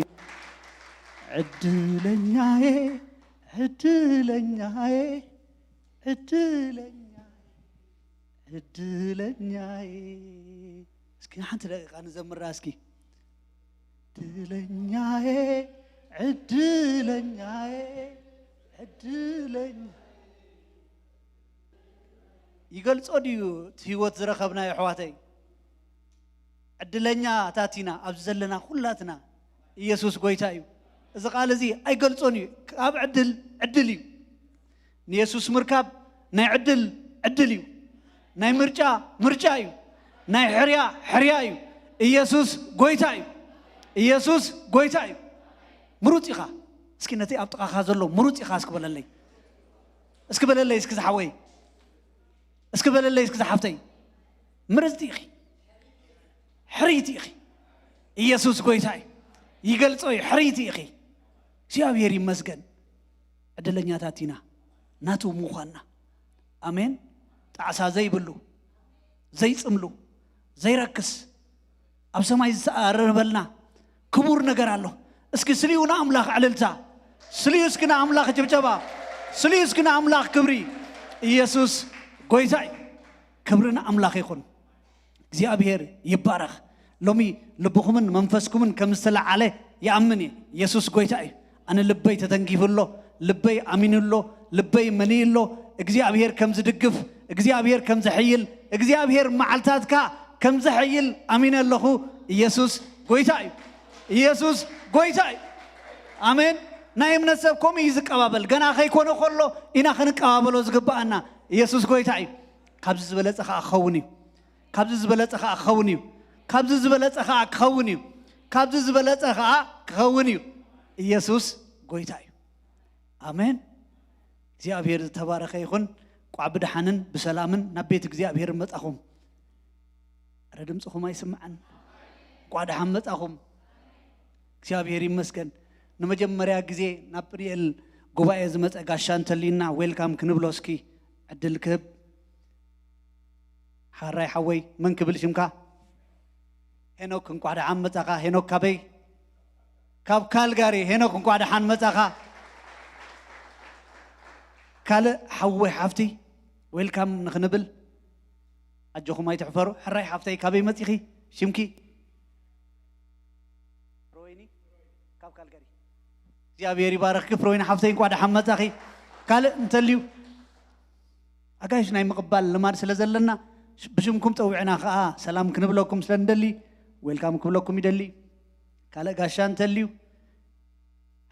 ዕድለኛዬ፣ ዕድለኛዬ፣ ዕድለኛ፣ ዕድለኛዬ። እስኪ ንሓንቲ ደቂቃ ንዘምራ እስኪ። ዕድለኛዬ፣ ዕድለኛዬ፣ ዕድለኛ። ይገልጾ ድዩ እቲ ህይወት ዝረኸብናዮ ኣሕዋተይ? ዕድለኛታት ኢና ኣብዚ ዘለና ኩላትና። ኢየሱስ ጎይታ እዩ። እዚ ቃል እዚ ኣይገልጾን እዩ። ካብ ዕድል ዕድል እዩ። ንየሱስ ምርካብ ናይ ዕድል ዕድል እዩ። ናይ ምርጫ ምርጫ እዩ። ናይ ሕርያ ሕርያ እዩ። ኢየሱስ ጎይታ እዩ። ኢየሱስ ጎይታ እዩ። ምሩጽ ኢኻ። እስኪ ነቲ ኣብ ጥቓኻ ዘሎ ምሩጽ ኢኻ እስኪ በለለይ። እስኪ በለለይ እስኪ ዝሓወይ። እስኪ በለለይ እስኪ ዝሓፍተይ። ምርጽቲ ኢኺ። ሕርይቲ ኢኺ። ኢየሱስ ጎይታ እዩ። ይገልጾ እዩ። ሕርይቲ ኢኺ። እግዚኣብሔር ይመስገን። ዕድለኛታት ኢና ናቱ ምዃንና። ኣሜን። ጣዕሳ ዘይብሉ፣ ዘይጽምሉ፣ ዘይረክስ፣ ኣብ ሰማይ ዝተኣረበልና ክቡር ነገር ኣሎ። እስኪ ስልዩ ንኣምላኽ ዕልልታ፣ ስልዩ እስኪ ንኣምላኽ ጭብጨባ፣ ስልዩ እስኪ ንኣምላኽ ክብሪ። ኢየሱስ ጎይታ እዩ። ክብሪ ንኣምላኽ ይኹን። እግዚኣብሔር ይባረኽ። ሎሚ ልብኹምን መንፈስኩምን ከም ዝተለዓለ ይኣምን እየ። ኢየሱስ ጎይታ እዩ። ኣነ ልበይ ተተንኪፉ ኣሎ፣ ልበይ ኣሚኑ ኣሎ፣ ልበይ መሊኡ ኣሎ። እግዚኣብሔር ከም ዝድግፍ፣ እግዚኣብሔር ከም ዘሕይል፣ እግዚኣብሔር መዓልታትካ ከም ዘሕይል ኣሚነ ኣለኹ። ኢየሱስ ጎይታ እዩ። ኢየሱስ ጎይታ እዩ። ኣሜን። ናይ እምነት ሰብ ከምኡ እዩ ዝቀባበል። ገና ከይኮነ ከሎ ኢና ክንቀባበሎ ዝግብኣና። ኢየሱስ ጎይታ እዩ። ካብዚ ዝበለጸ ከዓ ክኸውን እዩ። ካብዚ ዝበለጸ ከዓ ክኸውን እዩ። ካብዚ ዝበለጸ ከዓ ክኸውን እዩ። ካብዚ ዝበለጸ ከዓ ክኸውን እዩ። ኢየሱስ ጎይታ እዩ። ኣሜን። እግዚኣብሔር ዝተባረኸ ይኹን። ቋዕ ብድሓንን ብሰላምን ናብ ቤት እግዚኣብሔር መጻኹም። ኣረ ድምፅኹም ኣይስምዐን። ቋዕ ደሓን መጻኹም። እግዚኣብሔር ይመስገን። ንመጀመርያ ግዜ ናብ ፕሪኤል ጉባኤ ዝመጸ ጋሻ እንተልዩና ዌልካም ክንብሎ እስኪ ዕድል ክህብ። ሓራይ ሓወይ መን ክብል ሽምካ? ሄኖክ እንቋዕ ደሓን መጻኻ። ሄኖክ ካበይ? ካብ ካልጋሪ። ሄኖክ እንቋዕ ደሓን መጻኻ። ካልእ ሓወይ ሓፍቲ ዌልካም ንኽንብል ኣጆኹም ኣይትሕፈሩ። ሕራይ ሓፍተይ ካበይ መጺኺ? ሽምኪ? ፍሮወይኒ ካብ ካልጋሪ። እግዚኣብሔር ይባረኽኪ ፍሮወይኒ ሓፍተይ፣ እንቋዕ ደሓን መጻኺ። ካልእ እንተልዩ ኣጋይሽ ናይ ምቕባል ልማድ ስለ ዘለና ሽ- ብሽምኩም ጸዊዕና ከኣ ሰላም ክንብለኩም ስለ እንደሊ ዌልካም ክብለኩም ይደሊ። ካልእ ጋሻ እንተልዩ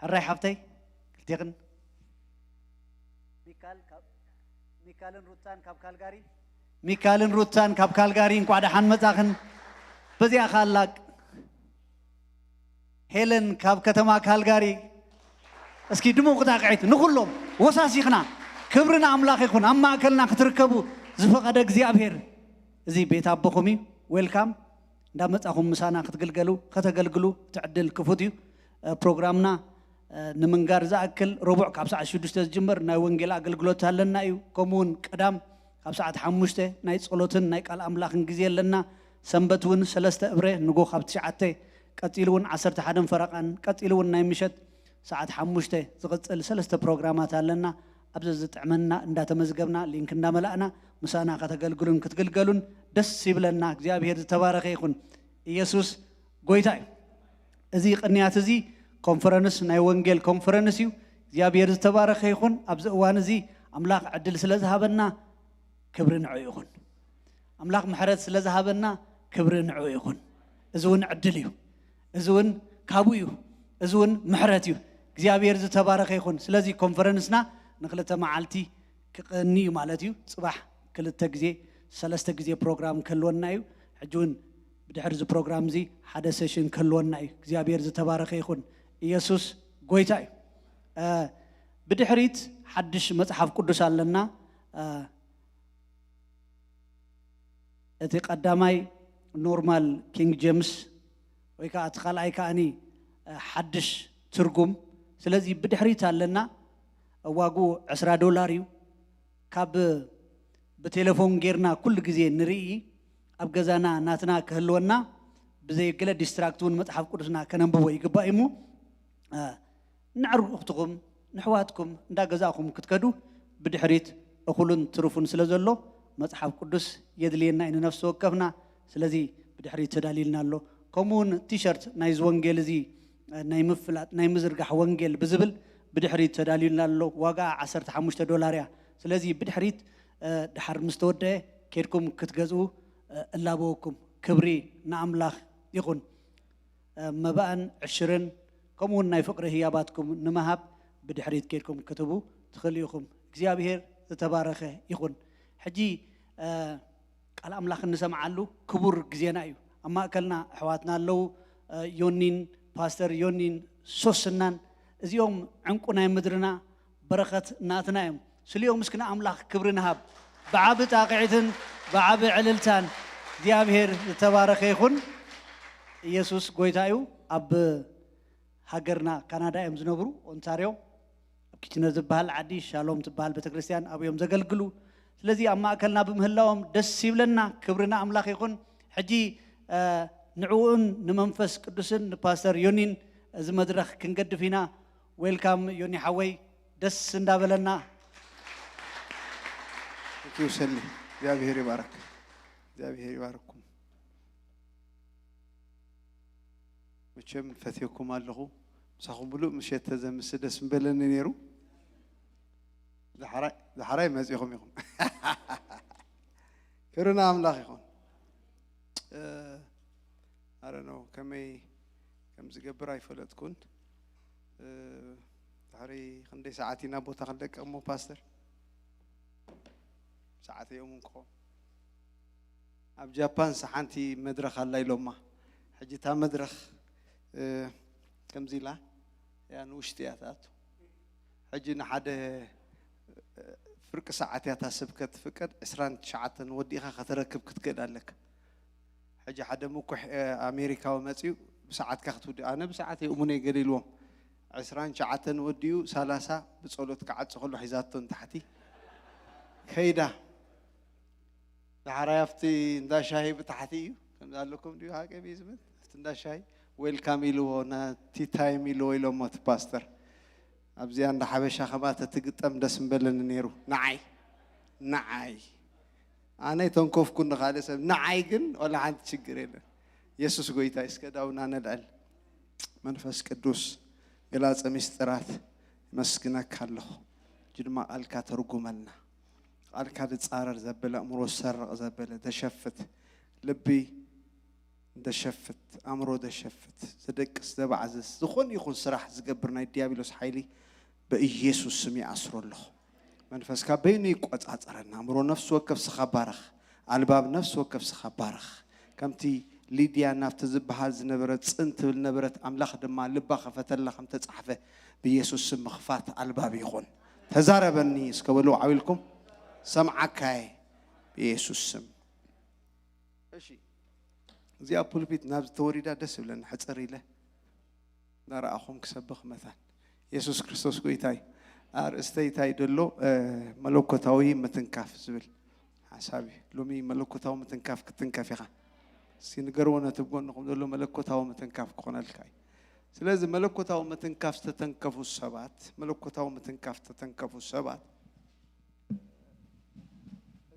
ሕራይ ሓፍተይ ክልቴኽን ሚካል ካብ- ሚካልን ሩታን ካብ ካልጋሪ። ሚካልን ሩታን ካብ ካልጋሪ እንቋዕ ደሓን መጻኽን። በዚኣ ካላቅ ሄለን ካብ ከተማ ካልጋሪ። እስኪ ድሙቕ ጣቕዒት ንኹሎም ወሳሲኽና። ክብሪ ንኣምላኽ ይኹን። ኣብ ማእከልና ክትርከቡ ዝፈቐደ እግዚኣብሔር እዚ ቤት ኣቦኹም እዩ። ዌልካም። እንዳመጻኹም ምሳና ክትግልገሉ ከተገልግሉ እቲ ዕድል ክፉት እዩ። እ፣ ፕሮግራምና እ፣ ንምንጋር ዝኣክል ረቡዕ ካብ ሰዓት ሽዱሽተ ዝጅምር ናይ ወንጌል ኣገልግሎት ኣለና እዩ። ከምኡ እውን ቀዳም ካብ ሰዓት ሓሙሽተ ናይ ጸሎትን ናይ ቃል ኣምላኽን ግዜ ኣለና። ሰንበት እውን ሰለስተ እብረ ንጎ ካብ ትሽዓተ ቀጺሉ እውን ዓሰርተ ሓደን ፈረቓን ቀጺሉ እውን ናይ ምሸት ሰዓት ሓሙሽተ ዝቕጽል ሰለስተ ፕሮግራማት ኣለና። ኣብዚ ዝጥዕመና እንዳተመዝገብና ሊንክ እንዳመላእና ምሳና ከተገልግሉን ክትግልገሉን ደስ ይብለና። እግዚኣብሔር ዝተባረኸ ይኹን። ኢየሱስ ጎይታ እዩ። እዚ ቅንያት እዚ ኮንፈረንስ፣ ናይ ወንጌል ኮንፈረንስ እዩ። እግዚኣብሔር ዝተባረኸ ይኹን። ኣብዚ እዋን እዚ ኣምላኽ ዕድል ስለ ዝሃበና ክብሪ ንዑ ይኹን። ኣምላኽ ምሕረት ስለ ዝሃበና ክብሪ ንዑ ይኹን። እዚ እውን ዕድል እዩ። እዚ እውን ካብኡ እዩ። እዚ እውን ምሕረት እዩ። እግዚኣብሔር ዝተባረኸ ይኹን። ስለዚ ኮንፈረንስና ንክልተ መዓልቲ ክቐኒ እዩ ማለት እዩ። ጽባሕ ክልተ ግዜ፣ ሰለስተ ግዜ ፕሮግራም ክህልወና እዩ። ሕጂ እውን ብድሕሪ እዚ ፕሮግራም እዚ ሓደ ሴሽን ክህልወና እዩ። እግዚኣብሔር ዝተባረኸ ይኹን። ኢየሱስ ጎይታ እዩ። እ፣ ብድሕሪት ሓድሽ መጽሓፍ ቅዱስ ኣለና። እ፣ እቲ ቀዳማይ ኖርማል ኪንግ ጀምስ ወይ ከዓ እቲ ካልኣይ ከዓኒ፣ እ፣ ሓድሽ ትርጉም። ስለዚ ብድሕሪት ኣለና። ዋግኡ ዕስራ ዶላር እዩ። ካብ ብቴሌፎን ጌርና ኩሉ ግዜ ንርኢ፣ ኣብ ገዛና ናትና ክህልወና፣ ብዘይ ገለ ዲስትራክት እውን መጽሓፍ ቅዱስና ከነንብቦ ይግባእ እሞ፣ እ፣ ንዕርኽትኹም ንሕዋትኩም እንዳገዛእኹም ክትከዱ ብድሕሪት እኹልን ትሩፉን ስለ ዘሎ መጽሓፍ ቅዱስ የድልየና እዩ ንነፍሲ ወከፍና። ስለዚ ብድሕሪት ተዳልዩልና ኣሎ። ከምኡ እውን ቲሸርት ናይዚ ወንጌል እዚ፣ እ፣ ናይ ምፍላጥ ናይ ምዝርጋሕ ወንጌል ብዝብል ብድሕሪት ተዳልዩልና ኣሎ። ዋጋ ዓሰርተ ሓሙሽተ ዶላር እያ። ስለዚ ብድሕሪት፣ እ፣ ድሓር ምስ ተወደአ ኬድኩም ክትገዝኡ፣ እ፣ እላበወኩም። ክብሪ ንኣምላኽ ይኹን። እ፣ መባእን ዕሽርን ከምኡ እውን ናይ ፍቕሪ ህያባትኩም ንምሃብ ብድሕሪት ኬድኩም ክትህቡ ትኽእሉ ኢኹም። እግዚኣብሔር ዝተባረኸ ይኹን። ሕጂ፣ እ፣ ቃል ኣምላኽ እንሰምዓሉ ክቡር ግዜና እዩ። ኣብ ማእከልና ኣሕዋትና ኣለዉ፣ እ፣ ዮኒን፣ ፓስተር ዮኒን ሶስናን፣ እዚኦም ዕንቁ ናይ ምድርና፣ በረኸት ናትና እዮም። ስሊኦም እስኪ ንኣምላኽ ክብሪ ንሃብ። ብዓቢ ጣቕዒትን ብዓቢ ዕልልታን እግዚኣብሔር ዝተባረኸ ይኹን። ኢየሱስ ጎይታ እዩ። ኣብ ሃገርና ካናዳ እዮም ዝነብሩ፣ ኦንታርዮ። ኣብ ኪችነር ዝበሃል ዓዲ ሻሎም ትበሃል ቤተክርስትያን ኣብኡ እዮም ዘገልግሉ። ስለዚ ኣብ ማእከልና ብምህላዎም ደስ ይብለና። ክብሪ ንኣምላኽ ይኹን። ሕጂ፣ እ፣ ንዕኡን ንመንፈስ ቅዱስን ንፓስተር ዮኒን እዚ መድረኽ ክንገድፍ ኢና። ዌልካም ዮኒ ሓወይ፣ ደስ እንዳበለና። ቴንኪዩ ሰኒ፣ እግዚኣብሔር ይባረክ። እግዚኣብሔር ይባረኩም። መቸም ፈትየኩም ኣለኹ። ምሳኹም ምሉእ ምሸት ተዘምስ ደስ ምበለኒ ነይሩ። ዳሕራይ፣ ዳሕራይ መጺኹም ኢኹም። ክብሪ ንኣምላኽ ይኹን። እ፣ I don't know፣ ከመይ ከም ዝገብር ኣይፈለጥኩን። እ፣ ድሕሪ ክንደይ ሰዓት ኢና ቦታ ክንለቅቕ እሞ ፓስተር? ሰዓት እዮም እንኮ። ኣብ ጃፓንስ ሓንቲ መድረኽ ኣላ ኢሎማ። ሕጂ እታ መድረኽ፣ እ፣ ከምዚ ኢላ እያ ንውሽጢ እያ ትኣቱ። ሕጂ ንሓደ፣ እ፣ ፍርቂ ሰዓት እያ እታ ስብከት ትፍቀድ። ዕስራን ትሽዓተን ወዲእኻ ከተረክብ ክትክእል ኣለካ። ሕጂ ሓደ ምኩሕ፣ እ፣ ኣሜሪካዊ መጺኡ ብሰዓትካ ክትውድእ። ኣነ ብሰዓት እየ እሙነይ ገለ ኢልዎም። ዕስራን ትሽዓተን ወዲኡ ሰላሳ ብጸሎት ክዓጽ ከሎ ሒዛቶ ንታሕቲ ከይዳ። ዳሕራይ ኣብቲ እንዳ ሻሂ ብታሕቲ እዩ። ከምዚ ኣለኩም ድዩ? ሃቀ ቤዝመንት ኣብቲ እንዳ ሻሂ ዌልካም ኢልዎ፣ ና ቲ ታይም ኢልዎ ኢሎሞ እቲ ፓስተር። ኣብዚኣ እንዳ ሓበሻ ከምኣ ተትግጠም ደስ ምበለኒ ነይሩ። ንዓይ፣ ንዓይ። ኣነ ኣይተንከፍኩን ንኻልእ ሰብ። ንዓይ ግን ዋላ ሓንቲ ችግር የለን። የሱስ ጎይታ እዩ። እስከ ዳውና ነልዕል። መንፈስ ቅዱስ ገላጸ ምስጢራት፣ የመስግነካ ኣለኹ። ሕጂ ድማ ቃልካ ተርጉመልና። ቃልካ ዝጻረር ዘበለ፣ ኣእምሮ ዝሰርቕ ዘበለ፣ ዘሸፍት ልቢ ዘሸፍት፣ ኣእምሮ ዘሸፍት፣ ዘደቅስ፣ ዘባዕዝስ፣ ዝኾነ ይኹን ስራሕ ዝገብር ናይ ዲያብሎስ ሓይሊ ብኢየሱስ ስም ይኣስሮ ኣለኹ። መንፈስካ በይኑ ይቆጻጸረና። ኣእምሮ ነፍሲ ወከፍ ስኻ ባርኽ። ኣልባብ ነፍሲ ወከፍ ስኻ ባርኽ። ከምቲ ሊድያ ናብቲ ዝበሃል ዝነበረት ጽን ትብል ነበረት፣ ኣምላኽ ድማ ልባ ከፈተላ ከም ተጻሕፈ ብኢየሱስ ስም ምኽፋት ኣልባብ ይኹን። ተዛረበኒ እስከ በሉ ዓው ኢልኩም። ሰምዓካየ ብኢየሱስ ስም። እሺ፣ እዚኣ ፑልፒት ናብዚ ተወሪዳ ደስ ይብለኒ። ሕጽር ኢለ እናረኣኹም ክሰብኽ መታን። የሱስ ክርስቶስ ጎይታ እዩ። ኣርእስተይ እንታይ ደሎ፣ እ፣ መለኮታዊ ምትንካፍ ዝብል ሓሳብ እዩ። ሎሚ መለኮታዊ ምትንካፍ ክትንከፍ ኢኻ። እስኪ ንገርዎ ነቲ ብጎንኹም ዘሎ መለኮታዊ ምትንካፍ ክኾነልካ እዩ። ስለዚ መለኮታዊ ምትንካፍ ዝተተንከፉ ሰባት፣ መለኮታዊ ምትንካፍ ዝተተንከፉ ሰባት፣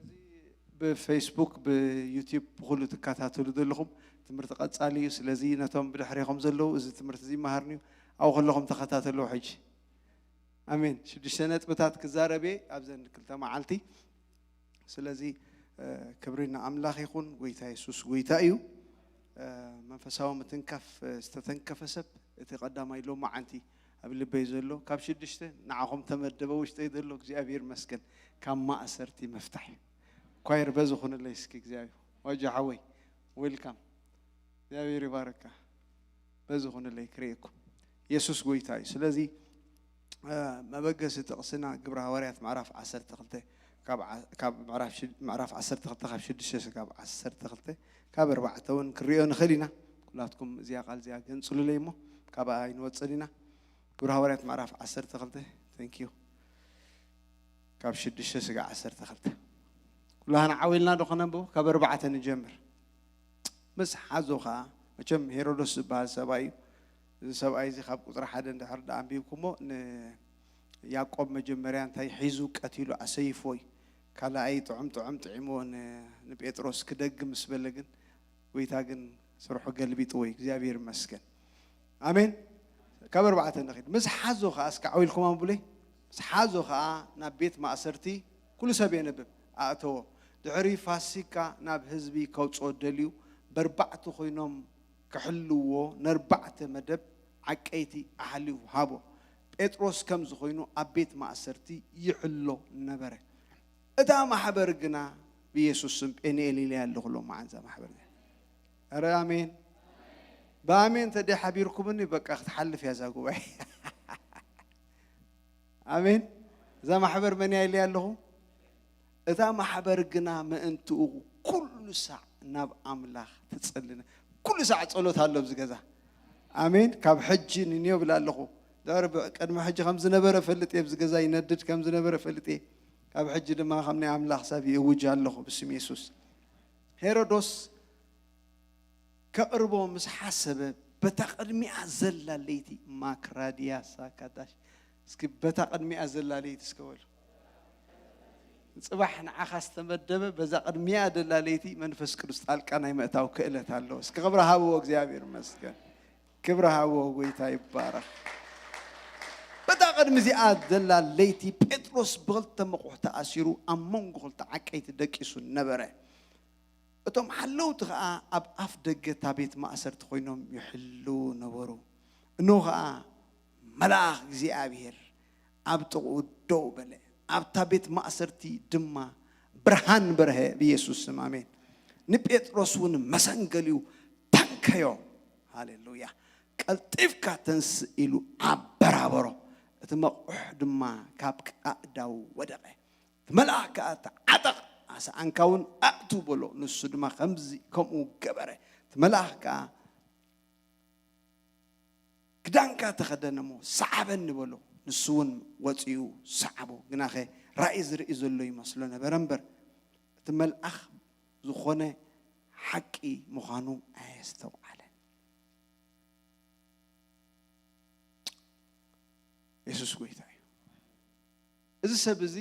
እዚ ብፌስቡክ፣ ብዩቲዩብ፣ ብኹሉ ትከታተሉ ዘለኹም ትምህርቲ ቀጻሊ እዩ። ስለዚ ነቶም ብድሕሬኹም ዘለዉ፣ እዚ ትምህርቲ እዚ ይመሃርኒ እዩ፣ ኣብኡ ከለኹም ተኸታተልዎ። ሕጂ ኣሜን። ሽዱሽተ ነጥብታት ክዛረብ እየ ኣብዘን ክልተ መዓልቲ። ስለዚ ክብሪ ንኣምላኽ ይኹን። ጎይታ የሱስ ጎይታ እዩ። መንፈሳዊ ምትንካፍ ዝተተንከፈ ሰብ፣ እቲ ቀዳማይ ሎማዓንቲ ኣብ ልበይ ዘሎ ካብ ሽዱሽተ ንዓኹም ተመደበ ውሽጠይ ዘሎ፣ እግዚኣብሔር ይመስገን፣ ካብ ማእሰርቲ መፍታሕ እዩ። ኳየር በዚ ኩንለይ እስኪ እግዚኣብሔር። ዋጆ ሓወይ፣ ዌልካም። እግዚኣብሔር ይባርካ። በዚ ኩንለይ ክርእየኩም። የሱስ ጎይታ እዩ። ስለዚ መበገሲ ጥቕስና ግብረ ሃዋርያት ምዕራፍ ዓሰርተ ክልተ፣ ካብ ምዕራፍ ዓሰርተ ክልተ ካብ ሽዱሽተ እስካብ ዓሰርተ ክልተ፣ ካብ ኣርባዕተ እውን ክንሪኦ ንኽእል ኢና። ኩላትኩም እዚኣ ቃል እዚኣ ገንጽሉለይ እሞ ካብኣ ኣይንወጽን ኢና። ግብረ ሃዋርያት ምዕራፍ ዓሰርተ ክልተ። Thank you። ካብ ሽዱሽተ እስካብ ዓሰርተ ክልተ ኩላህና ዓው ኢልና ዶ ከነንብቦ? ካብ ኣርባዕተ ንጀምር። ምስ ሓዞ ኸዓ፣ መቸም ሄሮዶስ ዝበሃል ሰብኣይ እዩ። እዚ ሰብኣይ እዚ ካብ ቁፅሪ ሓደ እንድሕር ደኣ ኣንቢብኩሞ፣ ንያዕቆብ መጀመርያ እንታይ ሒዙ ቀቲሉ ኣሰይፍዎ እዩ። ካልኣይ ጥዑም ጥዑም ጥዒምዎ ን-፣ ንጴጥሮስ ክደግም ምስ በለ ግን፣ ጎይታ ግን ስርሑ ገልቢጥዎ እዩ። እግዚኣብሔር ይመስገን። ኣሜን። ካብ ኣርባዕተ ንኺድ። ምስ ሓዞ ኸዓ፣ እስከ ዓው ኢልኩም ኣንብቡለይ። ምስ ሓዞ ኸዓ ናብ ቤት ማእሰርቲ ኩሉ ሰብ የንብብ ኣእተዎ። ድሕሪ ፋሲካ ናብ ህዝቢ ከውፅኦ ደልዩ፣ በርባዕቲ ኮይኖም ክሕልዎ ነርባዕተ መደብ ዓቀይቲ ኣሓሊፉ ሃቦ። ጴጥሮስ ከምዚ ኮይኑ ኣብ ቤት ማእሰርቲ ይሕሎ ነበረ። እታ ማሕበር ግና ብኢየሱስ ስም ጴንኤል ኢለያ ኣለኹ ሎማዓንቲ እዛ ማሕበር እዚኣ። ኧረ ኣሜን። ብኣሜን ተደይ ሓቢርኩምኒ በቃ ክትሓልፍ እያ እዛ ጉባኤ። ኣሜን። እዛ ማሕበር መን እያ ኢለያ ኣለኹ? እታ ማሕበር ግና ምእንትኡ ኩሉ ሳዕ ናብ ኣምላኽ ትጽሊ ነ-፣ ኩሉ ሳዕ ጸሎት ኣሎ ኣብዚ ገዛ። ኣሜን። ካብ ሕጂ ንንዮ ብላ ኣለኹ። ድሕሪ ብ-፣ ቅድሚ ሕጂ ከም ዝነበረ ፈልጥ እየ፣ ኣብዚ ገዛ ይነድድ ከም ዝነበረ ፈልጥ እየ። ካብ ሕጂ ድማ ከም ናይ ኣምላኽ ሰብ ይእውጅ ኣለኹ ብስም የሱስ። ሄሮዶስ ከቕርቦ ምስ ሓሰበ፣ በታ ቅድሚኣ ዘላ ለይቲ፣ ማክራድያ ሳካዳሽ፣ እስኪ በታ ቅድሚኣ ዘላ ለይቲ እስከ በሉ። ጽባሕ ንዓኻ ዝተመደበ በዛ ቅድሚኣ ዘላ ለይቲ መንፈስ ቅዱስ ጣልቃ ናይ ምእታው ክእለት ኣለዎ። እስኪ ክብሪ ሃብዎ፣ እግዚኣብሔር ይመስገን። ክብሪ ሃብዎ፣ ጎይታ ይባረኽ። በታ ቅድሚ እዚኣ ዘላ ለይቲ ጴጥሮስ ብኽልተ መቑሕ ተኣሲሩ ኣብ መንጎ ክልተ ዓቀይቲ ደቂሱ ነበረ። እቶም ሓለውቲ ኸኣ ኣብ ኣፍ ደገ እታ ቤት ማእሰርቲ ኮይኖም ይሕልዉ ነበሩ። እንሆ ኸኣ መልኣኽ እግዚኣብሔር ኣብ ጥቕኡ ደው በለ፣ ኣብታ ቤት ማእሰርቲ ድማ ብርሃን በርሀ፣ ብኢየሱስ ስም ኣሜን። ንጴጥሮስ እውን መሰንገሊኡ ተንከዮ። ሃሌሉያ። ቀልጢፍካ ተንስእ ኢሉ ኣበራበሮ፣ እቲ መቑሕ ድማ ካብ ኣእዳዉ ወደቐ። እቲ መልኣኽ ከኣ፣ "ተዓጠቕ፣ ኣሰኣንካ እውን ኣእቱ" በሎ። ንሱ ድማ ከምዚ፣ ከምኡ ገበረ። እቲ መልኣኽ ከኣ፣ "ክዳንካ ተኸደን እሞ ሰዓበኒ" በሎ። ንሱ እውን ወጺኡ ሰዓቦ። ግናኸ ራእይ ዝርኢ ዘሎ ይመስሎ ነበረ እምበር፣ እቲ መልኣኽ ዝኾነ ሓቂ ምዃኑ ኣየስተውዓለን። የሱስ ጎይታ እዩ። እዚ ሰብ እዚ፣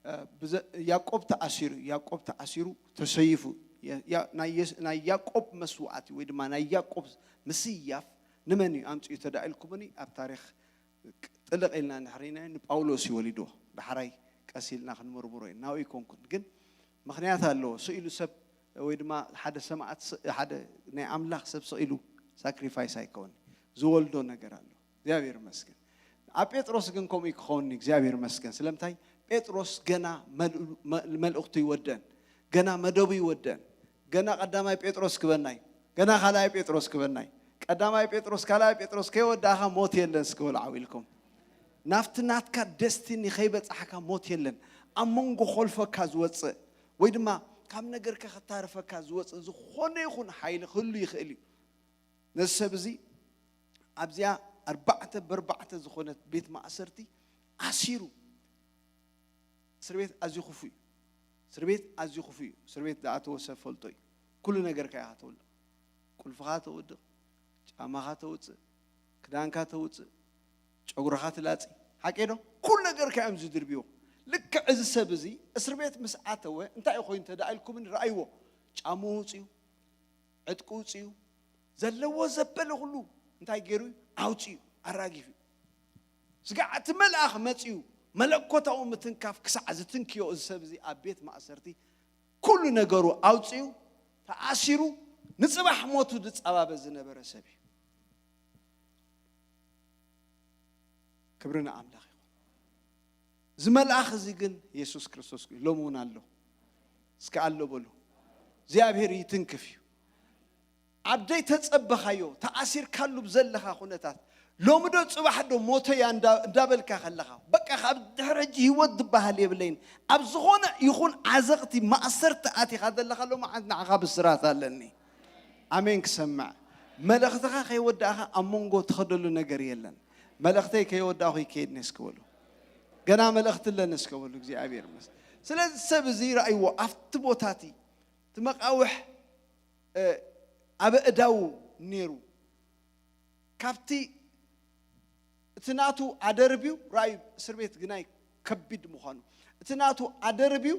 እ፣ ብዘ-፣ ያዕቆብ ተኣሲሩ፣ ያዕቆብ ተኣሲሩ፣ ተሰይፉ፣ ያ-፣ ያ-፣ ናይ የስ-፣ ናይ ያዕቆብ መስዋዕቲ ወይ ድማ ናይ ያዕቆብ ምስያፍ ንመን እዩ ኣምጺኡ ተዳ ኢልኩምኒ፣ ኣብ ታሪኽ ጥልቕ ኢልና እንድሕር ርኢናዮ፣ ንጳውሎስ እዩ ወሊድዎ። ዳሕራይ ቀስ ኢልና ክንምርምሮ ኢና። ናብኡ ኣይኮንኩን። ግን ምኽንያት ኣለዎ። ስኢሉ ሰብ ወይ ድማ ሓደ ሰማዕት ስ-፣ ሓደ ናይ ኣምላኽ ሰብ ስኢሉ ሳክሪፋይስ ኣይከውን። ዝወልዶ ነገር ኣሎ። እግዚኣብሔር ይመስገን። ኣብ ጴጥሮስ ግን ከምኡ ክኸውን እግዚኣብሔር ይመስገን። ስለምንታይ? ጴጥሮስ ገና መል-፣ መ-፣ መልእኽቱ ይወደን። ገና መደቡ ይወደን። ገና ቀዳማይ ጴጥሮስ ክበናይ፣ ገና ካልኣይ ጴጥሮስ ክበናይ። ቀዳማይ ጴጥሮስ፣ ካልኣይ ጴጥሮስ ከይወዳእኻ ሞት የለን። እስኪ በሉ ዓው ኢልኩም። ናብቲ ናትካ ደስቲኒ ከይበጻሕካ ሞት የለን። ኣብ መንጎ ኮልፈካ ዝወጽእ ወይ ድማ ካብ ነገርካ ክታርፈካ ዝወጽእ ዝኾነ ይኹን ሓይሊ ክህሉ ይኽእል እዩ። ነዚ ሰብ እዚ ኣብዚኣ ኣርባዕተ ብኣርባዕተ ዝኾነት ቤት ማእሰርቲ ኣሲሩ። እስር ቤት ኣዝዩ ክፉእ እዩ። እስር ቤት ኣዝዩ ክፉእ እዩ። እስር ቤት ዝኣተወ ሰብ ፈልጦ እዩ። ኩሉ ነገርካ ኢኻ ተውልቕ። ቁልፍኻ ተውድቕ፣ ጫማኻ ተውፅእ፣ ክዳንካ ተውፅእ፣ ጨጉርኻ ትላፂ። ሓቂ ዶ? ኩሉ ነገርካ እዮም ዝድርብዎ። ልክዕ እዚ ሰብ እዚ እስር ቤት ምስ ኣተወ እንታይ ኮይኑ ተዳኢልኩምን ረኣይዎ። ጫሙ ውፅዩ፣ ዕጥቂ ውፅዩ፣ ዘለዎ ዘበለ ኩሉ እንታይ ገይሩ ኣውፅዩ ኣራጊፉ። ስጋዕ እቲ መልኣኽ መፅዩ መለኮታዊ ምትንካፍ ክሳዕ ዝትንክዮ እዚ ሰብ እዚ ኣብ ቤት ማእሰርቲ ኩሉ ነገሩ ኣውፅዩ ተኣሲሩ ንፅባሕ ሞቱ ዝፀባበ ዝነበረ ሰብ እዩ። ክብሪ ንኣምላኽ ይኹን። እዚ መልኣኽ እዚ ግን የሱስ ክርስቶስ እዩ። ሎሚ እውን ኣሎ። እስከ ኣሎ በሉ። እግዚኣብሔር ይትንክፍ እዩ። ኣብ ደይተጸበኻዮ ተኣሲርካሉ ብዘለኻ ኩነታት ሎሚ ዶ ጽባሕ ዶ ሞተያ እንዳ- እንዳበልካ ከለኻ በቃ ካብ ድሕሪ ሕጂ ህይወት ዝበሃል የብለይን ኣብ ዝኾነ ይኹን ዓዘቕቲ ማእሰርቲ ኣቲኻ ዘለኻ ሎሚ ዓንት ንዓኻ ብስራት ኣለኒ። ኣሜን ክሰምዕ። መልእኽትኻ ከይወዳእኻ ኣብ መንጎ ትኸደሉ ነገር የለን። መልእኽተይ ከይወዳእኹ ይከይድኒ እስኪ በሉ። ገና መልእኽቲ ኣለኒ እስከ በሉ። እግዚኣብሔር ይመስገን። ስለዚ ሰብ እዚ ረኣይዎ ኣብቲ ቦታ እቲ እቲ መቃውሕ ኣብ ኣእዳዉ ነይሩ። ካብቲ እቲ ናቱ ኣደርብዩ ራእዩ እስር ቤት ግናይ ከቢድ ምዃኑ እቲ ናቱ ኣደርብዩ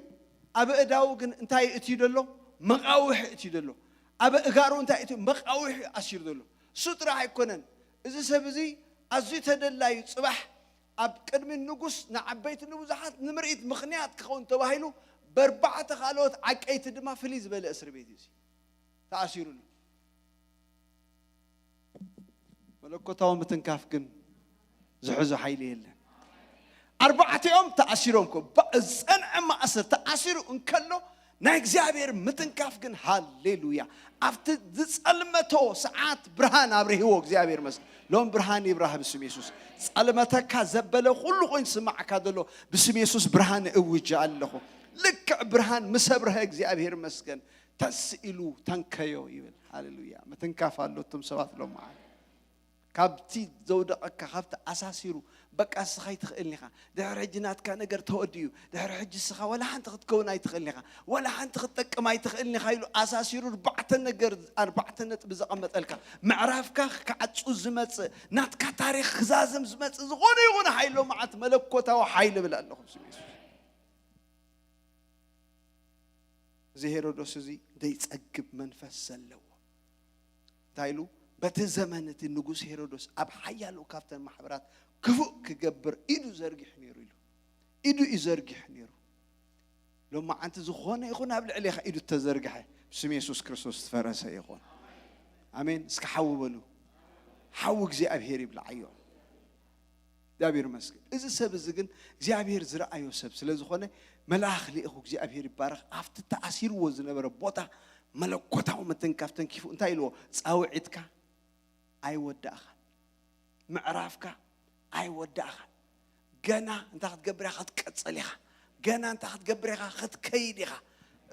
ኣብ ኣእዳዉ ግን እንታይ እትዩ ደሎ መቃውሕ እትዩ ደሎ ኣብ እጋሩ እንታይ እቲ መቃውሕ ኣሲሩ ደሎ እሱ ጥራሕ ኣይኮነን እዚ ሰብ እዚ ኣዝዩ ተደላዩ ጽባሕ ኣብ ቅድሚ ንጉስ ንዓበይቲ ንብዙሓት ንምርኢት ምኽንያት ክኸውን ተባሂሉ በርባዕተ ካልኦት ዓቀይቲ ድማ ፍልይ ዝበለ እስር ቤት እዩ ተኣሲሩሉ መለኮታዊ ምትንካፍ ግን ዝሕዞ ሓይሊ የለን። ኣርባዕቲኦም ተኣሲሮም ኮ ዝፀንዐ ማእሰር ተኣሲሩ እንከሎ ናይ እግዚኣብሔር ምትንካፍ ግን ሃሌሉያ ኣብቲ ዝፀልመቶ ሰዓት ብርሃን ኣብርህዎ እግዚኣብሔር መስል ሎም ብርሃን ይብራህ ብስም የሱስ ፀልመተካ ዘበለ ኩሉ ኮይኑ ዝስማዕካ ዘሎ ብስም የሱስ ብርሃን እውጅ ኣለኹ ልክዕ ብርሃን ምስ ኣብርሀ እግዚኣብሔር መስገን ተስ ኢሉ ተንከዮ ይብል ሃሌሉያ ምትንካፍ ኣሎ እቶም ሰባት ሎም መዓል ካብቲ ዘውደቐካ ካብቲ ኣሳሲሩ በቃ እስኻ ኣይትኽእልን ኢኻ ድሕሪ ሕጂ ናትካ ነገር ተወዲኡ ድሕሪ ሕጂ እስኻ ወላ ሓንቲ ክትከውን ኣይትኽእልን ኢኻ ወላ ሓንቲ ክትጠቅም ኣይትኽእልን ኢኻ ኢሉ ኣሳሲሩ ኣርባዕተ ነገር ኣርባዕተ ነጥቢ ዘቐመጠልካ ምዕራፍካ ክዓጹ ዝመጽእ ናትካ ታሪኽ ክዛዝም ዝመጽእ ዝኾነ ይኹን ሓይሎ መዓት መለኮታዊ ሓይሊ ብል ኣለኹ ስም የሱስ እዚ ሄሮዶስ እዚ ዘይጸግብ መንፈስ ዘለዎ እንታይ ኢሉ በቲ ዘመን እቲ ንጉስ ሄሮዶስ ኣብ ሓያሎ ካብተን ማሕበራት ክፉእ ክገብር ኢዱ ዘርጊሑ ነይሩ ኢሉ ኢዱ እዩ ዘርጊሑ ነይሩ ሎማዓንቲ ዝኾነ ይኹን ኣብ ልዕሌኻ ኢዱ ተዘርግሐ ብስም የሱስ ክርስቶስ ዝፈረሰ ይኹን ኣሜን እስከ ሓዊ በሉ ሓዊ እግዚኣብሄር ይብልዓዮ እግዚኣብሔር ይመስገን። እዚ ሰብ እዚ ግን እግዚኣብሔር ዝረኣዮ ሰብ ስለ ዝኾነ መልኣኽ ልኢኹ እግዚኣብሔር ይባረኽ ኣብቲ ተኣሲርዎ ዝነበረ ቦታ መለኮታዊ ምትንካፍ ተንኪፉ እንታይ ኢልዎ ፃውዒትካ ኣይወዳእኻን ምዕራፍካ ኣይወዳእኻን ገና እንታይ ክትገብር ኢኻ ክትቀፅል ኢኻ ገና እንታይ ክትገብር ኢኻ ክትከይድ ኢኻ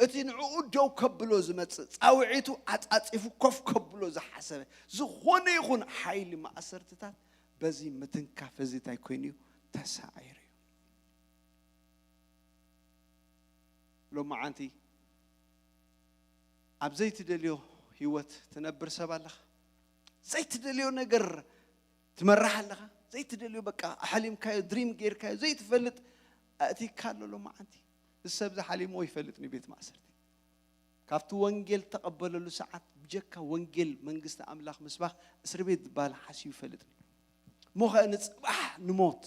እቲ ንዕኡ ደው ከብሎ ዝመፅእ ፃውዒቱ ኣፃፂፉ ኮፍ ከብሎ ዝሓሰበ ዝኾነ ይኹን ሓይሊ ማእሰርትታት በዚ ምትንካፍ እዚ እንታይ ኮይኑ እዩ ተሳዒሩ እዩ ሎማዓንቲ ኣብ ዘይትደልዮ ህይወት ትነብር ሰብ ኣለኻ ዘይትደልዮ ነገር ትመርሕ ኣለኻ ዘይትደልዮ በቃ ኣሓሊምካዮ ድሪም ጌርካዮ ዘይትፈልጥ ኣእቲካ ኣሎ ሎማዓንቲ እዚ ሰብ ዝሓሊምዎ ይፈልጥ ንቤት ማእሰርቲ ካብቲ ወንጌል ተቐበለሉ ሰዓት ብጀካ ወንጌል መንግስቲ ኣምላኽ ምስባኽ እስር ቤት ዝበሃል ሓስዩ ይፈልጥ እሞ ኸ ንፅባሕ ንሞት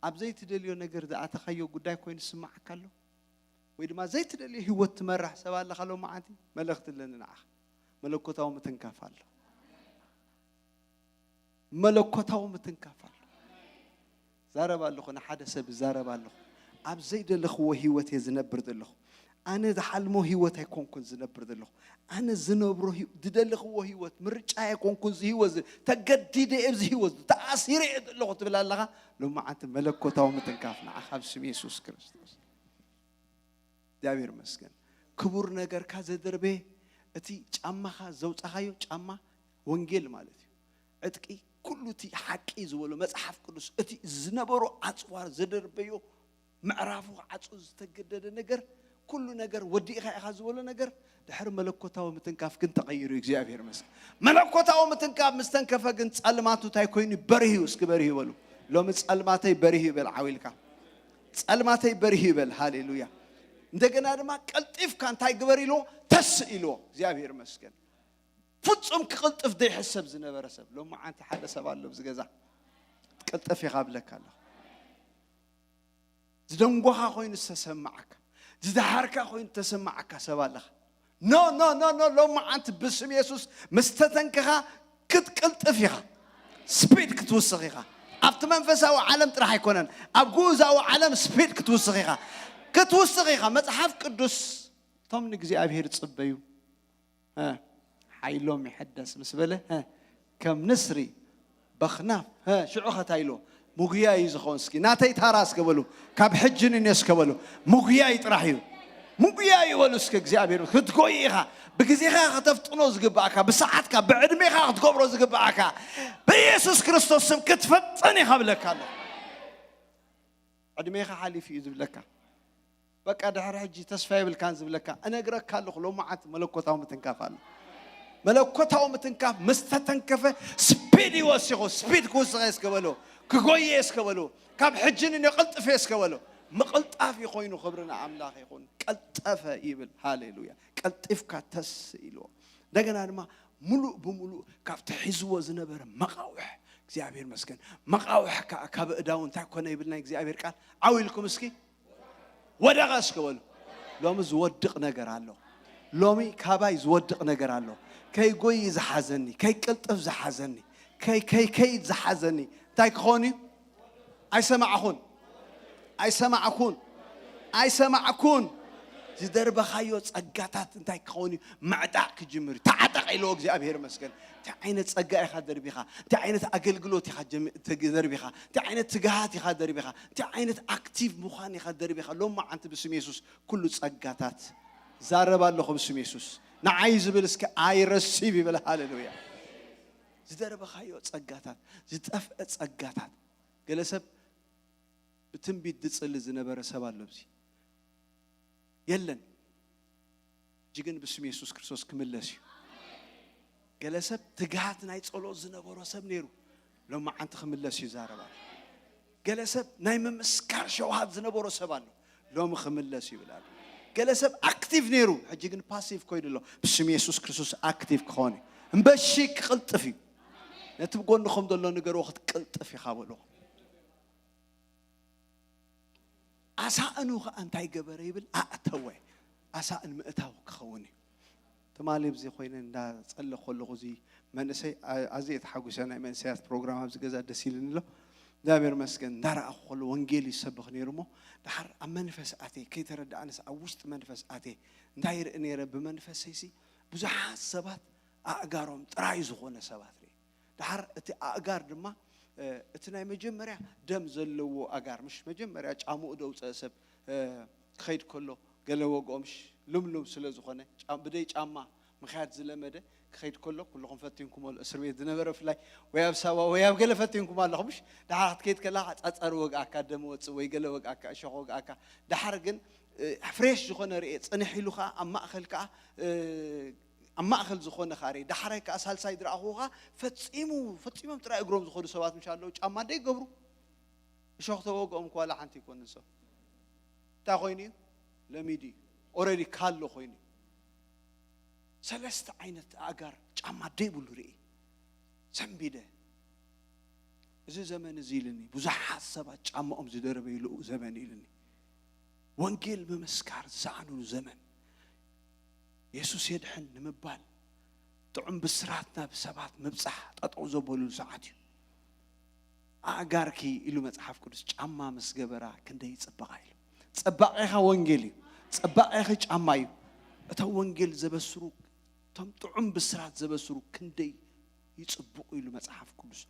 ኣብ ዘይትደልዮ ነገር ዝኣተኻዮ ጉዳይ ኮይኑ ዝስማዓካ ኣሎ ወይ ድማ ዘይትደልዮ ህይወት ትመራሕ ሰብ ኣለኻ ሎ መዓንቲ መልእኽቲ ኣለኒ ንዓኻ መለኮታዊ ምትንካፍ ኣሎ መለኮታዊ ምትንካፍ ኣሎ ዛረብ ኣለኹ ንሓደ ሰብ ዛረብ ኣለኹ ኣብ ዘይደለኽዎ ህይወት እየ ዝነብር ዘለኹ ኣነ ዝሓልሞ ህይወት ኣይኮንኩን ዝነብር ዘለኹ ኣነ ዝነብሮ ዝደለኽዎ ህይወት ምርጫ ኣይኮንኩን ዝህይወት ተገዲደ እየ ዝህይወት ተኣሲረ እየ ዘለኹ ትብል ኣለኻ ሎማዓንቲ መለኮታዊ ምትንካፍ ንዓኻ ብስም የሱስ ክርስቶስ እግዚኣብሔር መስገን ክቡር ነገርካ ዘደርበየ እቲ ጫማኻ ዘውፃኻዮ ጫማ ወንጌል ማለት እዩ ዕጥቂ ኩሉ እቲ ሓቂ ዝበሎ መፅሓፍ ቅዱስ እቲ ዝነበሮ ኣፅዋር ዘደርበዮ ምዕራፉ ክዓፁ ዝተገደደ ነገር ኩሉ ነገር ወዲእኻ ኢኻ ዝበሎ ነገር ድሕሪ መለኮታዊ ምትንካፍ ግን ተቐይሩ እግዚኣብሔር መስገን መለኮታዊ ምትንካፍ ምስ ተንከፈ ግን ፀልማቱ እንታይ ኮይኑ በርህዩ እስኪ በርህዩ በሉ ሎሚ ፀልማተይ በርህዩ በል ዓው ኢልካ ጸልማተይ በርሂ ይበል። ሃሌሉያ። እንደገና ድማ ቀልጢፍካ እንታይ ግበር ኢልዎ? ተስ ኢልዎ። እግዚኣብሔር ይመስገን። ፍጹም ክቕልጥፍ ዘይሕሰብ ዝነበረ ሰብ ሎሚ ዓንቲ ሓደ ሰብ ኣሎ ኣብዚ ገዛ። ክትቅልጥፍ ኢኻ ብለካ ኣለኹ። ዝደንጎኻ ኮይኑ ዝተሰማዓካ፣ ዝደሃርካ ኮይኑ ዝተሰማዓካ ሰብ ኣለኻ። ኖ ኖ ኖ ኖ ሎሚ ዓንቲ ብስም የሱስ ምስ ተተንከኻ ክትቅልጥፍ ኢኻ። ስፒድ ክትውስኽ ኢኻ። ኣብቲ መንፈሳዊ ዓለም ጥራሕ ኣይኮነን፣ ኣብ ግኡዛዊ ዓለም ስፒድ ክትውስኽ ኢኻ። ክትውስኽ ኢኻ። መጽሓፍ ቅዱስ እቶም ንእግዚኣብሔር ጽበዩ ሓይሎም ይሕደስ ምስ በለ ከም ንስሪ በኽናፍ ሽዑ ኸታ ኢሎ ምጉያ እዩ ዝኸውን። እስኪ ናተይ ታራ እስከ በሉ፣ ካብ ሕጂ ንኔ እስከ በሉ፣ ምጉያ እዩ ጥራሕ እዩ። ምጉያ እዩ በሉ እስከ እግዚኣብሔር ክትጎይ ኢኻ። ብግዜኻ ከተፍጥኖ ዝግባእካ፣ ብሰዓትካ ብዕድሜኻ ክትገብሮ ዝግባእካ ብኢየሱስ ክርስቶስ ስም ክትፈጥን ኢኻ ብለካ ኣሎ። ዕድሜኻ ሓሊፉ እዩ ዝብለካ። በቃ ድሕሪ ሕጂ ተስፋ የብልካን ዝብለካ እነግረካ ኣለኹ። ሎማዓት መለኮታዊ ምትንካፍ ኣሎ። መለኮታዊ ምትንካፍ ምስ ተተንከፈ ስፒድ ይወስኹ። ስፒድ ክውስኸ እስከ በሎ፣ ክጎየ እስከ በሎ፣ ካብ ሕጂ ንንዮ ቅልጥፈ እስከ በሎ። ምቕልጣፍ እዩ ኮይኑ። ክብሪ ንኣምላኽ ይኹን። ቀልጠፈ ይብል። ሃሌሉያ። ቀልጢፍካ ተስ ኢልዎ። እንደገና ድማ ሙሉእ ብሙሉእ ካብቲ ሒዝዎ ዝነበረ መቓውሕ እግዚኣብሔር መስገን መቓውሕ ከዓ ካብ እዳው እንታይ ኮነ ይብል ናይ እግዚኣብሔር ቃል። ዓው ኢልኩም እስኪ ወደቐ እስከ በሉ። ሎሚ ዝወድቕ ነገር ኣሎ። ሎሚ ካባይ ዝወድቕ ነገር ኣሎ። ከይጎይ ዝሓዘኒ፣ ከይቅልጥፍ ዝሓዘኒ፣ ከይ ከይ ከይድ ዝሓዘኒ እንታይ ክኸውን እዩ? ኣይሰማዕኹን። ኣይሰማዕኩን። ኣይሰማዕኩን። ዝደርበኻዮ ጸጋታት እንታይ ክኸውን እዩ? ምዕጣቕ ክጅምር እዩ። ተዓጠቕ ኢልዎ እግዚኣብሔር መስገን። እንታይ ዓይነት ጸጋ ኢኻ ደርቢኻ? እንታይ ዓይነት ኣገልግሎት ኢኻ ጀሚ- ትግ- ደርቢኻ? እንታይ ዓይነት ትግሃት ኢኻ ደርቢኻ? እንታይ ዓይነት ኣክቲቭ ምዃን ኢኻ ደርቢኻ? ሎሚ ዓንቲ ብስም የሱስ ኩሉ ጸጋታት ዛረብ ኣለኹ ብስም የሱስ። ንዓይ ዝብል እስከ ኣይረሲብ ይበል። ሃሌሉያ። ዝደርበኻዮ ጸጋታት፣ ዝጠፍአ ጸጋታት። ገለ ሰብ ብትንቢት ዝጽሊ ዝነበረ ሰብ ኣሎ ኣብዚ የለን። ሕጂ ግን ብስም የሱስ ክርስቶስ ክምለስ እዩ። ገለ ሰብ ትግሃት ናይ ጸሎት ዝነበሮ ሰብ ነይሩ ሎሚ ዓንቲ ክምለስ እዩ ዛረባ። ገለ ሰብ ናይ ምምስካር ሸውሃት ዝነበሮ ሰብ ኣሎ ሎሚ ክምለስ ይብል ኣሎ። ገለ ሰብ ኣክቲቭ ነይሩ ሕጂ ግን ፓሲቭ ኮይዱ ኣሎ። ብስም የሱስ ክርስቶስ ኣክቲቭ ክኾን እዩ። እምበሺ ክቕልጥፍ እዩ። ነቲ ብጎንኹም ዘሎ ንገርዎ ክትቅልጥፍ ኢኻ በልዎ። ኣሳእኑ ኸኣ እንታይ ገበረ ይብል? ኣእተወ። ኣሳእን ምእታው ክኸውን እዩ። ትማሊ ብዚ ኮይነ እንዳጸለ ከለኹ እዚ መንእሰይ ኣዝየ ተሓጒሰ። ናይ መንእሰያት ፕሮግራም ኣብዚ ገዛ ደስ ኢልኒ ኣሎ። እግዚኣብሔር መስገን እንዳረኣኹ ከሎ ወንጌል ይሰብኽ ነይሩ እሞ ድሓር ኣብ መንፈስ ኣትየ ከይተረዳእንስ ኣብ ውሽጢ መንፈስ ኣትየ እንታይ ይርኢ ነይረ? ብመንፈሰይሲ ብዙሓት ሰባት ኣእጋሮም ጥራይ ዝኾነ ሰባት ርኢ። ድሓር እቲ ኣእጋር ድማ እቲ ናይ መጀመርያ ደም ዘለዎ ኣጋር ምሽ መጀመርያ ጫምኡ ደውፀእ ሰብ ክኸይድ ከሎ ገለ ወግኦ ምሽ ልምሉም ስለ ዝኾነ ብደይ ጫማ ምኽያድ ዝለመደ ክኸይድ ከሎ ኩልኹም ፈቲንኩሞ እስር ቤት ዝነበረ ብፍላይ ወይ ኣብ ሳዋ ወይ ኣብ ገለ ፈቲንኩም ኣለኹ ምሽ ድሓር ክትከይድ ከላ ፃፀር ወግኣካ ደም ወፅእ ወይ ገለ ወግኣካ እሾኽ ወግኣካ ድሓር ግን ፍሬሽ ዝኾነ ርኤ ፅንሕ ኢሉ ከዓ ኣብ ማእኸል ከዓ ኣብ ማእኸል ዝኾነ ካሬ ዳሕራይ ከዓ ሳልሳይ ዝረኣኹዎ ከዓ ፈፂሙ ፈፂሞም ጥራይ እግሮም ዝኾኑ ሰባት ምሽ ኣለዉ ጫማ ደይገብሩ እሾኽ ተወግኦም እኳ ዋላ ሓንቲ ይኮንን ሰብ እንታይ ኮይኑ እዩ ለሚዱ እዩ ኦረዲ ካሎ ኮይኑ እዩ ሰለስተ ዓይነት ኣእጋር ጫማ ደይብሉ ርኢ ሰንቢደ እዚ ዘመን እዚ ኢልኒ ብዙሓት ሰባት ጫማኦም ዝደረበይሉ ዘመን ኢልኒ ወንጌል ምምስካር ዝሰኣኑሉ ዘመን የሱስ የድሕን ንምባል ጥዑም ብስራት ናብ ሰባት ምብጻሕ ጠጠው ዘበሉሉ ሰዓት እዩ ኣእጋርኪ ኢሉ መጽሓፍ ቅዱስ ጫማ ምስ ገበራ ክንደይ ይጽበቓ ኢሉ ጸባቒኻ ወንጌል እዩ ጸባቒኺ ጫማ እዩ እታ ወንጌል ዘበስሩ እቶም ጥዑም ብስራት ዘበስሩ ክንደይ ይጽብቑ ኢሉ መጽሓፍ ቅዱስ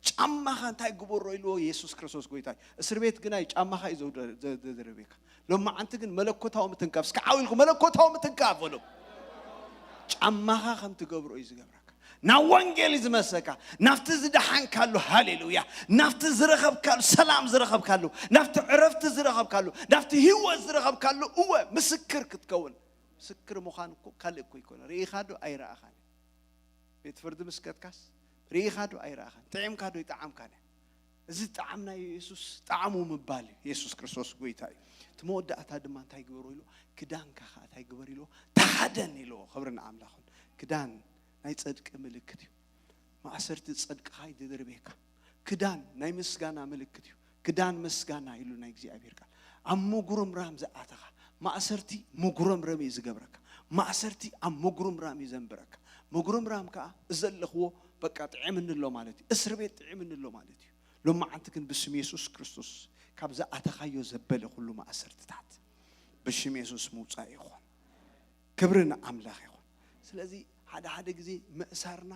ጫማኻ እንታይ ግበሮ ኢልዎ የሱስ ክርስቶስ ጎይታ እዩ እስር ቤት ግናይ ጫማኻ እዩ ዘደረቤካ ሎማዓንቲ ግን መለኮታዊ ምትንካፍ እስከ ዓው ኢልኩ መለኮታዊ ምትንካፍ በሎ ጫማኻ ከም ትገብሮ እዩ ዝገብረካ ናብ ወንጌል እዩ ዝመሰካ ናብቲ ዝደሓንካሉ ሃሌሉያ ናብቲ ዝረኸብካሉ ሰላም ዝረኸብካሉ ናብቲ ዕረፍቲ ዝረኸብካሉ ናብቲ ህይወት ዝረኸብካሉ እወ ምስክር ክትከውን ምስክር ምዃን እኮ ካልእ እኮ ይኮነ ርኢኻ ዶ ኣይረኣኻን ቤት ፍርዲ ምስ ከድካስ ርኢኻ ዶ ኣይረኣኻን ጥዒምካ ዶ ይጠዓምካን እዚ ጣዕም ናይ የሱስ ጣዕሙ ምባል እዩ። የሱስ ክርስቶስ ጎይታ እዩ። እቲ መወዳእታ ድማ እንታይ ግበሩ ኢሎ? ክዳንካ ከዓ እንታይ ግበር ኢሎ? ተኻደን ኢሎ። ክብሪ ንኣምላኽ ይኹን። ክዳን ናይ ጽድቂ ምልክት እዩ። ማእሰርቲ ጽድቅኻ እዩ ዝድርቤካ። ክዳን ናይ ምስጋና ምልክት እዩ። ክዳን ምስጋና ኢሉ ናይ እግዚኣብሔር ቃል። ኣብ ምጉርምራም ዝኣተኻ ማእሰርቲ ምጉረምረም እዩ ዝገብረካ። ማእሰርቲ ኣብ ምጉርምራም እዩ ዘንብረካ። ምጉርምራም ከዓ ዘለኽዎ በቃ ጥዒምኒ ኣሎ ማለት እዩ። እስር ቤት ጥዒምኒ ኣሎ ማለት እዩ። ሎማዓንቲ ግን ብስም የሱስ ክርስቶስ ካብ ዝኣተኻዮ ዘበለ ኩሉ ማእሰርትታት ብሽም የሱስ ምውፃእ ይኹን። ክብሪ ንኣምላኽ ይኹን። ስለዚ ሓደ ሓደ ግዜ ምእሳርና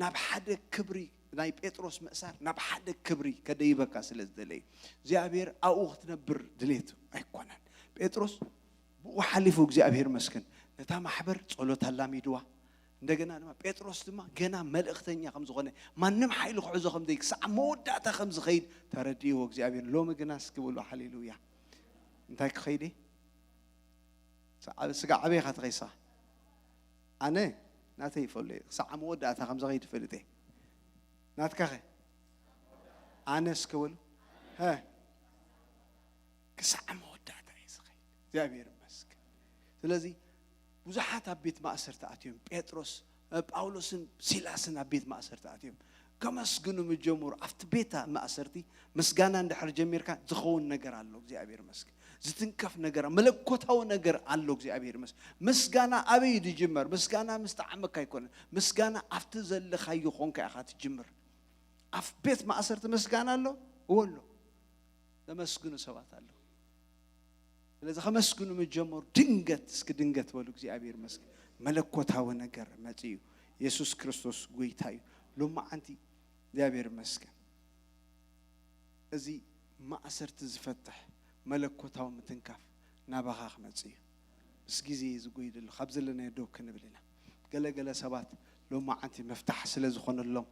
ናብ ሓደ ክብሪ፣ ናይ ጴጥሮስ ምእሳር ናብ ሓደ ክብሪ ከደይበካ ስለ ዝደለየ እግዚኣብሔር ኣብኡ ክትነብር ድሌት ኣይኮነን። ጴጥሮስ ብኡ ሓሊፉ እግዚኣብሔር መስክን ነታ ማሕበር ጸሎት ኣላሚድዋ። እንደገና ድማ ጴጥሮስ ድማ ገና መልእኽተኛ ከም ዝኾነ፣ ማንም ሓይሊ ክሕዞ ከም ዘይ ክሳዕ መወዳእታ ከም ዝኸይድ ተረድእዎ እግዚኣብሔር። ሎሚ ግና እስኪ ብሉ ሃሌሉያ። እንታይ ክኸይድ እየ? ስጋ ዓበይ ኢኻ ተኸይሳ? ኣነ ናተይ ይፈሉ እየ። ክሳዕ መወዳእታ ከም ዝኸይድ ይፈልጥ እየ። ናትካኸ? ኣነ እስኪ በሉ። ሀ። ክሳዕ መወዳእታ እየ ዝኸይድ። እግዚኣብሔር ይመስገን። ስለዚ ብዙሓት ኣብ ቤት ማእሰርቲ ኣትዮም። ጴጥሮስ፣ ጳውሎስን ሲላስን ኣብ ቤት ማእሰርቲ ኣትዮም። ከመስግኑ ምጀምሩ። ኣብቲ ቤት ማእሰርቲ ምስጋና እንድሕር ጀሚርካ ዝኸውን ነገር ኣሎ። እግዚኣብሔር ይመስገን። ዝትንከፍ ነገር፣ መለኮታዊ ነገር ኣሎ። እግዚኣብሔር ይመስገን። ምስጋና ኣበይ እዩ ዝጅመር? ምስጋና ምስ ጠዓመካ ኣይኮነን። ምስጋና ኣብቲ ዘለኻዮ ኾንካ ኢኻ ትጅምር። ኣብ ቤት ማእሰርቲ ምስጋና ኣሎ? እወ ኣሎ። ዘመስግኑ ሰባት ኣለዉ። ስለዚ ከመስግኑ ምጀመሩ ድንገት፣ እስኪ ድንገት በሉ፣ እግዚኣብሔር ይመስገን። መለኮታዊ ነገር መጺኡ። የሱስ ክርስቶስ ጎይታ እዩ። ሎማዓንቲ እግዚኣብሔር ይመስገን። እዚ ማእሰርቲ ዝፈትሕ መለኮታዊ ምትንካፍ ናባኻ ክመጽእ እዩ። ምስ ግዜ እዩ ዝጎይ ዘሎ። ካብ ዘለናዮ ደው ክንብል ኢና። ገለ ገለ ሰባት ሎማዓንቲ መፍታሕ ስለ ዝኾነሎም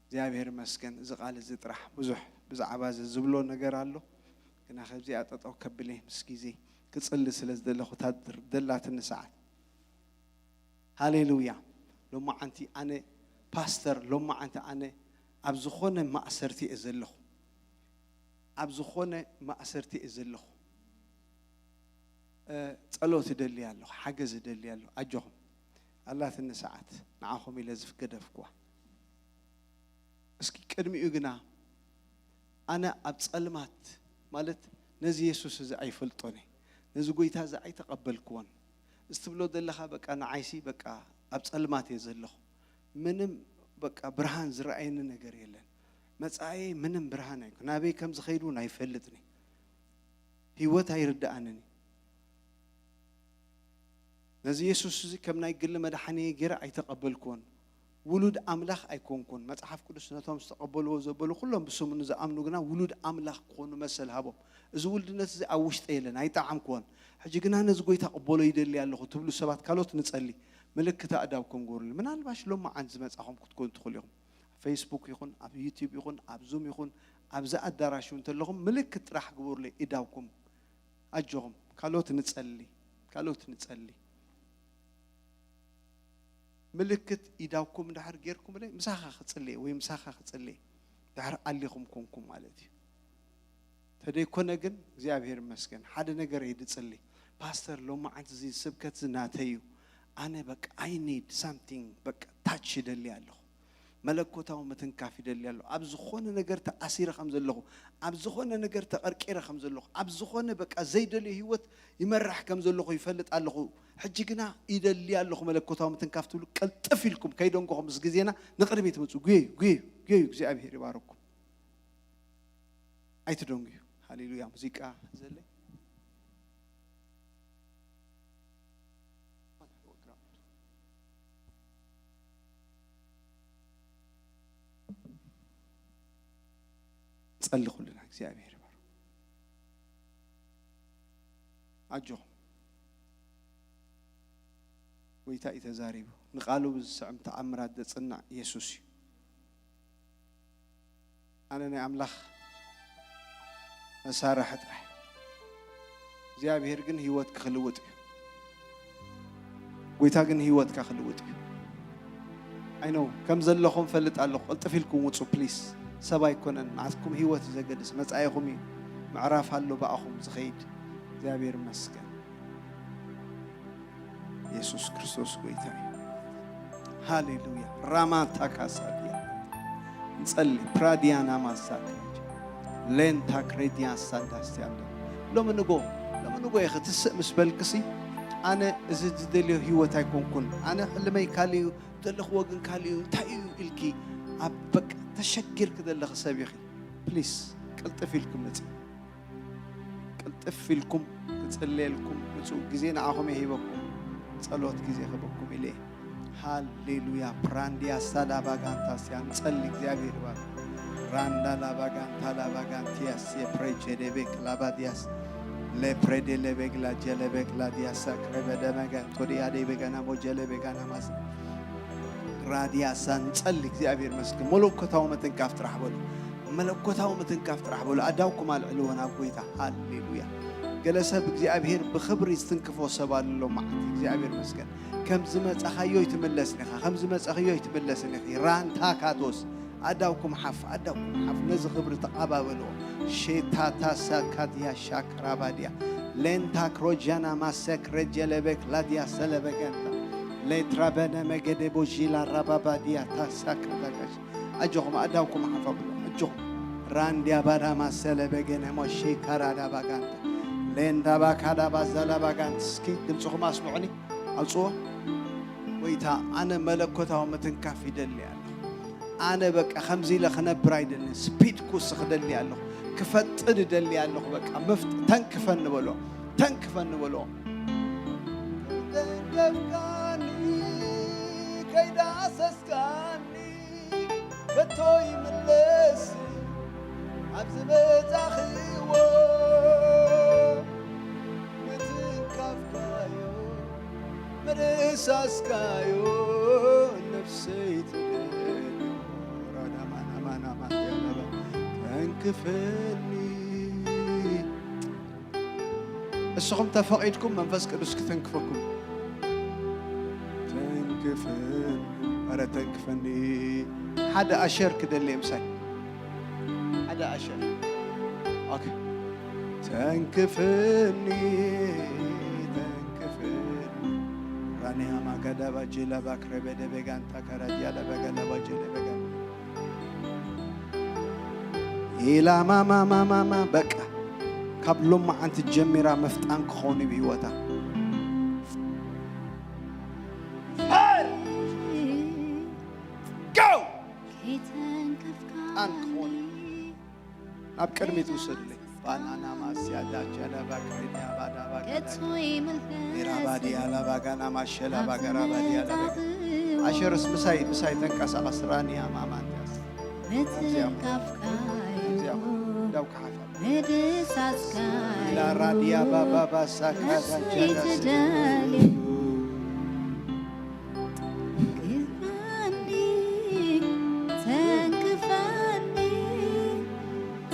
እግዚኣብሔር ይመስገን። እዚ ቃል እዚ ጥራሕ ብዙሕ ብዛዕባ እዚ ዝብሎ ነገር ኣሎ። ግና ከብዚኣ ጠጠው ከብለ ምስ ግዜ ክጽሊ ስለ ዝደለኹ እታ ደላትኒ ሰዓት። ሃሌሉያ። ሎማዓንቲ ኣነ ፓስተር፣ ሎማዓንቲ ኣነ ኣብ ዝኾነ ማእሰርቲ እየ ዘለኹ። ኣብ ዝኾነ ማእሰርቲ እየ ዘለኹ። እ፣ ጸሎት እደሊ ኣለኹ፣ ሓገዝ እደሊ ኣለኹ። ኣጆኹም። ኣላትኒ ሰዓት ንዓኹም ኢለ ዝገደፍኩዋ። እስኪ ቅድሚኡ ግና ኣነ ኣብ ጸልማት፣ ማለት ነዚ የሱስ እዚ ኣይፈልጦን እየ። ነዚ ጎይታ እዚ ኣይተቐበልክዎን። እዚ ትብሎ ዘለኻ በቃ ንዓይሲ በቃ ኣብ ጸልማት እየ ዘለኹ። ምንም በቃ ብርሃን ዝረኣየኒ ነገር የለን። መጻኢየይ ምንም ብርሃን ኣይኮ-፣ ናበይ ከም ዝኸይድ እውን ኣይፈልጥን እየ። ህይወት ኣይርድኣንን እዩ። ነዚ የሱስ እዚ ከም ናይ ግሊ መድሓኒየ ገይረ ኣይተቐበልኩዎን። ውሉድ ኣምላኽ ኣይኮንኩን። መጽሓፍ ቅዱስ ነቶም ዝተቐበልዎ ዘበሉ ኩሎም ብስሙ ንዝኣምኑ ግና ውሉድ ኣምላኽ ክኾኑ መሰል ሃቦም። እዚ ውልድነት እዚ ኣብ ውሽጠይ የለን፣ ኣይጠዓምኩዎን። ሕጂ ግና ነዚ ጎይታ ቅበሎ ይደሊ ኣለኹ ትብሉ ሰባት ካልኦት ንጸሊ። ምልክት ኣእዳውኩም ግበሩሉ። ምናልባሽ ሎማዓንቲ ዝመጻኹም ክትኮኑ ትኽእሉ ኢኹም። ኣብ ፌስቡክ ይኹን፣ ኣብ ዩቲዩብ ይኹን፣ ኣብ ዙም ይኹን፣ ኣብዚ ኣዳራሽ እውን እንተለኹም ምልክት ጥራሕ ግበሩለይ እዳውኩም። ኣጆኹም፣ ካልኦት ንጸሊ፣ ካልኦት ንጸሊ። ምልክት ኢዳውኩም እንድሕር ጌርኩምለይ፣ ምሳኻ ክጽልየ ወይ ምሳኻ ክጽልየ፣ ድሕር ኣሊኹም ኮንኩም ማለት እዩ። ተደይኮነ ግን እግዚኣብሔር ይመስገን፣ ሓደ ነገር እየ ድጽሊ። ፓስተር፣ ሎማዓንቲ እዚ ስብከት እዚ ናተይ እዩ። ኣነ በቃ፣ I need something፣ በቃ፣ ታች ይደሊ ኣለኹ። መለኮታዊ ምትንካፍ ይደሊ ኣለኹ። ኣብ ዝኾነ ነገር ተኣሲረ ከም ዘለኹ፣ ኣብ ዝኾነ ነገር ተቐርቂረ ከም ዘለኹ፣ ኣብ ዝኾነ በቃ ዘይደልዮ ህይወት ይመራሕ ከም ዘለኹ ይፈልጥ ኣለኹ። ሕጂ ግና ይደሊ ኣለኹ መለኮታዊ ምትንካፍ ትብሉ፣ ቅልጥፍ ኢልኩም ከይደንጎኹም ምስ ግዜና ንቕድሚት ምጹ። ጉየዩ፣ ጉየዩ፣ ጉየዩ፣ እግዚኣብሔር ይባርኩም። ኣይትደንጉዩ። ሃሌሉያ። ሙዚቃ ዘለይ ጸሊ ኩልና እግዚኣብሔር ይባርክ። ኣጆኹም። ጎይታ እዩ ተዛሪቡ። ንቃሉ ብዝስዕም ተኣምራት ዘጽንዕ የሱስ እዩ። ኣነ ናይ ኣምላኽ መሳርሒ ጥራሕ። እግዚኣብሔር ግን ህይወትኪ ክልውጥ እዩ። ጎይታ ግን ህይወትካ ክልውጥ እዩ። I know ከም ዘለኹም ፈልጥ ኣለኹ። ቅልጥፍ ኢልኩም ውጹ ፕሊስ። ሰብ ኣይኮነን። ንዓኹም ህይወት እዩ ዘገድስ፣ መጻኢኹም እዩ። ምዕራፍ ኣሎ ብኣኹም ዝኸይድ። እግዚኣብሔር ይመስገን። የሱስ ክርስቶስ ጎይታ እዩ። ሃሌሉያ። ራማታ ካሳዲያ። ንጸሊ። ፕራዲያና ማሳክራጅ። ሌንታ ክሬዲያ ሳንዳስቲያለ። ሎሚ ንጎ፣ ሎሚ ንጎ ኢኺ ትስእ ምስ በልክሲ፣ ኣነ እዚ ዝደልዮ ህይወት ኣይኮንኩን። ኣነ ሕልመይ ካልእ እዩ፣ ዘለኽዎ ግን ካልእ እዩ። እንታይ እዩ ኢልኪ ኣብ በቃ ተሸጊርኪ ዘለኺ ሰብ ኢኺ። ፕሊስ፣ ቅልጥፍ ኢልኪ ምጺ። ቅልጥፍ ኢልኩም ክጽልየልኩም ምጹ። ግዜ ንዓኹም እየ ሂበኩም፣ ጸሎት ግዜ ክህበኩም ኢለ እየ። ሃሌሉያ። ፕራንዲያ ሳላባጋንታስ ያንጸል እግዚኣብሔር ይባርክ። ራንዳ ላባጋንታ ላባጋንቲያስ የፕሬቼ ደቤክ ላባዲያስ ሌፕሬዴ ለቤግላ ጀለቤግላ ዲያሳ ክረበደመገ ቶዲያ ደቤጋና ሞጀለቤጋና ማስ ራዲያሳ ንጸል እግዚኣብሔር መስክ መለኮታዊ ምትንካፍ ጥራሕ በሉ። መለኮታዊ ምትንካፍ ጥራሕ በሉ። ኣዳውኩም ኣልዕልዎ ናብ ጎይታ። ሃሌሉያ። ገለ ሰብ እግዚኣብሔር ብኽብሪ ዝትንክፎ ሰብ ኣሎ መዓልቲ። እግዚኣብሔር መስገን። ከም ዝመጻኻዮ ይትምለስን ኢኻ፣ ከም ዝመጻኽዮ ይትምለስን ኢኺ። ራንታ ካቶስ። ኣዳውኩም ሓፍ፣ ኣዳውኩም ሓፍ። ነዚ ክብሪ ተቓባበልዎ። ሼታታ ሳካድያ ሻክራ ባድያ። ሌንታ ክሮጃና ማሰክ ረጀለበክ ላድያ ሰለበገንታ። ሌትራ በነ መገደ ቦዢላ ራባባድያ ታሳክራ ዳጋሽ። ኣጆኹም ኣዳውኩም ሓፍ ኣብሉ። ኣጆኹም። ራንድያ ባዳ ማሰለ በገነ ሞሺ ካራዳ ባጋንታ። ሌንዳ ባካዳ ባዛላ ባጋንት። እስኪ ድምፅኹም ኣስምዑኒ። ኣውፅዎ። ጎይታ፣ ኣነ መለኮታዊ ምትንካፍ ይደሊ ኣለኹ። ኣነ በቃ ከምዚ ኢለ ክነብር ኣይደልን። ስፒድ ኩስ ክደሊ ኣለኹ። ክፈጥን ይደሊ ኣለኹ። በቃ ምፍጥ-፣ ተንክፈኒ በሎ። ተንክፈኒ በሎ። ተንከፍካኒ፣ ከይዳሰስካኒ፣ ከቶ ይምለስ ኣብ ዝበጻኽዎ ምትንካፍካዮ፣ ምድሳስካዮ ነፍሰይ ትደልዮ። ራዳማናማናማ ያለበ ተንክፈኒ። እስኹም ተፈቒድኩም መንፈስ ቅዱስ ክትንክፈኩም። ተንክፈኒ፣ ኧረ ተንክፈኒ። ሓደ ኣሸር ክደሊ ምሳይ። ሓደ ኣሸር። ኦኬ። ተንክፈኒ፣ ተንክፈኒ። ራኒያ ማጋዳ ባጂላ ባክረበደ ቤጋንታ ካራዲያ ለበገዳ ባጂለ ቤጋንታ። ኢላማማማማማ በቃ ካብ ሎማዓንቲ ጀሚራ ምፍጣን ክኸውን እዩ ብህይወታ። Fire! Go! ምፍጣን ክኸውን እዩ። ናብ ቅድሚት ውሰድለይ። ባናና ማስያ ዳቸለ ባክሬንያ ባዳ ባጋ ዳቸለ። ቢራ ባዲያ ላባጋና ማሸላ ባገራ ባዲያ ላባጋ። ኣሸርስ ምሳይ፣ ምሳይ ተንቀሳቐስ ራንያ ማማንትያስ። ምትንካፍካዮ። ዳው ካሓፋ። ምድሳስካዮ። ኢላ ራዲያ ባባ ባሳ ካዳ ጀዳስ። ትደልዩ። ግበኒ፣ ተንክፈኒ፣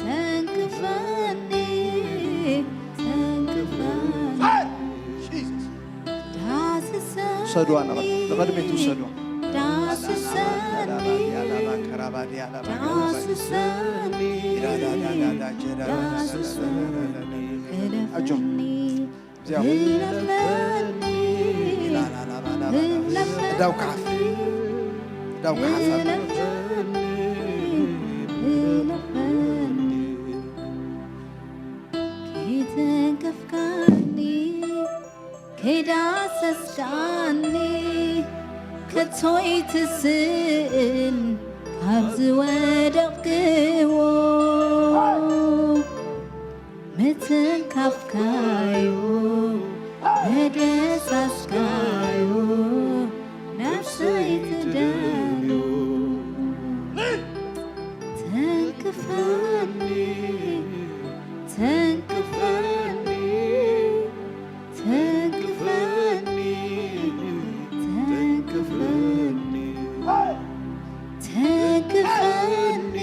ተንክፈኒ፣ ተንክፈኒ። ዳስሰኒ። ውሰድዋ ንቕድሚት፣ ንቕድሚት ውሰድዋ። ዳስሰኒ፣ ዳስሰኒ፣ ዳስሰኒ፣ እለፈኒ፣ እለፈኒ፣ እዳው ካፍ፣ እዳው ካፍ። እለፈኒ፣ እለፈኒ፣ ከይተንከፍካኒ፣ ከይዳሰስካኒ፣ ከቶ ኣይትስእን ካብ ዝወደቕክዎ። ምትንካፍካዮ፣ መደሳስካዮ፣ ነፍሰይ ትደልዮ። ተንክፈኒ፣ ተንክፈኒ፣ ተንክፈኒ፣ ተንክፈኒ። ተንክፈኒ፣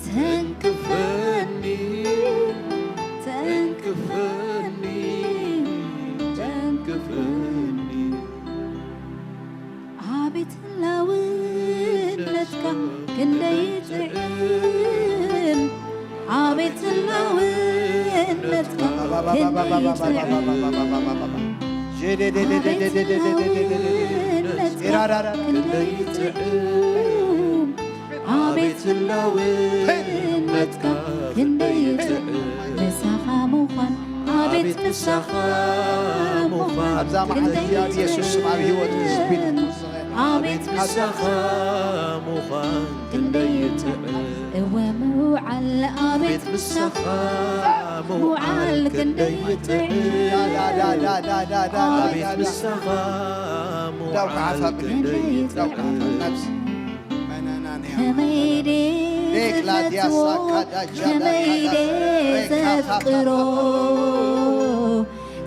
ተንክፈኒ፣ ተንክፈኒ፣ ተንክፈኒ። ኣቤት ህላውነትካ ክንደይ ጥዑም። ነትካ ክንደይ ጥዑም፣ ኣቤት ናውነትካ ክንደይ ጥዑም፣ ኣቤት ህላውነትካ ክንደይ ጥዑም፣ ምሳኻ ምዃን፣ ኣቤት ምሳኻ ምዃን ኣብዛ መዓልቲ ክንደይ እዚኣ ብየሱስ ስም ኣብ ህይወት ህዝቢ ጥዑም፣ ትኹስኸ። ኣቤት ምሳኻ ምዃን ክንደይ ጥዑም፣ እወ ምውዓል፣ ኣቤት ምሳኻ ምውዓል ክንደይ ጥዑም፣ ኣቤት ምሳኻ ምውዓል ክንደይ ጥዑም። ከመይ ዴ ዝፈትዎ፣ ከመይ ዴ ዘፍቅሮ፣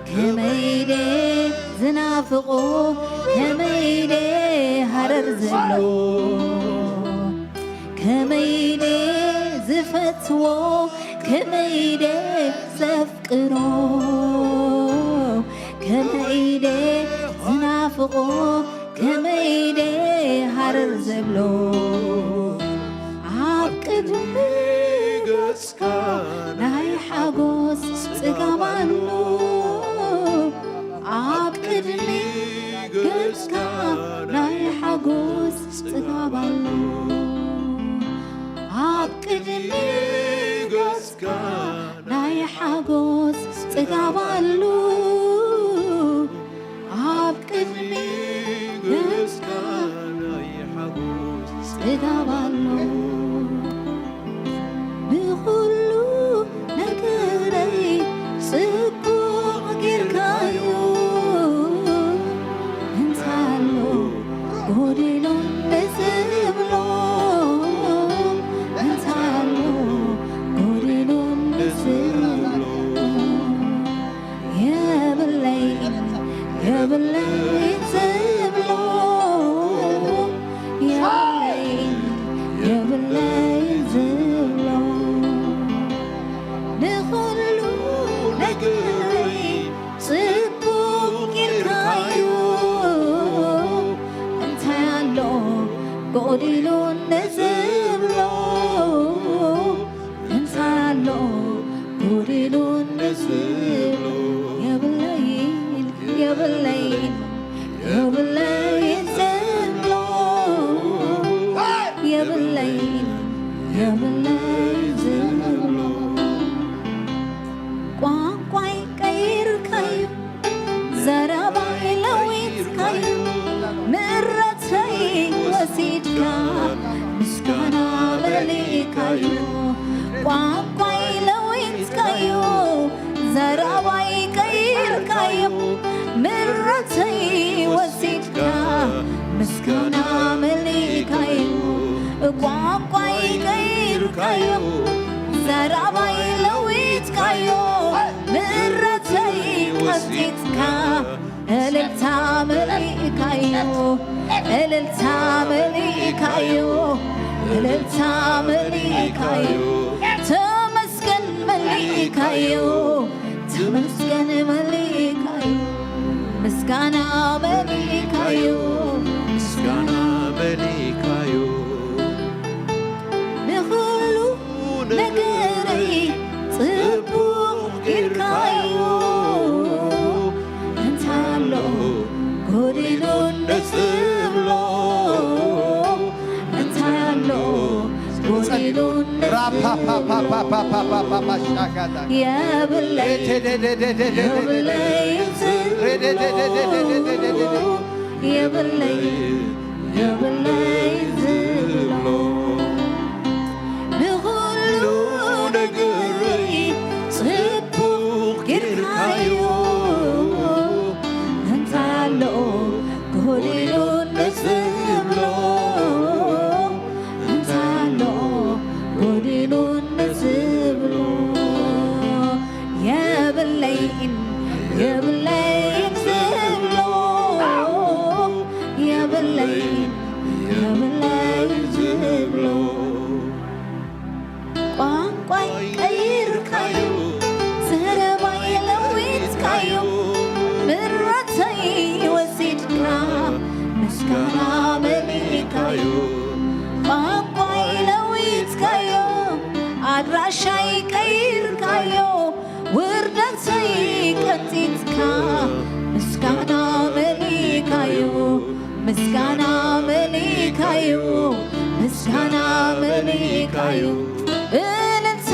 ከመይ ዴ ዝናፍቆ፣ ከመይ ዴ ሃረር ዝብሎ፣ ከመይ ዴ ዝፈትዎ፣ ከመይ ዴ ዘፍቅሮ፣ ከመይ ዴ ዝናፍቆ፣ ከመይ ዴ ሃረር ዘብሎ፣ ኣብ ቅድሚ ገጽካ ናይ ሓጎስ ጽጋብ ኣሎ፣ ኣብ ቅድሚ ገጽካ ናይ ሓጎስ ጽጋብ ኣሎ፣ ኣብ ቅድሚ ገጽካ ናይ ሓጎስ ጽጋብ ኣሎ፣ ኣብ ቅድሚ ገጽካ ናይ ሓጎስ ጽጋብ ኣሎ። ንኹሉ ነገረይ ጽቡቕ ጌርካዮ፣ እንታሎ ጎዲሉ ንዝብሎ፣ እንታሎ ጎዲሉ ንዝብሎ፣ የብለይን፣ የብለይን ዝብሎ፣ የብለይን፣ የብለይን ዝብሎ፣ ንኹሉ ነገረይ ጽቡቕ ጌርካዮ፣ እንታይ ኣሎ ጎዲሉ ንዝብሎ፣ እንታይ ኣሎ ጎዲሉ ንዝብሎ፣ የብለይን፣ የብለይን፣ የብለይን ዝብሎ፣ የብለይን፣ የብለይን ዝብሎ። ቋንቋይ ቀይርካዮ፣ ዘረባይ ለዊጥካዮ፣ ምሕረተይ ወሲድካ፣ ምስጋና መሊእካዮ። ቋንቋይ ለዊጥካዮ፣ ዘረባይ ቀይርካዮ፣ ምሕረተይ ወሲድካ፣ ምስጋና መሊእካዮ። ቋንቋይ ቀይርካዮ፣ ዘረባይ ለዊጥካዮ፣ ምሕረተይ ቀንጢጥካ፣ እልልታ መሊእካዮ፣ እልልታ መሊእካዮ፣ እልልታ መሊእካዮ፣ ተመስገን መሊእካዮ፣ ተመስገን መሊእካዮ፣ ምስጋና መሊእካዮ፣ ምስጋና መሊእካዮ። ንኹሉ ነገረይ ጽቡቕ ጌርካዮ፣ እንታይ ኣሎ ጎዲሉ ንዝብሎ፣ እንታይ ኣሎ ጎዲሉ ንዝብሎ፣ ራፓፓፓፓፓፓፓሻጋዳ የብለይ፣ የብለይ ዝብሎ፣ የብለይ፣ የብለይ ዝብሎ፣ ንኹሉ ነገረይ ጽቡቕ ጌርካዮ፣ እንታይ ኣሎ ጎዲሉ ንዝብሎ፣ እንታይ ኣሎ ጎዲሉ ንዝብሎ፣ የብለይን፣ የብለይን ዝብሎ፣ የብለይን፣ የብለይን ዝብሎ። ቋንቋይ ቀይርካዮ፣ ዘረባይ ለዊጥካዮ፣ ምሕረተይ ወሲድካ፣ ምስጋና መሊእካዮ። ቋንቋይ ለዊጥካዮ፣ ኣድራሻይ ቀይርካዮ፣ ምስጋና መሊካዩ፣ ምስጋና መሊካዩ፣ ምስጋና መሊካዩ፣ እልልታ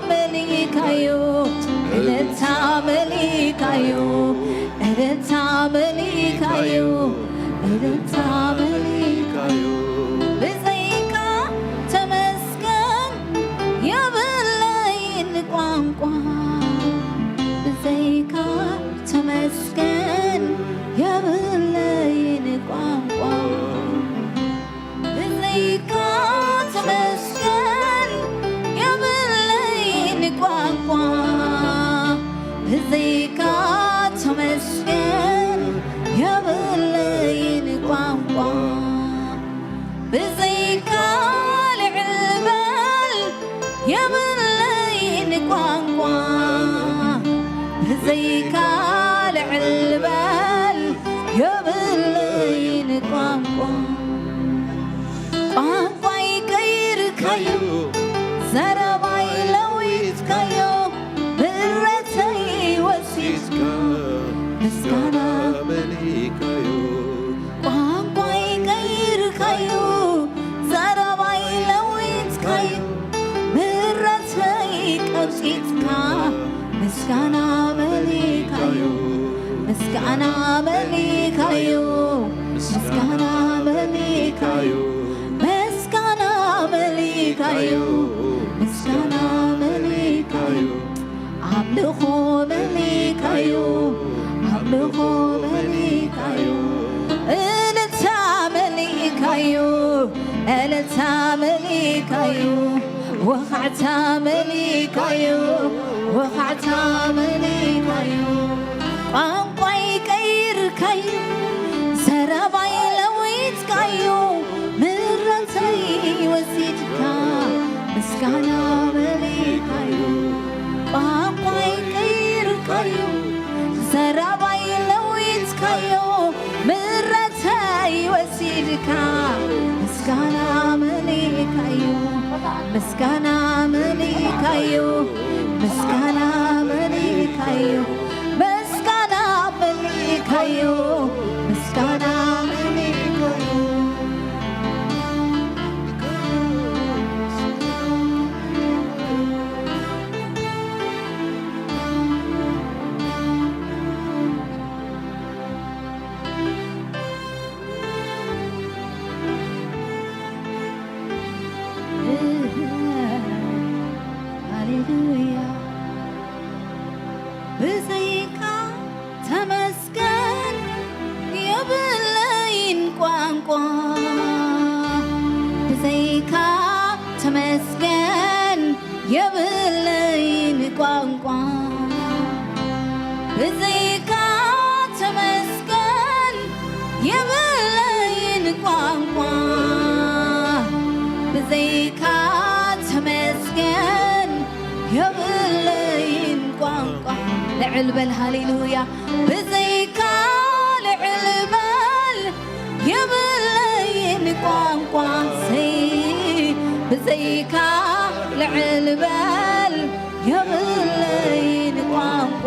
መሊካዩ፣ እልልታ መሊካዩ፣ እልልታ መሊካዩ፣ እልልታ መሊካዩ። ብዘይካ ተመስገን የብለይን ቋንቋ፣ ብዘይካ ተመስገን የብለይን ቋንቋ፣ ብዘይካ ተመስገን የብለይን ቋንቋ፣ ብዘይካ ተመስገን የብለይን ቋንቋ፣ ብዘይካ ልዕል በል የብለይን ቋንቋ፣ ብዘይካ ልዕል በል የብለይን ቋንቋ። ቋንቋይ ቀይርካዮ፣ ዘረባይ ለዊጥካዮ፣ ምሕረተይ ወሲድካ ምስጋና መሊካዮ። ቋንቋይ ቀይርካዮ፣ ዘረባይ ለዊጥካዮ፣ ምሕረተይ ቀብጺትካ ምስጋና መሊካዮ፣ ምስጋና መሊካዮ፣ ምስጋና መሊካዮ፣ ምስጋና መሊካዮ፣ ምስጋና መሊካዮ። ኣምልኾ መሊካዮ፣ ኣምልኾ መሊካዮ፣ እልልታ መሊካዮ፣ እልልታ መሊካዮ፣ ወኻዕታ መሊካዮ፣ ወኻዕታ መሊካዮ። ቋንቋይ ቀይርካዮ፣ ዘረባይ ለዊጥካዮ፣ ምሕረተይ ወሲድካ ምስጋና መሊካዮ። ቋንቋይ ቀይርካዮ፣ ዘረባይ ለዊጥካዮ፣ ምሕረተይ ወሲድካ ምስጋና መሊካዮ፣ ምስጋና መሊካዮ፣ ምስጋና መሊካዮ፣ ምስጋና መሊካዮ፣ ምስጋና መሊካዮ። ሃሌሉያ። ብዘይካ ተመስገን የብለይን ቋንቋ፣ ብዘይካ ተመስገን የብለይን ቋንቋ፣ ብዘይካ ተመስገን የብለይን ቋንቋ፣ ብዘይካ ተመስገን የብለይን ቋንቋ። ልዕል በል ሃሌሉያ። ብዘይካ ልዕል በል የብለይን ቋንቋ፣ ሰይ ብዘይካ ልዕል በል የብለይን ቋንቋ፣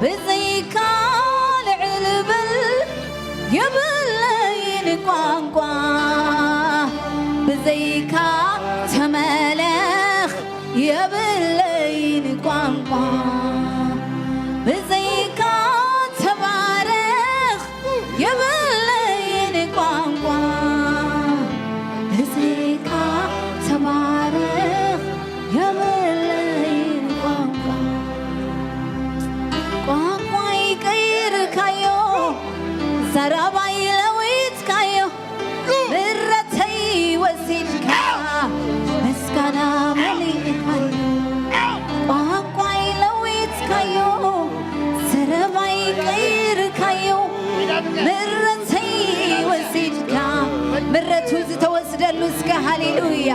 ብዘይካ ልዕል በል የብለይን ቋንቋ፣ ብዘይካ ተመለኽ የብለይን ቋንቋ፣ ብዘይካ ተባረኽ የብለይን ቋንቋ፣ ብዘይካ ተባረኽ የብለይን ቋንቋ። ቋንቋይ ቀይርካዮ፣ ዘረባይ ለዊጥካዮ፣ ምሕረተይ ወሲድካ ምስጋና መሊእካዮ። ቋንቋይ ለዊጥካዮ፣ ዘረባይ ቀይርካዮ፣ ምሕረተይ ወሲድካ። ምሕረቱ ዝተወስደሉ እስከ ሃሌሉያ።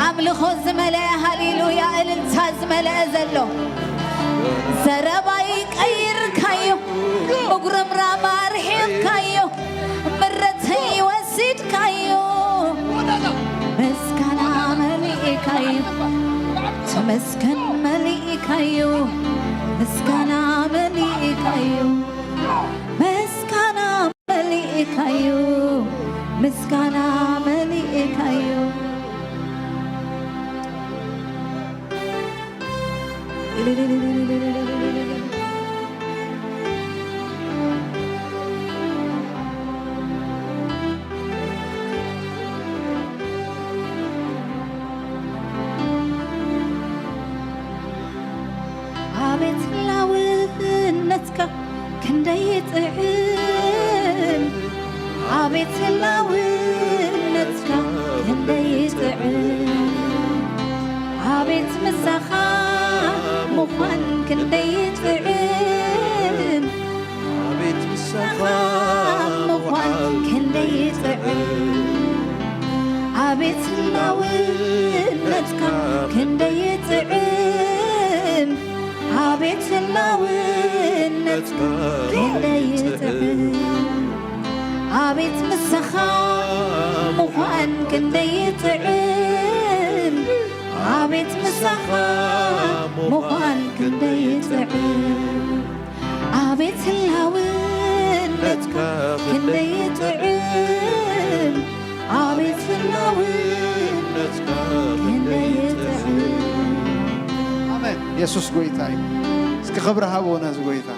ኣምልኾ ዝመልአ ሃሌሉያ፣ እልልታ ዝመልአ ዘሎ። ዘረባይ ቀይርካዮ፣ ምጉርምራም ኣርሒቕካዮ፣ ምሕረተይ ወሲድካዮ፣ ምስጋና መሊእካዮ። መስከን መሊእካዮ፣ ምስጋና መሊእካዮ፣ ምስጋና መሊእካዮ፣ ምስጋና መሊእካዮ። ኣቤት ህላውነትካ ክንደይ ጥዕም፣ ኣቤት ህላውነትካ ክንደይ ጥዕም፣ ኣቤት ምሳኻ ምዃን ክንደይ ጥዕም፣ ኣቤት ምሳኻ ምዃን ክንደይ ጥዕም፣ ኣቤት ህላውነትካ ክንደይ ጥዕም፣ ኣቤት ህላውነትካ ክንደይ ጥዕም፣ ኣቤት ምሳኻ ምዃን ክንደይ ጥዕም፣ ኣቤት ምሳኻ ምዃን ክንደይ ጥዕም፣ ኣቤት ህላውነትካ ክንደይ ጥዕም፣ ኣቤት ህላውነትካ ክንደይ ጥዕም። ኣሜን። የሱስ ጎይታ እዩ። እስኪ ክብሪ ሃብዎ ነዚ ጎይታ።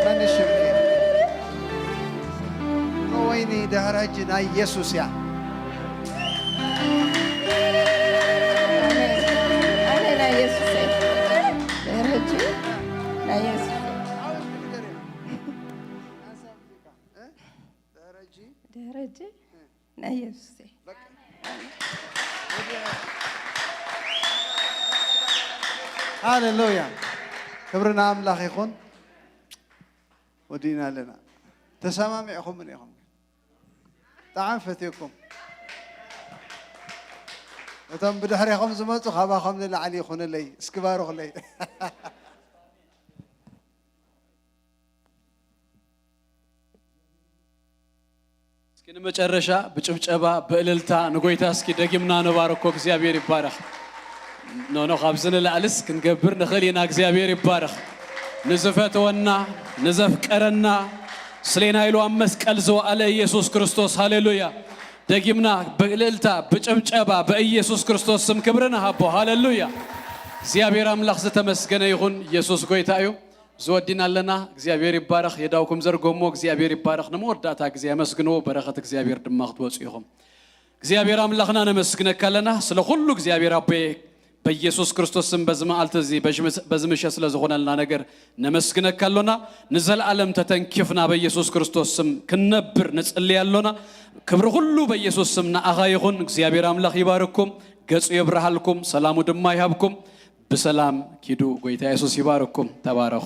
መን ሽምኪ? ወይኒ ድሕሪ ሕጂ ናይ የሱስ እያ። ኣሜን። ኣሜን። ናይ የሱስ እያ። ድሕሪ ሕጂ ናይ የሱስ እያ። ድሕሪ ሕጂ ናይ የሱስ እያ። ሃሌሉያ። ክብሪ ንኣምላኽ ይኹን። ወዲእና ኣለና። ተሰማሚዕኹምን ኢኹም። ብጣዕሚ ፈትየኩም። እቶም ብድሕሬኹም ዝመጹ ካባኹም ንላዕሊ ይኹንለይ። እስኪ ባርኹለይ። እስኪ ንመጨረሻ ብጭብጨባ ብእልልታ ንጎይታ እስኪ ደጊምና ንባርኮ። እግዚኣብሔር ይባረኽ። ኖ ኖ ካብዚ ንላዕልስ ክንገብር ንኽእል ኢና። እግዚኣብሔር ይባረኽ። ንዝፈተወና ንዘፍቀረና ስሌና ኢሉ ኣብ መስቀል ዝወዓለ ኢየሱስ ክርስቶስ። ሃሌሉያ። ደጊምና ብእልልታ ብጭብጨባ በኢየሱስ ክርስቶስ ስም ክብሪ ንሃቦ። ሃሌሉያ። እግዚኣብሔር ኣምላኽ ዝተመስገነ ይኹን። ኢየሱስ ጎይታ እዩ። ዝወዲና ኣለና። እግዚኣብሔር ይባረኽ። የዳውኩም ዘርጎሞ እግዚኣብሔር ይባረኽ። ንመወዳእታ ግዜ ኣመስግንዎ። በረኸት እግዚኣብሔር ድማ ክትወፁ ኢኹም። እግዚኣብሔር ኣምላኽና ነመስግነካ ኣለና ስለ ኩሉ እግዚኣብሔር ኣቦየ በኢየሱስ ክርስቶስ ስም በዚ መዓልቲ እዚ በዚ ምሸት ስለ ዝኾነልና ነገር ነመስግነካ ኣሎና። ንዘለኣለም ተተንኪፍና በኢየሱስ ክርስቶስ ስም ክንነብር ንጽልይ ኣሎና። ክብሪ ኩሉ በኢየሱስ ስም ንኣኻ ይኹን። እግዚኣብሔር ኣምላኽ ይባርኩም፣ ገጹ የብርሃልኩም፣ ሰላሙ ድማ ይሃብኩም። ብሰላም ኪዱ። ጎይታ የሱስ ይባርኩም። ተባረኹ።